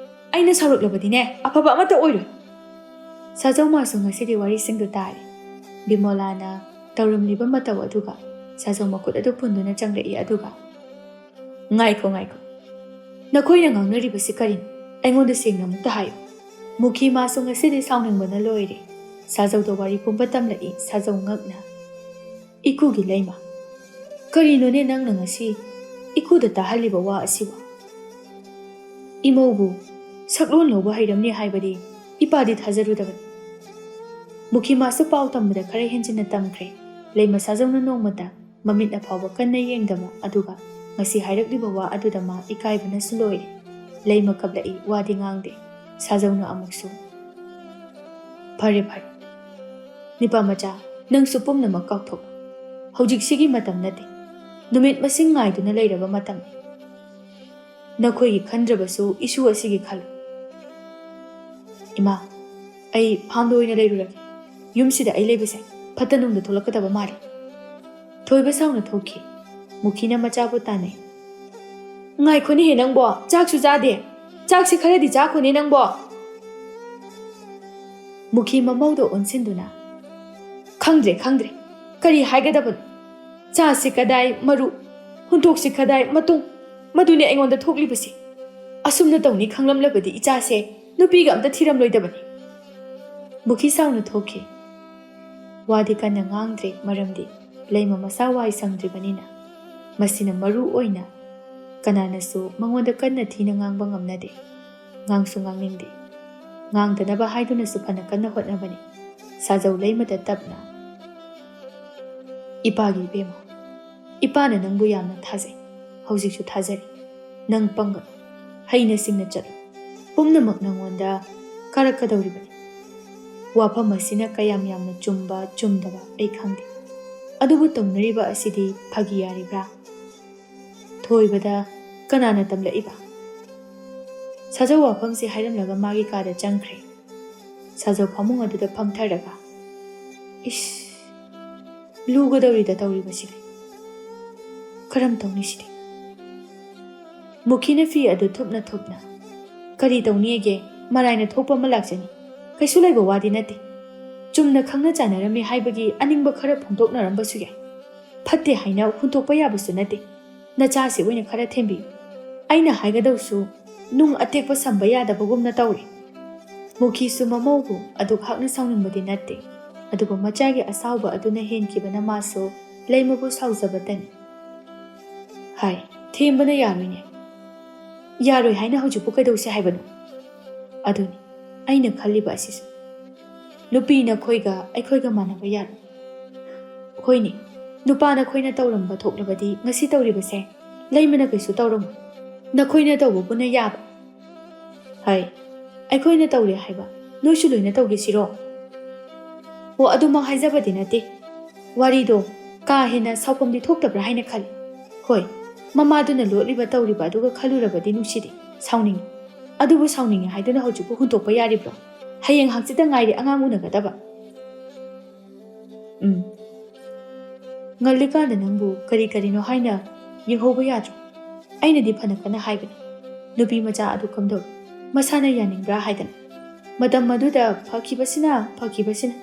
ꯑꯩꯅ ꯁꯥꯎꯔꯛꯂꯕꯗꯤꯅꯦ ꯑꯐꯕ ꯑꯃꯠꯇ ꯑꯣꯏꯔꯣꯏ꯫" ꯁꯥꯖꯧ ꯃꯥꯁꯨ ꯉꯁꯤꯗꯤ ꯋꯥꯔꯤꯁꯤꯡꯗꯨ ꯇꯥꯔꯦ꯫ ꯕꯤꯃꯣꯂꯥꯅ ꯇꯧꯔꯝꯂꯤꯕ ꯃꯇꯧ ꯑꯗꯨꯒ ꯁꯥꯖꯧ ꯃꯈꯨꯠ ꯑꯗꯨ ꯄꯨꯟꯗꯨꯅ ꯆꯪꯂꯛꯏ ꯑꯗꯨꯒ, "ꯉꯥꯏꯈꯣ, ꯉꯥꯏꯈꯣ꯫ ꯅꯈꯣꯏꯅ ꯉꯥꯡꯅꯔꯤꯕꯁꯤ ꯀꯔꯤꯅꯣ? ꯑꯩꯉꯣꯟꯗ ꯁꯦꯡꯅ ꯑꯃꯨꯛꯇ ꯍꯥꯏꯌꯨ꯫" ꯃꯨꯈꯤ ꯃꯥꯁꯨ ꯉꯁꯤꯗꯤ ꯁꯥꯎꯅꯤꯡꯕꯅ ꯂꯣꯏꯔꯦ꯫ ꯁꯥꯖꯧꯗ ꯋꯥꯔꯤ ꯄꯨꯝꯕ ꯇꯝꯂꯛꯏ ꯁꯥꯖꯧ ꯉꯛꯅ꯫ "ꯏꯀꯨꯒꯤ ꯂꯩꯃ, ꯀꯔꯤꯅꯣꯅꯦ ꯅꯪꯅ ꯉꯁꯤ ꯏꯀꯨꯗ ꯇꯥꯍꯜꯂꯤꯕ ꯋꯥ ꯑꯁꯤꯕꯨ? ꯏꯃꯧꯕꯨ ꯁꯛꯂꯣꯟ ꯂꯧꯕ ꯍꯩꯔꯝꯅꯤ ꯍꯥꯏꯕꯗꯤ ꯏꯄꯥꯗꯤ ꯊꯥꯖꯔꯨꯗꯕꯅꯤ꯫" ꯃꯨꯈꯤ ꯃꯥꯁꯨ ꯄꯥꯎ ꯇꯝꯕꯗ ꯈꯔ ꯍꯦꯟꯖꯤꯟꯅ ꯇꯝꯈ꯭ꯔꯦ꯫ ꯂꯩꯃ ꯁꯥꯖꯧꯅ ꯅꯣꯡꯃꯇ ꯃꯃꯤꯠꯅ ꯐꯥꯎꯕ ꯀꯟꯅ ꯌꯦꯡꯗꯕ ꯑꯗꯨꯒ ꯉꯁꯤ ꯍꯥꯏꯔꯛꯂꯤꯕ ꯋꯥ ꯑꯗꯨꯗ ꯃꯥ ꯏꯀꯥꯏꯕꯅꯁꯨ ꯂꯣꯏꯔꯦ꯫ ꯂꯩꯃ ꯀꯞꯂꯛꯏ, ꯋꯥꯗꯤ ꯉꯥꯡꯗꯦ꯫ ꯁꯥꯖꯧꯅ ꯑꯃꯨꯛꯁꯨ, "ꯐꯔꯦ, ꯐꯔꯦ꯫ ꯅꯤꯄꯥ ꯃꯆꯥ, ꯅꯪꯁꯨ ꯄꯨꯝꯅꯃꯛ ꯀꯥꯎꯊꯣꯛ꯫ ꯍꯧꯖꯤꯛꯁꯤꯒꯤ ꯃꯇꯝ ꯅꯠꯇꯦ꯫ ꯅꯨꯃꯤꯠ ꯃꯁꯤꯡ ꯉꯥꯏꯗꯨꯅ ꯂꯩꯔꯕ ꯃꯇꯝꯅꯤ꯫ ꯅꯈꯣꯏꯒꯤ ꯈꯟꯗ꯭ꯔꯕꯁꯨ ꯏꯁꯨ ꯑꯁꯤꯒꯤ ꯈꯜꯂꯨ꯫ ꯏꯃꯥ, ꯑꯩ ꯐꯥꯝꯗ ꯑꯣꯏꯅ ꯂꯩꯔꯨꯔꯒꯦ꯫ ꯌꯨꯝꯁꯤꯗ ꯑꯩ ꯂꯩꯕꯁꯦ ꯐꯠꯇ ꯅꯨꯡꯗ ꯊꯣꯛꯂꯛꯀꯗꯕ ꯃꯥꯜꯂꯤ꯫" ꯊꯣꯏꯕ ꯁꯥꯎꯅ ꯊꯣꯛꯈꯤ꯫ ꯃꯨꯈꯤꯅ ꯃꯆꯥꯕꯨ ꯇꯥꯟꯅꯩ꯫ "ꯉꯥꯏꯈꯣꯅꯦꯍꯦ ꯅꯪꯕꯣ, ꯆꯥꯛꯁꯨ ꯆꯥꯗꯦ꯫ ꯆꯥꯛꯁꯤ ꯈꯔꯗꯤ ꯆꯥꯈꯣꯅꯦ ꯅꯪꯕꯣ꯫ ꯃꯨꯈꯤ ꯃꯃꯧꯗ ꯑꯣꯟꯁꯤꯟꯗꯨꯅ, "ꯈꯪꯗ꯭ꯔꯦ, ꯈꯪꯗ꯭ꯔꯦ꯫ ꯀꯔꯤ ꯍꯥꯏꯒꯗꯕꯅꯣ? ꯆꯥꯁꯤ ꯀꯗꯥꯏ ꯃꯔꯨ, ꯍꯨꯟꯗꯣꯛꯁꯤ ꯀꯗꯥꯏ ꯃꯇꯨꯡ? ꯃꯗꯨꯅꯤ ꯑꯩꯉꯣꯟꯗ ꯊꯣꯛꯂꯤꯕꯁꯤ꯫ ꯑꯁꯨꯝꯅ ꯇꯧꯅꯤ ꯈꯪꯂꯝꯂꯕꯗꯤ ꯏꯆꯥꯁꯦ ꯅꯨꯄꯤꯒ ꯑꯝꯇ ꯊꯤꯔꯝꯂꯣꯏꯗꯕꯅꯤ꯫" ꯃꯨꯈꯤ ꯁꯥꯎꯅ ꯊꯣꯛꯈꯤ꯫ ꯋꯥꯗꯤ ꯀꯟꯅ ꯉꯥꯡꯗ꯭ꯔꯦ, ꯃꯔꯝꯗꯤ ꯂꯩꯃ ꯃꯁꯥ ꯋꯥꯏ ꯁꯪꯗ꯭ꯔꯤꯕꯅꯤꯅ꯫ ꯃꯁꯤꯅ ꯃꯔꯨ ꯑꯣꯏꯅ ꯀꯅꯥꯅꯁꯨ ꯃꯉꯣꯟꯗ ꯀꯟꯅ ꯊꯤꯅ ꯉꯥꯡꯕ ꯉꯝꯅꯗꯦ꯫ ꯉꯥꯡꯁꯨ ꯉꯥꯡꯅꯤꯡꯗꯦ꯫ ꯉꯥꯡꯗꯅꯕ ꯍꯥꯏꯗꯨꯅꯁꯨ ꯐꯅ ꯀꯟꯅ ꯍꯣꯠꯅꯕꯅꯤ꯫ ꯁꯥꯖꯧ ꯂꯩꯃꯗ ꯇꯞꯅ, "ꯏꯄꯥꯒꯤ ꯏꯕꯦꯝꯃ, ꯏꯄꯥꯅ ꯅꯪꯕꯨ ꯌꯥꯝꯅ ꯊꯥꯖꯩ꯫ ꯍꯧꯖꯤꯛꯁꯨ ꯊꯥꯖꯔꯤ꯫ ꯅꯪ ꯄꯪꯒꯅꯨ꯫ ꯍꯩꯅ ꯁꯤꯡꯅ ꯆꯠꯂꯨ꯫ ꯄꯨꯝꯅꯃꯛ ꯅꯪꯉꯣꯟꯗ ꯀꯥꯔꯛꯀꯗꯧꯔꯤꯕꯅꯤ꯫ ꯋꯥꯐꯝ ꯑꯁꯤꯅ ꯀꯌꯥꯝ ꯌꯥꯝꯅ ꯆꯨꯝꯕ ꯆꯨꯝꯗꯕ ꯑꯩ ꯈꯪꯗꯦ꯫ ꯑꯗꯨꯕꯨ ꯇꯧꯅꯔꯤꯕ ꯑꯁꯤꯗꯤ ꯐꯥꯒꯤ ꯌꯥꯔꯤꯕ꯭ꯔꯥ?" ꯊꯣꯏꯕꯗ ꯀꯅꯥꯅ ꯇꯝꯂꯛꯏꯕ? ꯁꯥꯖꯧ ꯋꯥꯐꯝꯁꯤ ꯍꯥꯏꯔꯝꯂꯒ ꯃꯥꯒꯤ ꯀꯥꯗ ꯆꯪꯈ꯭ꯔꯦ꯫ ꯁꯥꯖꯧ ꯐꯃꯨꯡ ꯑꯗꯨꯗ ꯐꯝꯊꯔꯒ, "ꯏꯁ, ꯂꯨꯒꯗꯧꯔꯤꯗ ꯇꯧꯔꯤꯕꯁꯤꯗꯤ꯫ ꯀꯔꯝ ꯇꯧꯅꯤ ꯁꯤꯗꯤ?" ꯃꯨꯈꯤꯅ ꯐꯤ ꯑꯗꯨ ꯊꯨꯞꯅ ꯊꯨꯞꯅ, "ꯀꯔꯤ ꯇꯧꯅꯤꯒꯦ? ꯃꯔꯥꯏꯅ ꯊꯣꯛꯄ ꯑꯃ ꯂꯥꯛꯆꯅꯤ꯫ ꯀꯩꯁꯨ ꯂꯩꯕ ꯋꯥꯗꯤ ꯅꯠꯇꯦ꯫ ꯆꯨꯝꯅ ꯈꯪꯅ ꯆꯥꯟꯅꯔꯝꯃꯤ ꯍꯥꯏꯕꯒꯤ ꯑꯅꯤꯡꯕ ꯈꯔ ꯐꯣꯡꯗꯣꯛꯅꯔꯝꯕꯁꯨ ꯌꯥꯏ꯫ ꯐꯠꯇꯦ ꯍꯥꯏꯅ ꯍꯨꯟꯗꯣꯛꯄ ꯌꯥꯕꯁꯨ ꯅꯠꯇꯦ꯫ ꯅꯆꯥꯁꯤ ꯑꯣꯏꯅ ꯈꯔ ꯊꯦꯝꯕꯤꯌꯨ꯫ ꯑꯩꯅ ꯍꯥꯏꯒꯗꯧꯁꯨ ꯅꯨꯡ ꯑꯇꯦꯛꯄ ꯁꯝꯕ ꯌꯥꯗꯕꯒꯨꯝꯅ ꯇꯧꯔꯤ꯫" ꯃꯨꯈꯤꯁꯨ ꯃꯃꯧꯕꯨ ꯑꯗꯨꯛ ꯍꯥꯛꯅ ꯁꯥꯎꯅꯤꯡꯕꯗꯤ ꯅꯠꯇꯦ, ꯑꯗꯨꯕꯨ ꯃꯆꯥꯒꯤ ꯑꯁꯥꯎꯕ ꯑꯗꯨꯅ ꯍꯦꯟꯈꯤꯕꯅ ꯃꯥꯁꯨ ꯂꯩꯃꯕꯨ ꯁꯥꯎꯖꯕꯇꯅꯤ꯫ "ꯍꯥꯏ, ꯊꯦꯝꯕꯅ ꯌꯥꯔꯣꯏꯅꯦ꯫ ꯌꯥꯔꯣꯏ ꯍꯥꯏꯅ ꯍꯧꯖꯤꯛꯄꯨ ꯀꯩꯗꯧꯁꯦ ꯍꯥꯏꯕꯅꯣ? ꯑꯗꯨꯅꯤ ꯑꯩꯅ ꯈꯜꯂꯤꯕ ꯑꯁꯤꯁꯨ꯫ ꯅꯨꯄꯤ ꯅꯈꯣꯏꯒ ꯑꯩꯈꯣꯏꯒ ꯃꯥꯟꯅꯕ ꯌꯥꯔꯣꯏ꯫ ꯍꯣꯏꯅꯦ, ꯅꯨꯄꯥ ꯅꯈꯣꯏꯅ ꯇꯧꯔꯝꯕ ꯊꯣꯛꯂꯕꯗꯤ ꯉꯁꯤ ꯇꯧꯔꯤꯕꯁꯦ ꯂꯩꯃꯅ ꯀꯩꯁꯨ ꯇꯧꯔꯝꯃꯣꯏ꯫ ꯅꯈꯣꯏꯅ ꯇꯧꯕꯕꯨꯅ ꯌꯥꯕ꯫ ꯍꯥꯏ, ꯑꯩꯈꯣꯏꯅ ꯇꯧꯔꯦ ꯍꯥꯏꯕ ꯅꯣꯏꯁꯨ ꯂꯣꯏꯅ ꯇꯧꯒꯦ ꯁꯤꯔꯣ?" ꯑꯣ, ꯑꯗꯨꯃꯛ ꯍꯥꯏꯖꯕꯗꯤ ꯅꯠꯇꯦ꯫ ꯋꯥꯔꯤꯗꯣ ꯀꯥ ꯍꯦꯟꯅ ꯁꯥꯎꯐꯝꯗꯤ ꯊꯣꯛꯇꯕ꯭ꯔꯥ ꯍꯥꯏꯅ ꯈꯜꯂꯤ꯫ ꯍꯣꯏ, ꯃꯃꯥꯗꯨꯅ ꯂꯣꯠꯂꯤꯕ ꯇꯧꯔꯤꯕ ꯑꯗꯨꯒ ꯈꯜꯂꯨꯔꯕꯗꯤ ꯅꯨꯡꯁꯤꯗꯦ, ꯁꯥꯎꯅꯤꯡꯉꯤ꯫ ꯑꯗꯨꯕꯨ ꯁꯥꯎꯅꯤꯡꯉꯤ ꯍꯥꯏꯗꯨꯅ ꯍꯧꯖꯤꯛꯄꯨ ꯍꯨꯟꯗꯣꯛꯄ ꯌꯥꯔꯤꯕ꯭ꯔꯣ? ꯍꯌꯦꯡ ꯍꯪꯆꯤꯠꯇ ꯉꯥꯏꯔꯦ ꯑꯉꯥꯡ ꯎꯅꯒꯗꯕ꯫ ꯎꯝ꯫ ꯉꯜꯂꯤꯀꯥꯟꯗ ꯅꯪꯕꯨ ꯀꯔꯤ ꯀꯔꯤꯅꯣ ꯍꯥꯏꯅ ꯌꯦꯡꯍꯧꯕ ꯌꯥꯗ꯭ꯔꯣ? ꯑꯩꯅꯗꯤ ꯐꯅ ꯀꯟꯅ ꯍꯥꯏꯕꯅꯤ꯫ ꯅꯨꯄꯤ ꯃꯆꯥ ꯑꯗꯨ ꯀꯝꯗꯧꯏ? ꯃꯁꯥꯅ ꯌꯥꯅꯤꯡꯕ꯭ꯔꯥ ꯍꯥꯏꯗꯅ꯫ ꯃꯇꯝ ꯑꯗꯨꯗ ꯐꯈꯤꯕꯁꯤꯅ, ꯐꯈꯤꯕꯁꯤꯅ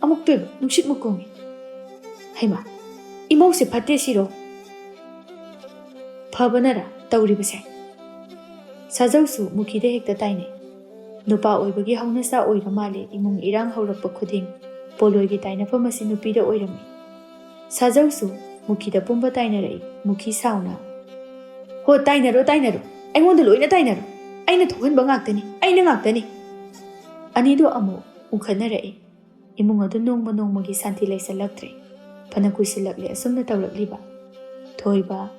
ꯑꯃꯨꯛꯇꯣꯏꯕ ꯅꯨꯡꯁꯤꯠ ꯃꯨꯛ ꯀꯨꯡꯏ꯫ ꯍꯩꯃꯥ, ꯏꯃꯧꯁꯦ ꯐꯠꯇꯦ ꯁꯤꯔꯣ? ꯐꯕꯅꯔ ꯇꯧꯔꯤꯕꯁꯦ? ꯁꯥꯖꯧꯁꯨ ꯃꯨꯈꯤꯗ ꯍꯦꯛꯇ ꯇꯥꯏꯅꯩ꯫ ꯅꯨꯄꯥ ꯑꯣꯏꯕꯒꯤ ꯍꯧꯅꯁꯥ ꯑꯣꯏꯔ ꯃꯥꯜꯂꯦ, ꯏꯃꯨꯡ ꯏꯔꯥꯡ ꯍꯧꯔꯛꯄ ꯈꯨꯗꯤꯡ ꯄꯣꯂꯣꯏꯒꯤ ꯇꯥꯏꯅꯐꯝ ꯑꯁꯤ ꯅꯨꯄꯤꯗ ꯑꯣꯏꯔꯝꯃꯤ꯫ ꯁꯥꯖꯧꯁꯨ ꯃꯨꯈꯤꯗ ꯄꯨꯝꯕ ꯇꯥꯏꯅꯔꯛꯏ꯫ ꯃꯨꯈꯤ ꯁꯥꯎꯅ, "ꯍꯣ, ꯇꯥꯏꯅꯔꯣ, ꯇꯥꯏꯅꯔꯣ, ꯑꯩꯉꯣꯟꯗ ꯂꯣꯏꯅ ꯇꯥꯏꯅꯔꯣ, ꯑꯩꯅ ꯊꯣꯛꯍꯟꯕ ꯉꯥꯛꯇꯅꯤ, ꯑꯩꯅ ꯉꯥꯛꯇꯅꯤ!" ꯑꯅꯤꯗꯨ ꯑꯃꯨꯛ ꯎꯪꯈꯠꯅꯔꯛꯏ꯫ ꯏꯃꯨꯡ ꯑꯗꯨ ꯅꯣꯡꯃ ꯅꯣꯡꯃꯒꯤ ꯁꯥꯟꯇꯤ ꯂꯩꯁꯜꯂꯛꯇ꯭ꯔꯦ꯫ ꯐꯅ ꯀꯨꯏꯁꯤꯜꯂꯛꯂꯦ ꯑꯁꯨꯝꯅ ꯇꯧꯔꯛꯂꯤꯕ꯫ ꯊꯣꯏꯕ,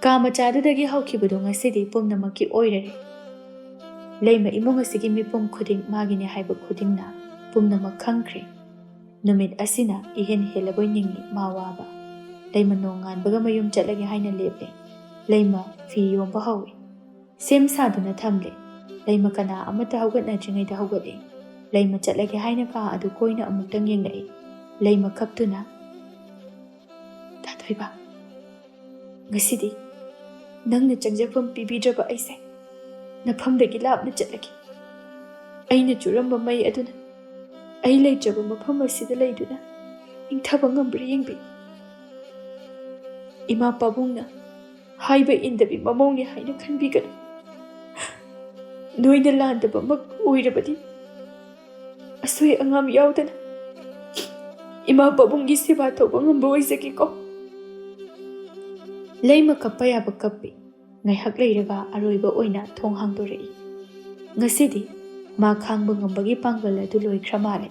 ꯀꯥ ꯃꯆꯥꯗꯨꯗꯒꯤ ꯍꯧꯈꯤꯕꯗꯨ ꯉꯁꯤꯗꯤ ꯄꯨꯝꯅꯃꯛꯀꯤ ꯑꯣꯏꯔꯔꯦ꯫ ꯂꯩꯃ ꯏꯃꯨꯡ ꯑꯁꯤꯒꯤ ꯃꯤꯄꯨꯝ ꯈꯨꯗꯤꯡ ꯃꯥꯒꯤꯅꯦ ꯍꯥꯏꯕ ꯈꯨꯗꯤꯡꯅ ꯄꯨꯝꯅꯃꯛ ꯈꯪꯈ꯭ꯔꯦ꯫ ꯅꯨꯃꯤꯠ ꯑꯁꯤꯅ ꯏꯍꯦꯟ ꯍꯦꯜꯂꯕꯣꯏ ꯅꯤꯡꯏ ꯃꯥ ꯋꯥꯕ꯫ ꯂꯩꯃ ꯅꯣꯡ ꯉꯥꯟꯕꯒ ꯃꯌꯨꯝ ꯆꯠꯂꯒꯦ ꯍꯥꯏꯅ ꯂꯦꯞꯂꯦ꯫ ꯂꯩꯃ ꯐꯤ ꯌꯣꯝꯕ ꯍꯧꯏ꯫ ꯁꯦꯝ ꯁꯥꯗꯨꯅ ꯊꯝꯂꯦ꯫ ꯂꯩꯃ ꯀꯅꯥ ꯑꯃꯠꯇ ꯍꯧꯒꯠꯅꯗ꯭ꯔꯤꯉꯩꯗ ꯍꯧꯒꯠꯂꯦ꯫ ꯂꯩꯃ ꯆꯠꯂꯒꯦ ꯍꯥꯏꯅ ꯀꯥ ꯑꯗꯨ ꯀꯣꯏꯅ ꯑꯃꯨꯛꯇꯪ ꯌꯦꯡꯂꯛꯏ꯫ ꯂꯩꯃ ꯀꯞꯇꯨꯅ, "ꯊꯥꯊꯣꯏꯕ, ꯉꯁꯤꯗꯤ ꯅꯪꯅ ꯆꯪꯖꯐꯝ ꯄꯤꯕꯤꯗ꯭ꯔꯕ ꯑꯩꯁꯦ ꯅꯐꯝꯗꯒꯤ ꯂꯥꯞꯅ ꯆꯠꯂꯒꯦ꯫ ꯑꯩꯅ ꯆꯨꯔꯝꯕ ꯃꯩ ꯑꯗꯨꯅ ꯑꯩ ꯂꯩꯇ꯭ꯔꯕ ꯃꯐꯝ ꯑꯁꯤꯗ ꯂꯩꯗꯨꯅ ꯏꯪꯊꯕ ꯉꯝꯕ꯭ꯔꯥ ꯌꯦꯡꯕꯤꯌꯨ꯫ ꯏꯃꯥ ꯄꯥꯕꯨꯡꯅ ꯍꯥꯏꯕ ꯏꯟꯗꯕꯤ ꯃꯃꯧꯅꯤ ꯍꯥꯏꯅ ꯈꯟꯕꯤꯒꯅꯨ꯫ ꯅꯣꯏꯅ ꯂꯥꯟꯗꯕꯃꯛ ꯑꯣꯏꯔꯕꯗꯤ ꯑꯁꯣꯏ ꯑꯉꯥꯝ ꯌꯥꯎꯗꯅ ꯏꯃꯥ ꯄꯥꯕꯨꯡꯒꯤ ꯁꯦꯕꯥ ꯇꯧꯕ ꯉꯝꯕ ꯑꯣꯏꯖꯒꯦꯀꯣ꯫" ꯂꯩꯃ ꯀꯞꯄ ꯌꯥꯕ ꯀꯞꯄꯤ꯫ ꯉꯥꯏꯍꯥꯛ ꯂꯩꯔꯒ ꯑꯔꯣꯏꯕ ꯑꯣꯏꯅ ꯊꯣꯡ ꯍꯥꯡꯗꯣꯔꯛꯏ꯫ ꯉꯁꯤꯗꯤ ꯃꯥ ꯈꯥꯡꯕ ꯉꯝꯕꯒꯤ ꯄꯥꯡꯒꯜ ꯑꯗꯨ ꯂꯣꯏꯈ꯭ꯔ ꯃꯥꯜꯂꯦ꯫